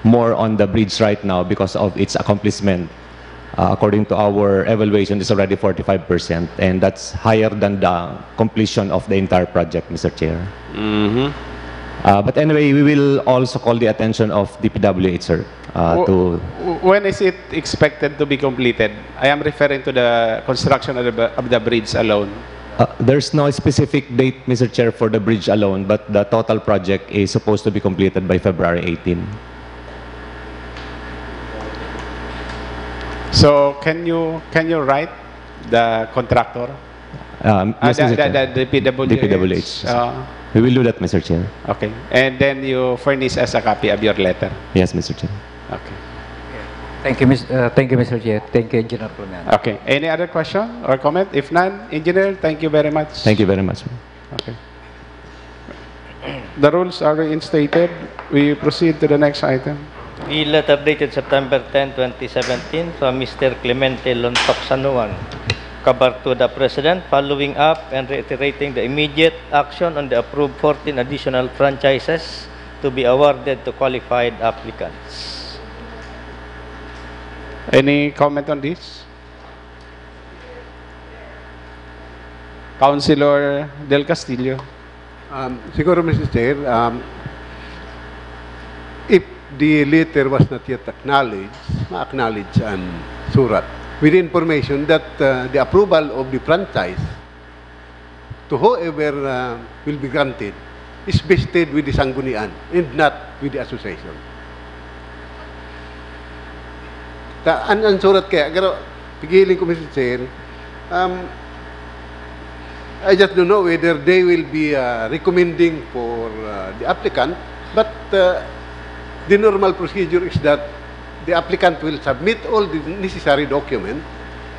more on the bridge right now because of its accomplishment. Uh, according to our evaluation, it's already forty-five percent, and that's higher than the completion of the entire project, Mister Chair. Mm-hmm. Uh, but anyway, we will also call the attention of D P W H, sir. Uh, to when is it expected to be completed? I am referring to the construction of the, of the bridge alone. Uh, there's no specific date, Mister Chair, for the bridge alone, but the total project is supposed to be completed by February eighteen. So can you can you write the contractor? Um, yes, the, Mister the, Chair. the D P W H. D P W H. Uh, We will do that, Mister Chair. Okay. And then you furnish us a copy of your letter. Yes, Mister Chair. Okay. Thank you, Miss, uh, thank you, Mister Chair. Thank you, Engineer Clement. Okay. Any other question or comment? If none, Engineer, thank you very much. Thank you very much. Okay. The rules are reinstated. We proceed to the next item. The letter dated September ten, twenty seventeen, from Mister Clemente Lontok San Juan, Cabartuda President, following up and reiterating the immediate action on the approved fourteen additional franchises to be awarded to qualified applicants. Any comment on this? Councilor Del Castillo. Um, siguro, Mister Chair, um, if the letter was not yet acknowledged, ma-acknowledge ang surat with the information that uh, the approval of the franchise to whoever uh, will be granted is vested with the sanggunian and not with the association. Ta, an, an surat kaya, pero pigiling ko, Mister Chair, um, I just don't know whether they will be uh, recommending for uh, the applicant, but uh, the normal procedure is that the applicant will submit all the necessary document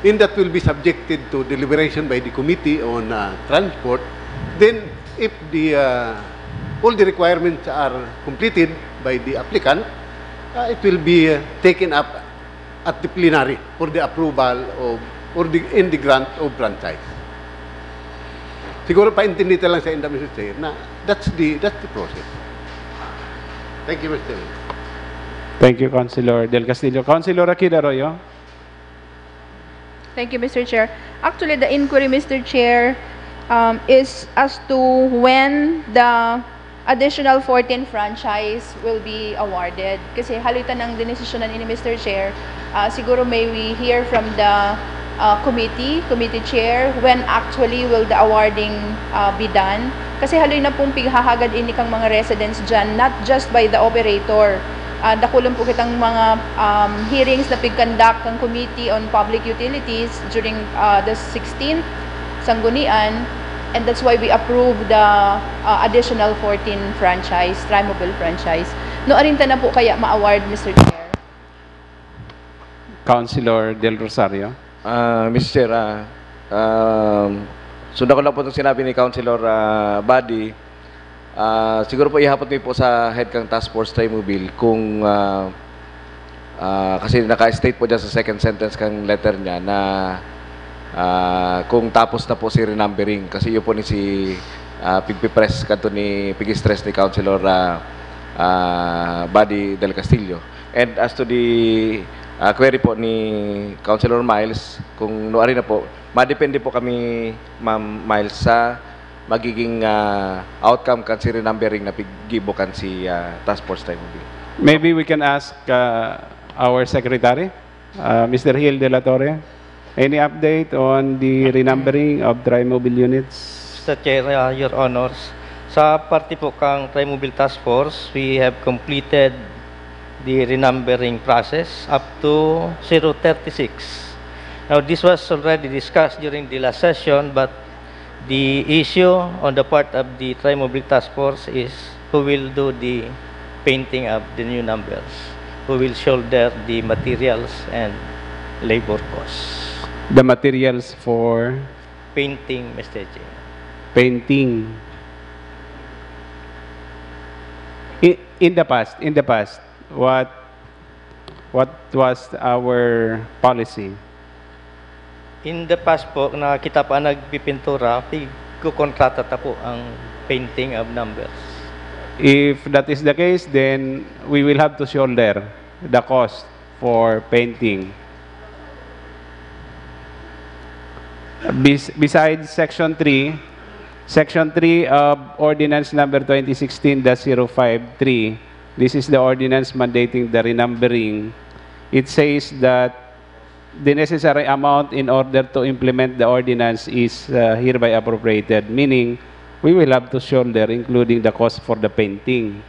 and that will be subjected to deliberation by the Committee on uh, Transport. Then, if the uh, all the requirements are completed by the applicant, uh, it will be uh, taken up at the plenary for the approval of or the, in the grant of franchise. Siguro paintindi ta lang sa inda, Mister Chair, na that's the, that's the process. Thank you, Mister Chair. Thank you, Councilor Del Castillo. Councilor Akid Arroyo. Thank you, Mister Chair. Actually, the inquiry, Mister Chair, um, is as to when the additional fourteen franchise will be awarded. Kasi haloy ta nang dinesisyonan ini, Mister Chair. Ah, siguro may we hear from the ah, committee, committee chair, when actually will the awarding ah, be done? Kasi haloy na pong pighahagad ini kang mga residents dyan, not just by the operator. Ah, dakulon po kitang mga um, hearings na pig-conduct ng Committee on Public Utilities during ah, the sixteenth, Sanggunian, and that's why we approved the ah, additional fourteen franchise, Trimobile franchise. No, arinta na po kaya ma-award, Mister Chair? Councilor Del Rosario. Ah, Mister Chair, ah, um, sundan ko lang po itong sinabi ni Councilor ah, Buddy. Ah, siguro po ihapot niyo po sa head kang Task Force Trimobile kung ah, ah, kasi naka-state po dyan sa second sentence kang letter niya na ah, kung tapos na po si renumbering kasi yun po ni si ah, pigpipress kanto ni pig-stress ni Councilor ah, ah, Buddy Del Castillo. And as to the ah, query po ni Councilor Miles, kung nuari na po, madepende po kami, Ma'am Miles, sa magiging ah, outcome kan si renumbering na piggibo kan si ah, Task Force Trimobile. Maybe we can ask uh, our secretary, uh, Mister Hill de la Torre, any update on the renumbering of Trimobile units? Mister Chair, uh, Your Honors, sa parte po kang Trimobile Task Force, we have completed the renumbering process up to zero thirty-six. Now, this was already discussed during the last session, but the issue on the part of the Trimobile Task Force is who will do the painting of the new numbers, who will shoulder the materials and labor costs. The materials for Painting, Mister Chair. Painting. I- In the past, in the past, what what was our policy? In the past po, nakita pa nagpipintura, pigkukontrata ta po ang painting of numbers. If that is the case, then we will have to shoulder the cost for painting. Bes- besides Section three, Section three of Ordinance Number twenty sixteen dash zero five three, this is the ordinance mandating the renumbering. It says that the necessary amount in order to implement the ordinance is uh, hereby appropriated, meaning we will have to shoulder, including the cost for the painting.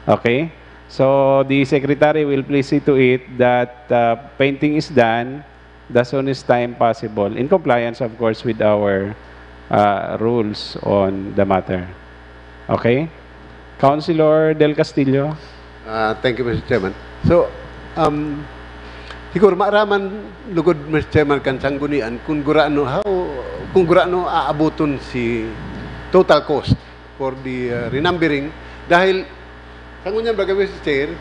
Okay? So the secretary will please see to it that uh, painting is done the soonest time possible, in compliance, of course, with our uh, rules on the matter. Okay? Councilor Del Castillo? Uh, thank you, Mister Chairman. So, um, siguro maaraman lugod, Mister Chairman, kan sanggunian kung gurano, how, kung gurano aaboton si total cost for the uh, renumbering. Dahil, sa ngunyan baga, Mister Chair,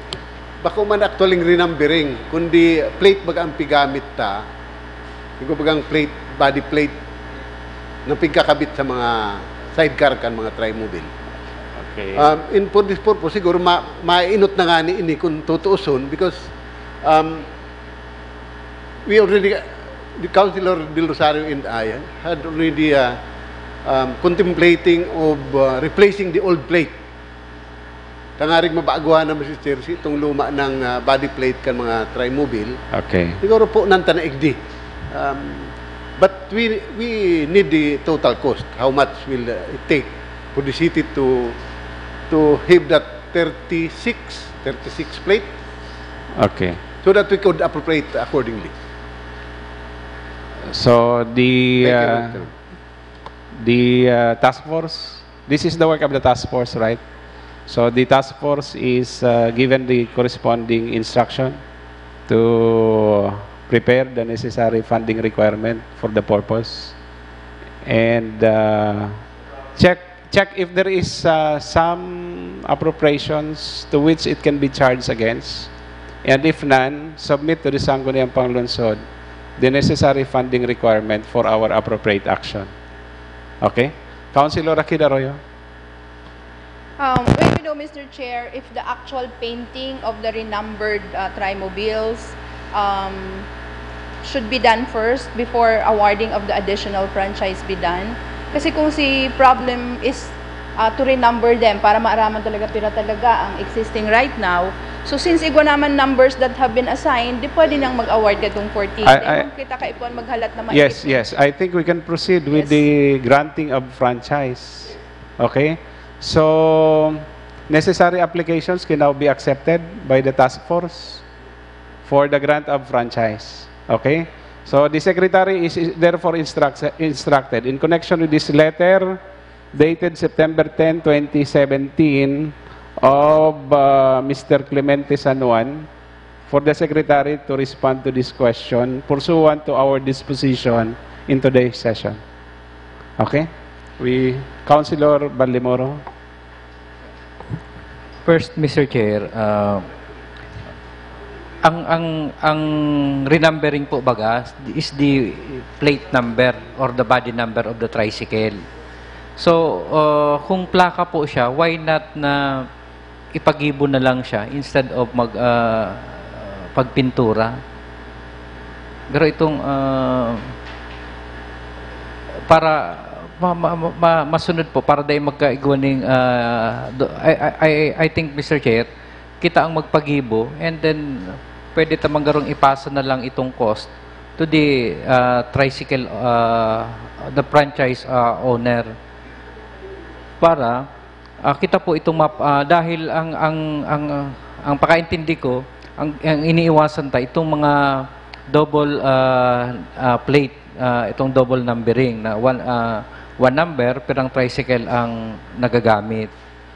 bako man actually renumbering, kundi plate baga ang pigamit ta. Yung bagang plate, body plate, na pigkakabit sa mga sidecar kan mga trimobile. Okay. Um, in for this purpose, siguro ma mainot na nga ni ini kung tutuuson because um, we already, the Councilor Del Rosario and I had already uh, um, contemplating of uh, replacing the old plate. Tangarig mabaguhan na, Mister Chair, si itong luma ng uh, body plate kan mga trimobile. Okay. Siguro po nanta na igdi. Um, but we we need the total cost. How much will uh, it take for the city to to have that thirty-six, thirty-six plate Okay. so that we could appropriate accordingly? So the Thank you, uh, Doctor. the uh, task force, this is the work of the task force, right? So the task force is uh, given the corresponding instruction to prepare the necessary funding requirement for the purpose and uh, check check if there is uh, some appropriations to which it can be charged against, and if none, submit to the Sangguniang Panglungsod the necessary funding requirement for our appropriate action. Okay? Councilor Akid Arroyo? Um, well, you know, Mister Chair, if the actual painting of the renumbered uh, trimobiles um, should be done first before awarding of the additional franchise be done. Kasi kung si problem is uh, to renumber them para maaraman talaga pira talaga ang existing right now. So since igwa naman numbers that have been assigned, di pwede nang mag-award katong fourteen. I- Di I- man kita kaipuhan maghalat na Yes, maipit. Yes. I think we can proceed with Yes. the granting of franchise. Okay? So, necessary applications can now be accepted by the task force for the grant of franchise. Okay? So, the secretary is is therefore instruct- instructed in connection with this letter dated September ten, twenty seventeen of uh, Mister Clemente San Juan for the secretary to respond to this question pursuant to our disposition in today's session. Okay? We, Councilor Baldemoro. First, Mister Chair, uh, ang ang ang renumbering po baga is the plate number or the body number of the tricycle. So, uh, kung plaka po siya, why not na ipagibo na lang siya instead of mag uh, pagpintura? Pero itong uh, para ma, ma, ma, masunod po para dahil magkaigwa ning uh, do- I, I, I, I think, Mister Chair, kita ang magpagibo and then pwede ta man garong ipasa na lang itong cost to the, ah, tricycle, ah, the franchise, ah, owner. Para, ah, kita po itong map-, ah, dahil ang, ang, ang, ang pakaintindi ko, ang, ang iniiwasan ta, itong mga double, ah, ah, plate, ah, itong double numbering na one, ah, one number, pero ang tricycle ang nagagamit.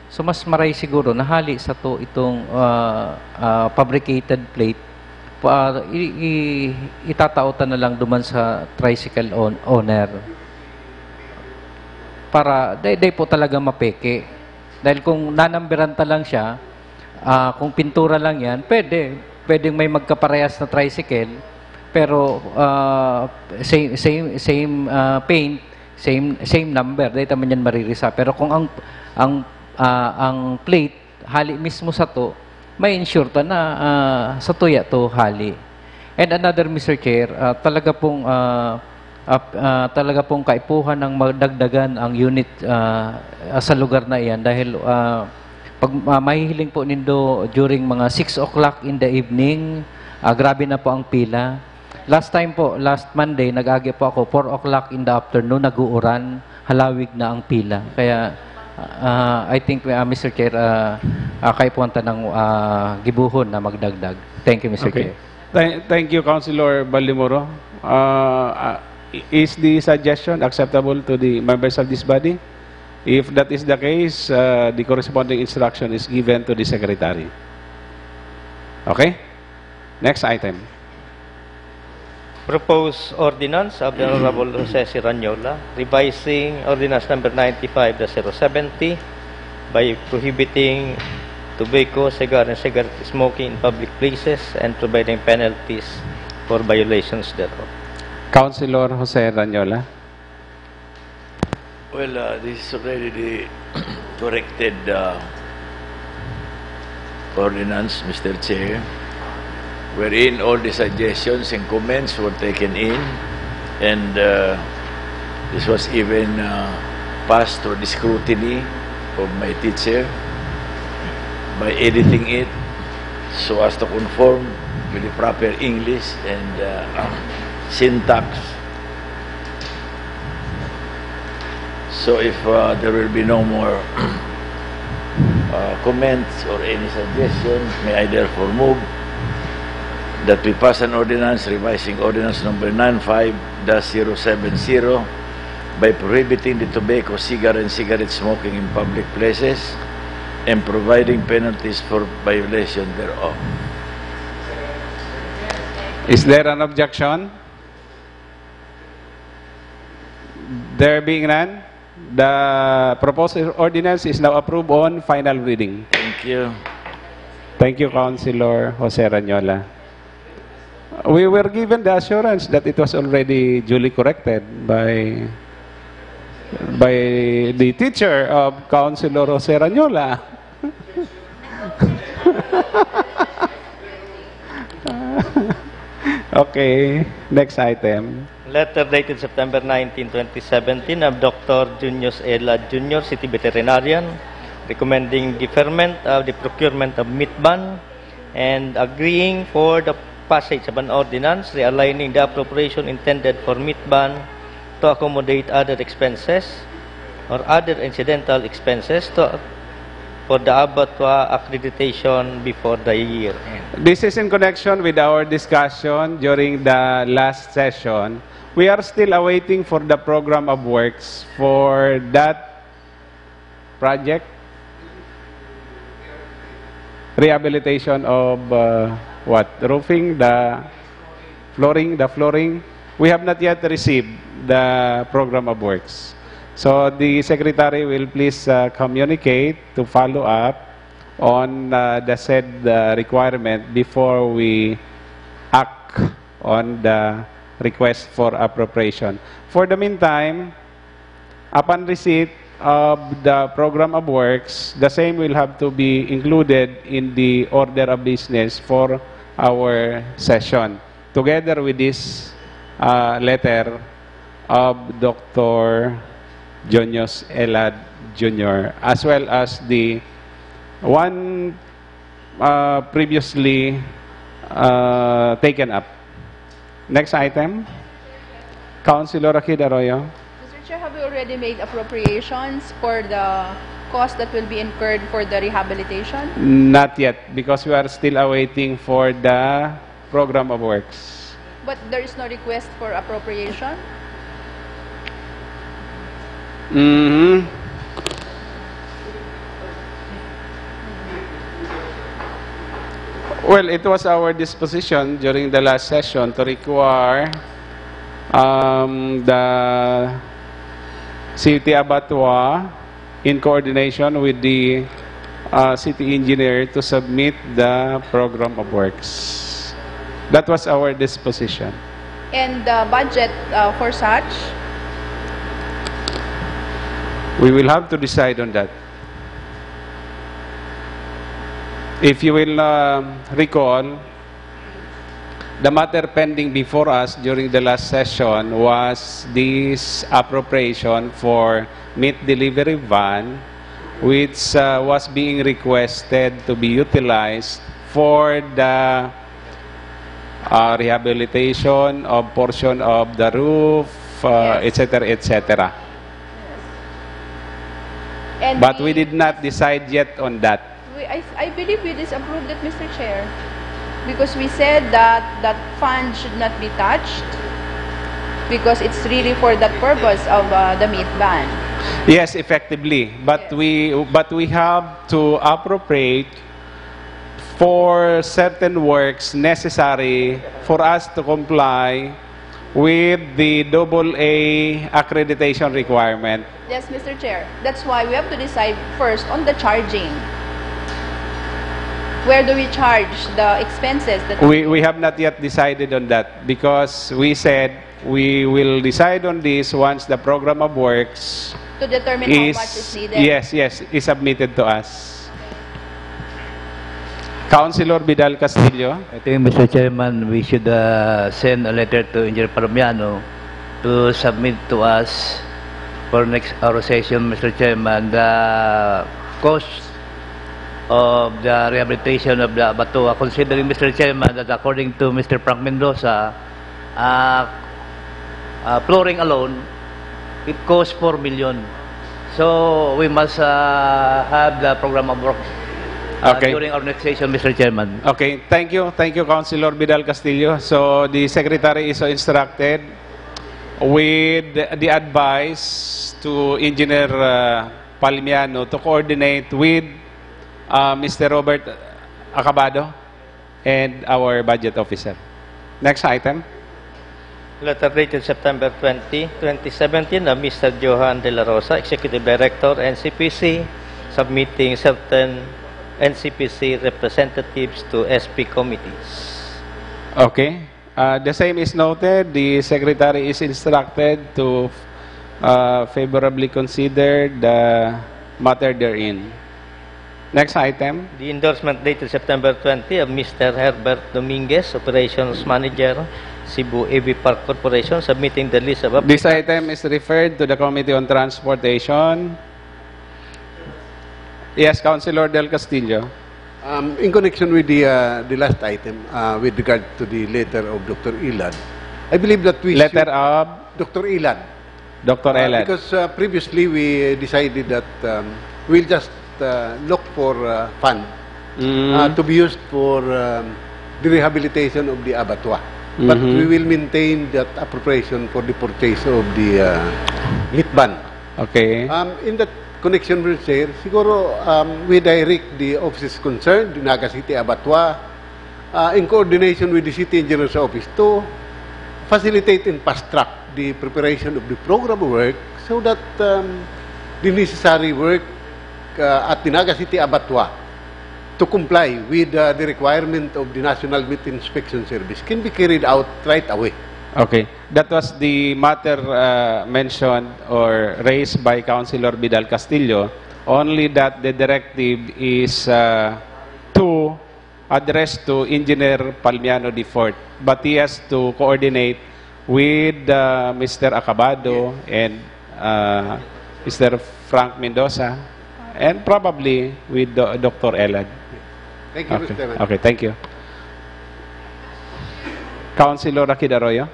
So, mas maray siguro na hali sato itong, ah, ah, fabricated plate, pa, i-, i-, itatao ta na lang duman sa tricycle own-, owner. Para dai, dai po talaga mapeke. Dahil kung nanamberan ta lang siya, ah, kung pintura lang yan, pwede. Pwedeng may magkaparehas na tricycle, pero, ah, same, same, same, ah, paint, same, same number, dai ta man yan maririsa. Pero kung ang, ang, ah, ang plate, hali mismo sato, may ensure ta na, ah, sato ya to hali. And another, Mister Chair, ah, talaga pong, ah, ah, ah, talaga pong kaipuhan ng madagdagan ang unit, ah, ah, sa lugar na iyan dahil, ah, pag, ah, mahihiling po nindo during mga six o'clock in the evening, ah, grabe na po ang pila. Last time po, last Monday, nag-agi po ako, four o'clock in the afternoon, nag-uuran, halawig na ang pila. Kaya, ah, I think, ah, Mister Chair, ah, ah, kaipuhan ta ng, ah, gibohon na magdagdag. Thank you, Mister Okay. Chair. Thank, thank you, Councilor Baldemoro. Uh, uh, is the suggestion acceptable to the members of this body? If that is the case, uh, the corresponding instruction is given to the secretary. Okay? Next item. Proposed ordinance of the Honorable Jose Sirañola, revising ordinance number ninety-five dash zero seventy by prohibiting tobacco, cigar, and cigarette smoking in public places and providing penalties for violations thereof. Councilor Jose Ranyola. Well, uh, this is already the corrected, uh, ordinance, Mister Chair, wherein all the suggestions and comments were taken in, and, uh, this was even, uh, passed through the scrutiny of my teacher by editing it so as to conform with the proper English and, uh, syntax. So if, uh, there will be no more, uh, comments or any suggestions, may I therefore move that we pass an ordinance revising ordinance number nine five dash zero seven zero by prohibiting the tobacco, cigar, and cigarette smoking in public places and providing penalties for violation thereof. Is there an objection? There being none, the proposed ordinance is now approved on final reading. Thank you. Thank you, Councilor Jose Ranyola. We were given the assurance that it was already duly corrected by, by the teacher of Councilor Jose Ranyola. Okay, next item. Letter dated September nineteen, twenty seventeen, of Doctor Junius Elad Junior, City Veterinarian, recommending deferment of the procurement of meat ban and agreeing for the passage of an ordinance realigning the appropriation intended for meat ban to accommodate other expenses or other incidental expenses to, for the abattoir accreditation before the year end. This is in connection with our discussion during the last session. We are still awaiting for the program of works for that project. Rehabilitation of, uh, what? Roofing, the flooring, the flooring. We have not yet received the program of works. So the secretary will please, uh, communicate to follow up on, uh, the said, uh, requirement before we act on the request for appropriation. For the meantime, upon receipt of the program of works, the same will have to be included in the order of business for our session, together with this, uh, letter of Doctor Jonios Elad Junior, as well as the one, uh, previously, uh, taken up. Next item, Councilor Akid Arroyo. Mister Chair, have we already made appropriations for the cost that will be incurred for the rehabilitation? Not yet, because we are still awaiting for the program of works. But there is no request for appropriation? Mm-hmm. Well, it was our disposition during the last session to require um, the city abattoir in coordination with the uh, city engineer to submit the program of works. That was our disposition. And the budget uh, for such? We will have to decide on that. If you will uh, recall, the matter pending before us during the last session was this appropriation for meat delivery van, which uh, was being requested to be utilized for the uh, rehabilitation of portion of the roof, uh, Yes. et cetera, et cetera. And But we did not decide yet on that. We, I, I believe we disapproved it, Mister Chair. Because we said that that fund should not be touched because it's really for that purpose of uh, the meat ban. Yes, effectively. But we but we have to appropriate for certain works necessary for us to comply with the double A accreditation requirement. Yes, Mister Chair. That's why we have to decide first on the charging. Where do we charge the expenses that We, we have not yet decided on that because we said we will decide on this once the program of works to determine is, how much is needed? Yes, yes, is submitted to us. Councilor Vidal Castillo. I think, Mister Chairman, we should uh, send a letter to Engineer Parmiano to submit to us for next our session, Mister Chairman, the cost of the rehabilitation of the abattoir, considering, Mister Chairman, that according to Mister Frank Mendoza, uh, uh, flooring alone, it costs four million. So we must uh, have the program of work uh, Okay. During our next session, Mister Chairman. Okay, thank you. Thank you, Councilor Vidal Castillo. So the secretary is so instructed with the advice to Engineer uh, Palmiano to coordinate with uh, Mister Robert Acabado and our budget officer. Next item. Letter dated September twenty, twenty seventeen of Mister Johan De La Rosa, Executive Director, N C P C, submitting certain N C P C representatives to S P committees. Okay. Uh, the same is noted. The secretary is instructed to uh, favorably consider the matter therein. Next item. The endorsement dated September twenty of Mister Herbert Dominguez, Operations Manager, Cebu A V Park Corporation, submitting the list of This applicants. Item is referred to the Committee on Transportation. Yes, Councilor Del Castillo. Um, in connection with the uh, the last item, uh, with regard to the letter of Doctor Ilad, I believe that we Letter should, of Doctor Ilad. Doctor Uh, Elad. Because uh, previously we decided that um, we'll just uh, look for uh, fund Mm. uh, to be used for um, the rehabilitation of the abattoir. But Mhm. We will maintain that appropriation for the purchase of the uh, meat van. Okay. Um, in that connection, Mister Chair, siguro um, we direct the offices concerned, the Naga City Abattoir, uh, in coordination with the City Engineer's Office to facilitate and fast track the preparation of the program of work so that um, the necessary work uh, at the Naga City Abattoir to comply with uh, the requirement of the National Meat Inspection Service can be carried out right away. Okay. That was the matter uh, mentioned or raised by Councilor Vidal Castillo, only that the directive is uh, to address to Engineer Palmiano the fourth, but he has to coordinate with uh, Mister Acabado and uh, Mister Frank Mendoza and probably with Do- Doctor Elad. Thank you, Okay. Mister Chairman. Okay, thank you. Councilor Akid Arroyo?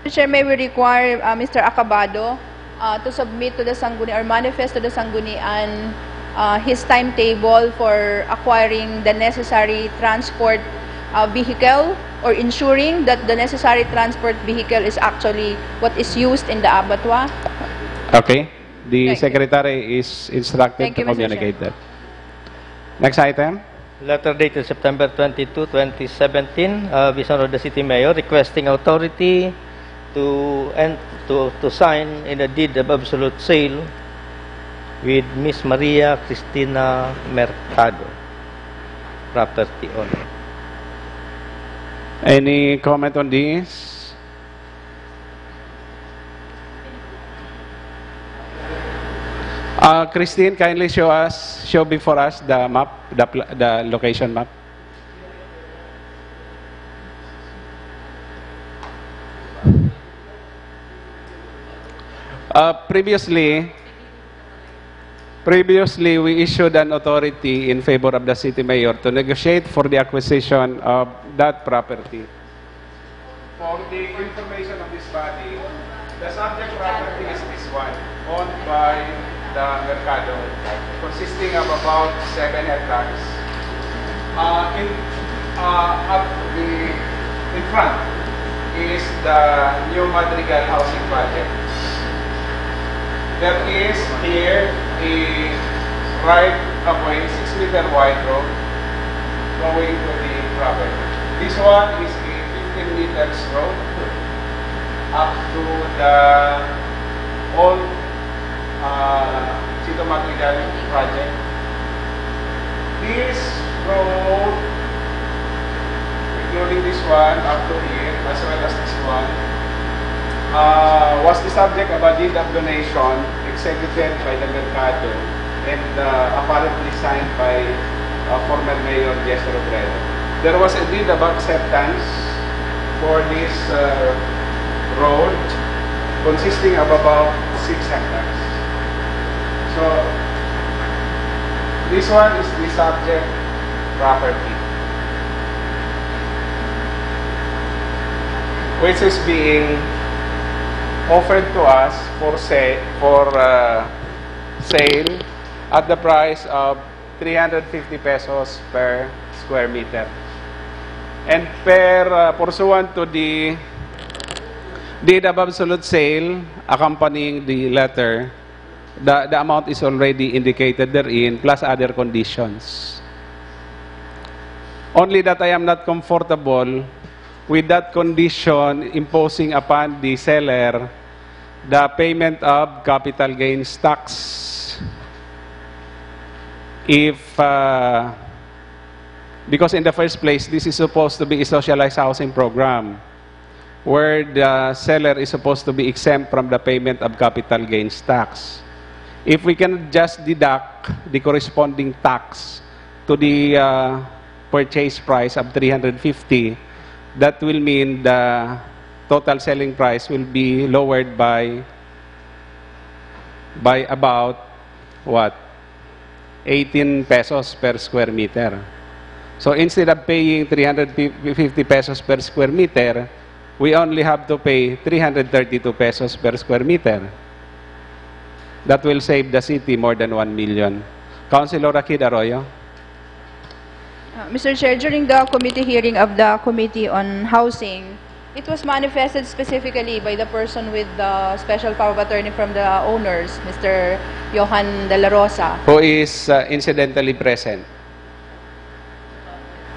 Mister Chair, may we require uh, Mister Acabado uh, to submit to the Sangguni or manifest to the Sanggunian uh, his timetable for acquiring the necessary transport uh, vehicle or ensuring that the necessary transport vehicle is actually what is used in the abattoir? Okay. The Thank you. Secretary is instructed Thank to you, Mister communicate that. Next item. Letter dated September twenty-two, twenty seventeen, uh, Vision of the City Mayor requesting authority to, en- to, to sign in a deed of absolute sale with Miss Maria Cristina Mercado, property owner. Any comment on this? Uh, Christine, kindly show us, show before us the map, the, pl- the location map. Uh, previously, previously we issued an authority in favor of the city mayor to negotiate for the acquisition of that property. For the information of this body, the subject property is this one, owned by the Mercado, consisting of about seven hectares. Uh, in, uh, at the in front is the new Madrigal Housing Project. There is here a right of way, six meter wide road going to the property. This one is a fifteen meters road up to the old uh, Sito Madrigal project. This road, including this one, up to here, as well as this one, uh, was the subject of a deed of donation executed by the Mercado and uh, apparently signed by uh, former Mayor Jesse Robredo. There was a deed of acceptance for this uh, road consisting of about six hectares. So, this one is the subject property, which is being offered to us for sa- for uh, sale at the price of three hundred fifty pesos per square meter. And per uh, pursuant to the deed of absolute sale accompanying the letter, the, the amount is already indicated therein plus other conditions. Only that I am not comfortable with that condition imposing upon the seller the payment of capital gains tax. If, uh, because in the first place, this is supposed to be a socialized housing program where the seller is supposed to be exempt from the payment of capital gains tax. If we can just deduct the corresponding tax to the uh, purchase price of three hundred fifty, that will mean the total selling price will be lowered by by about what? eighteen pesos per square meter. So instead of paying three hundred fifty pesos per square meter, we only have to pay three hundred thirty-two pesos per square meter. That will save the city more than one million. Councilor Akid Arroyo? Uh, Mister Chair, during the committee hearing of the Committee on Housing, it was manifested specifically by the person with the special power of attorney from the owners, Mister Johan De La Rosa. Who is uh, incidentally present.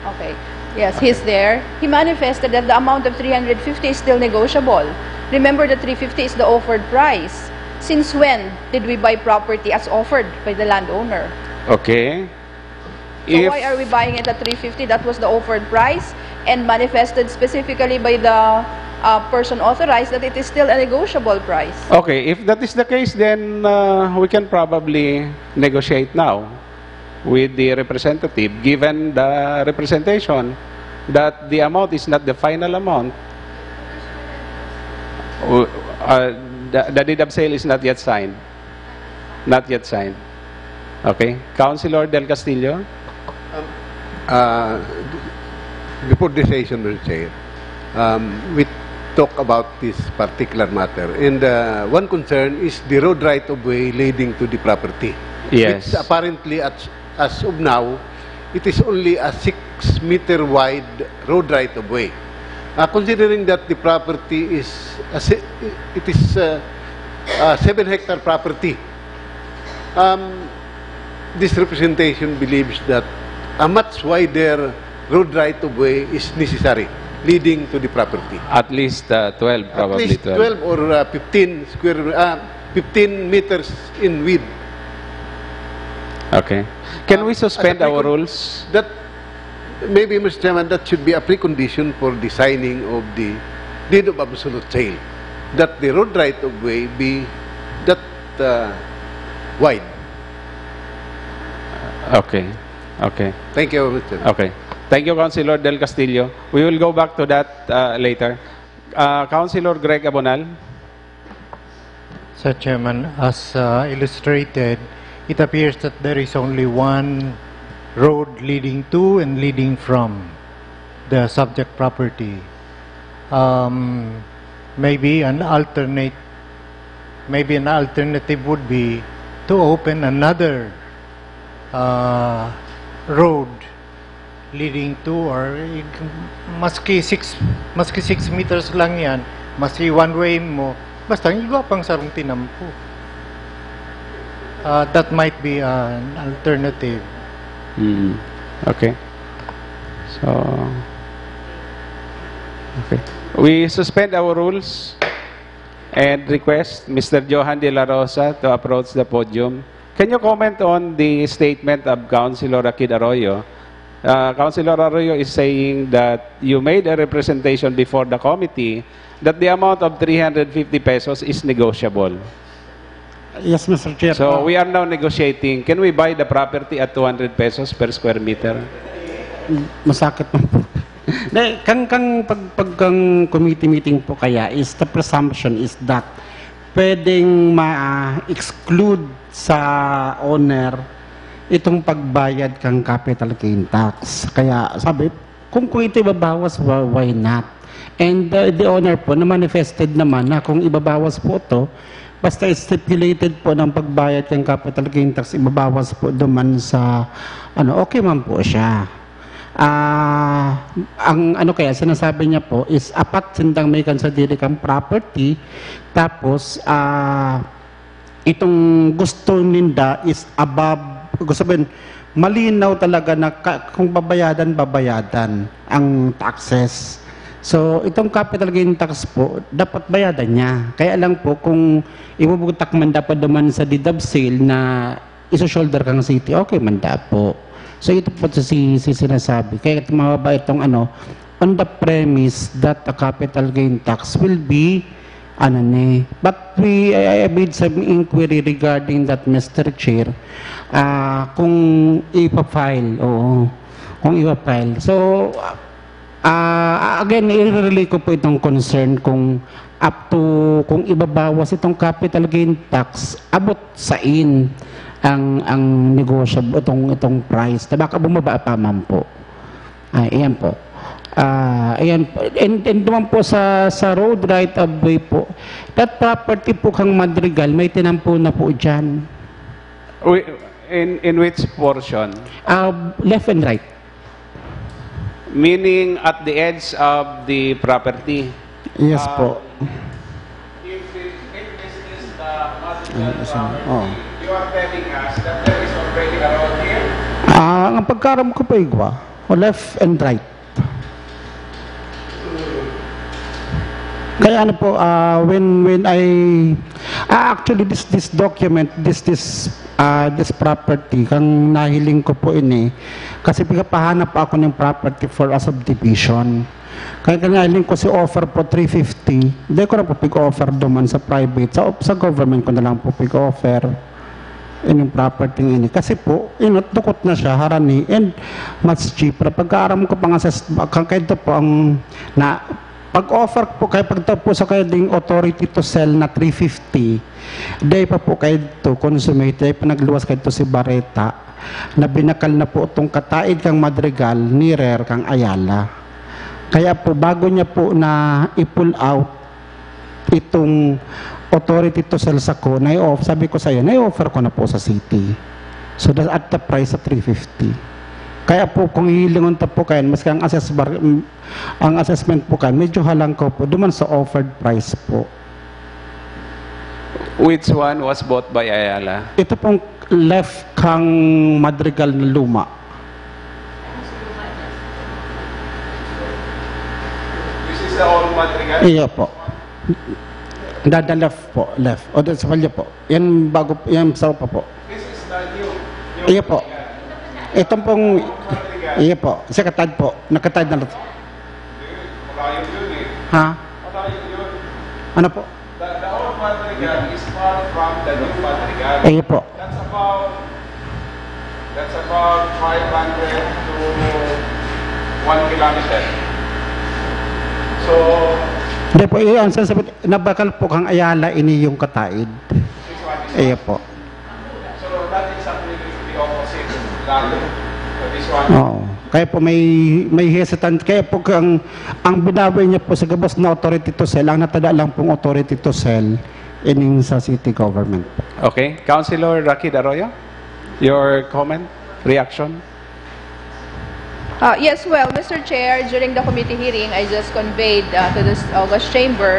Okay. Yes, he's there. He manifested that the amount of three hundred fifty is still negotiable. Remember, the three fifty is the offered price. Since when did we buy property as offered by the landowner? Okay. So why are we buying it at three fifty? That was the offered price and manifested specifically by the uh, person authorized that it is still a negotiable price. Okay, if that is the case, then uh, we can probably negotiate now with the representative, given the representation that the amount is not the final amount. Uh, the, the deed of sale is not yet signed. Not yet signed. Okay? Councilor Del Castillo? Um, uh, Before the session, Mister Chair, um, we talk about this particular matter. And uh, one concern is the road right of way leading to the property. Yes. Which apparently, at, as of now, it is only a six meter wide road right of way. Uh, considering that the property is, a, se- it is uh, a seven hectare property, um, this representation believes that a much wider road right of way is necessary leading to the property. At least uh, twelve, At probably least twelve. twelve or uh, fifteen square, uh, fifteen meters in width. Okay. Can we suspend As a our precon- rules? That, maybe, Mister Chairman, that should be a precondition for the signing of the deed of absolute sale, that the road right of way be that uh, wide. Okay. Okay. Thank you, Mister Chairman. Okay. Thank you, Councilor Del Castillo. We will go back to that uh, later. Uh, Councilor Greg Abonal? Sir Chairman, as uh, illustrated, it appears that there is only one road leading to and leading from the subject property. Um, maybe an alternate, maybe an alternative would be to open another uh, road leading to, or maski six, maski six meters lang yan, maski one way mo, basta igwa pang sarong tinampo. Uh, that might be an alternative. Mm. Okay. So, okay. We suspend our rules and request Mister Johan De La Rosa to approach the podium. Can you comment on the statement of Councilor Akid Arroyo? Uh, Councilor Arroyo is saying that you made a representation before the committee that the amount of three hundred fifty pesos is negotiable. Yes, Mister Chair. So Ah, we are now negotiating. Can we buy the property at two hundred pesos per square meter? Masakit man po. Di, kang, kang, pag, pag kang committee meeting po kaya is the presumption is that pwedeng ma-exclude sa owner itong pagbayad kang capital gain tax. Kaya sabi, kung, kung ito ibabawas, why, why not? And uh, the owner po na manifested naman na kung ibabawas po ito, basta stipulated po ng pagbayad kang capital gain tax, ibabawas po duman sa, ano, okay man po siya. Ah, ang ano kaya sinasabi niya po is apat sindang may kan sadiri kang property, tapos ah, itong gusto ninda is above, gusto sabihin, malinaw talaga na ka, kung babayadan, babayadan ang taxes. So, itong capital gain tax po, dapat bayadan niya. Kaya lang po, kung ibubutak man dapat duman sa deed of sale na iso-shoulder kang city, okay man da po. So, ito po si, si sinasabi. Kaya mababa itong ano, on the premise that a capital gain tax will be ano ni. But we, I, I made some inquiry regarding that, Mister Chair. Ah, kung ipa-file, oo. Kung ipa-file. So, ah, again, i-relay ko po itong concern kung up to, kung ibabawas itong capital gain tax, abot sain ang, ang negosyo, itong, itong price. Na baka bumaba pa man po. Ah, ayan po. Ah, ayan po. And, and naman po sa, sa road right of way po, that property po kang Madrigal, may tinampo na po dyan. Wi- In, in which portion? Ah, left and right. Meaning at the edge of the property? Yes Ah, po. If, if this is the Ano, isa na. Oh. you are telling us that there is already a road here? Ah, ang pagkaram ko po igwa, o left and right. Kaya ano po, ah, when when I ah, actually this this document, this this ah, this property kang nahiling ko po ini kasi pinapahanap ako ng property for a subdivision. Kaya kang nahiling ko si offer po three fifty, hindi ko na po pig-offer duman sa private, sa, sa government ko na lang po pig-offer ining property ini. Kasi po, inot dukot na siya, harani, and much cheaper. Pagkaaram ko pa nga sa, kang kayo po ang na, pag-offer po kayo, pagtapos sa kayo ding authority to sell na three fifty, day pa po kayo to consummate, day pa nagluwas kayo to si Bareta, na binakal na po itong kataid kang Madrigal, nearer kang Ayala. Kaya po, bago niya po na i-pull out itong authority to sell sa ko, na i-off-, sabi ko sa iyo, na-offer ko na po sa city. So, that's at the price of three fifty. Kaya po, kung hihilingon ta po kayo, maski ang assess bar-, mm, ang assessment po kayo, medyo halangkaw po, duman sa offered price po. Which one was bought by Ayala? Ito pong left kang Madrigal na luma. This is the old Madrigal? Iyo po. Dada left po, left. O, sa palya po. Yan bago, yan sa pa po. This is the new. Iyo po. Itong pong, iyo po, sa katad po. Nakatad na. Malayo yun eh. Ha? Malayo yun. Ano po? The, the old Madrigal is far from the new Madrigal. Iyo po. That's about, that's about five hundred to one kilometer. So, Hindi po, iyo ang sasabi, nabakal po kang Ayala ini yung kataid. Iyo po. So that is actually the opposite lalo. So this one. Oo. Kaya po may may hesitant, kaya po ang ang binawi niya po sa gabos na authority to sell, ang natada lang pong authority to sell ining sa city government. Okay. Councilor Rakid Arroyo, your comment, reaction? Uh, yes, well, Mister Chair, during the committee hearing, I just conveyed uh, to this August chamber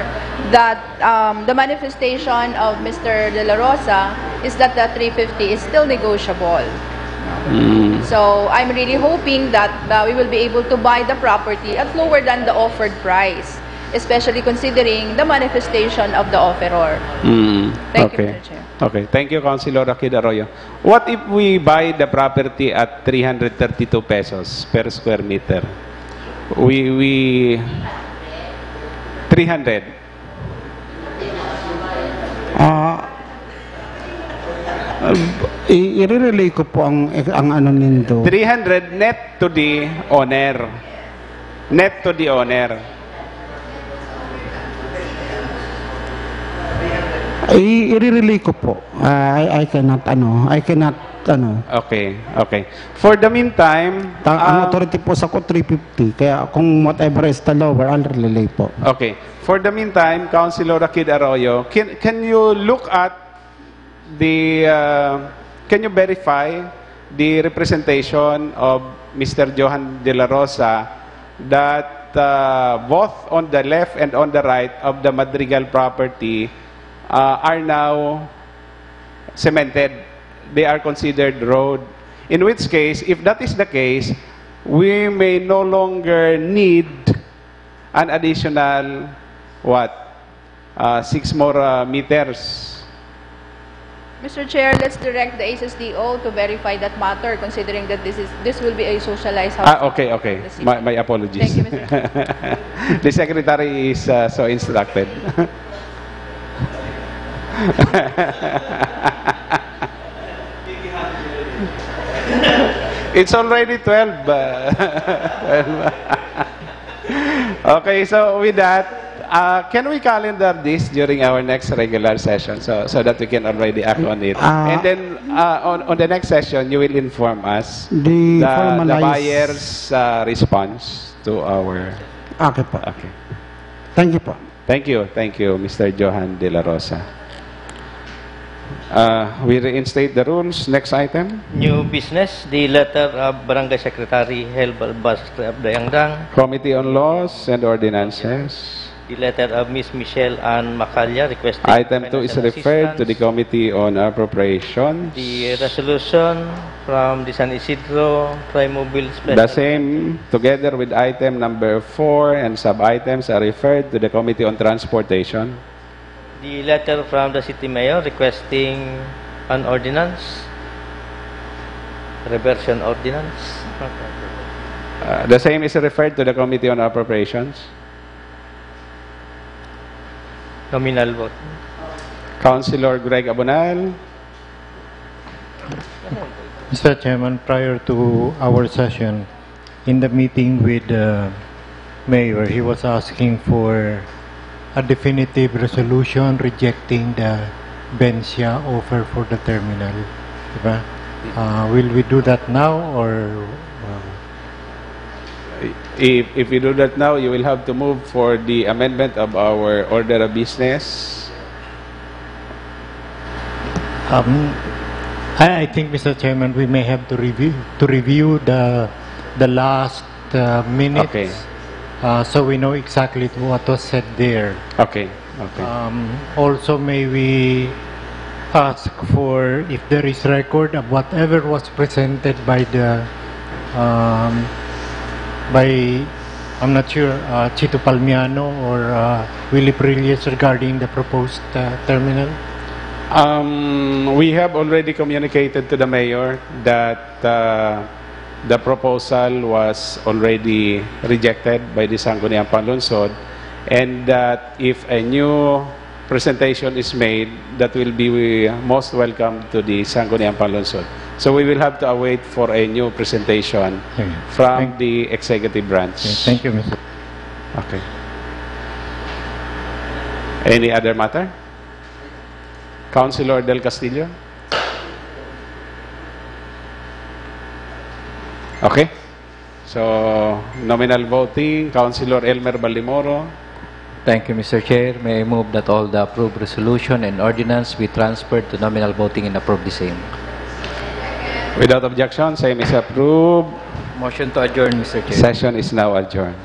that um, the manifestation of Mister De La Rosa is that the three fifty is still negotiable. So I'm really hoping that uh, we will be able to buy the property at lower than the offered price, especially considering the manifestation of the offeror. Mm, Thank you, okay. Mister Chair. Okay, thank you, Councilor Rakid Arroyo. What if we buy the property at three hundred thirty-two pesos per square meter? We, we, three hundred. Ah, i- i-relay ko po ang ang ano nindo. Three hundred net to the owner. Net to the owner. I- i-relay ko po. Ah, I, I cannot ano, I cannot ano. Okay, okay. For the meantime, Ta- ang ah, authority po sa ko three fifty, kaya kung whatever is the lower, I'll relay po. Okay. For the meantime, Councilor Rakid Arroyo, can, can you look at the, uh, can you verify the representation of Mister Johan De La Rosa that uh, both on the left and on the right of the Madrigal property uh, are now cemented? They are considered road. In which case, if that is the case, we may no longer need an additional, what? Uh, six more uh, meters. Mister Chair, let's direct the H S D O to verify that matter, considering that this is this will be a socialized house. Ah, okay, okay. The city. My, my apologies. Thank you, Mister Chair. The secretary is uh, so instructed. It's already twelve. Uh, twelve. Okay, so with that, uh, can we calendar this during our next regular session so so that we can already act on it? Ah. And then uh, on, on the next session, you will inform us The the, the formalized- buyer's uh, response to our... Okay po. Okay. Thank you po. Thank you, thank you, Mister Johan De La Rosa. Uh, we reinstate the rules. Next item. New business, the letter of Barangay Secretary Helbal Bastre of Dayangdang, Committee on Laws and Ordinances. The letter of Miss Michelle Ann Macalya requesting Item two is financial referred to the assistance. Committee on Appropriations. The resolution from the San Isidro Trimobile Special The same, together with item number four and sub-items, are referred to the Committee on Transportation. The letter from the city mayor requesting an ordinance, reversion ordinance. Uh, the same is referred to the Committee on Appropriations. Nominal vote. Councilor Greg Abonal. Mister Chairman, prior to our session, in the meeting with the mayor, he was asking for a definitive resolution rejecting the Bencia offer for the terminal. Diba? Uh, will we do that now or uh, If, if you do that now, you will have to move for the amendment of our order of business. Um, I, I think, Mister Chairman, we may have to review to review the the last uh, minutes, Okay. Uh, so we know exactly what was said there. Okay, okay. Um, also, may we ask for if there is record of whatever was presented by the um, by, I'm not sure, uh, Chito Palmiano or uh, Willie Prillos regarding the proposed uh, terminal? Um, we have already communicated to the mayor that uh, the proposal was already rejected by the Sangguniang Panlungsod, and that if a new presentation is made, that will be most welcome to the Sangguniang Panlungsod. So we will have to await for a new presentation Okay. from Thank- the executive branch. Okay, thank you, Mister Okay. Any other matter? Councilor Del Castillo? Okay. So, nominal voting, Councilor Elmer Baldemoro. Thank you, Mister Chair. May I move that all the approved resolution and ordinance be transferred to nominal voting and approve the same. Without objection, same is approved. Motion to adjourn, Mister Chair. Session is now adjourned.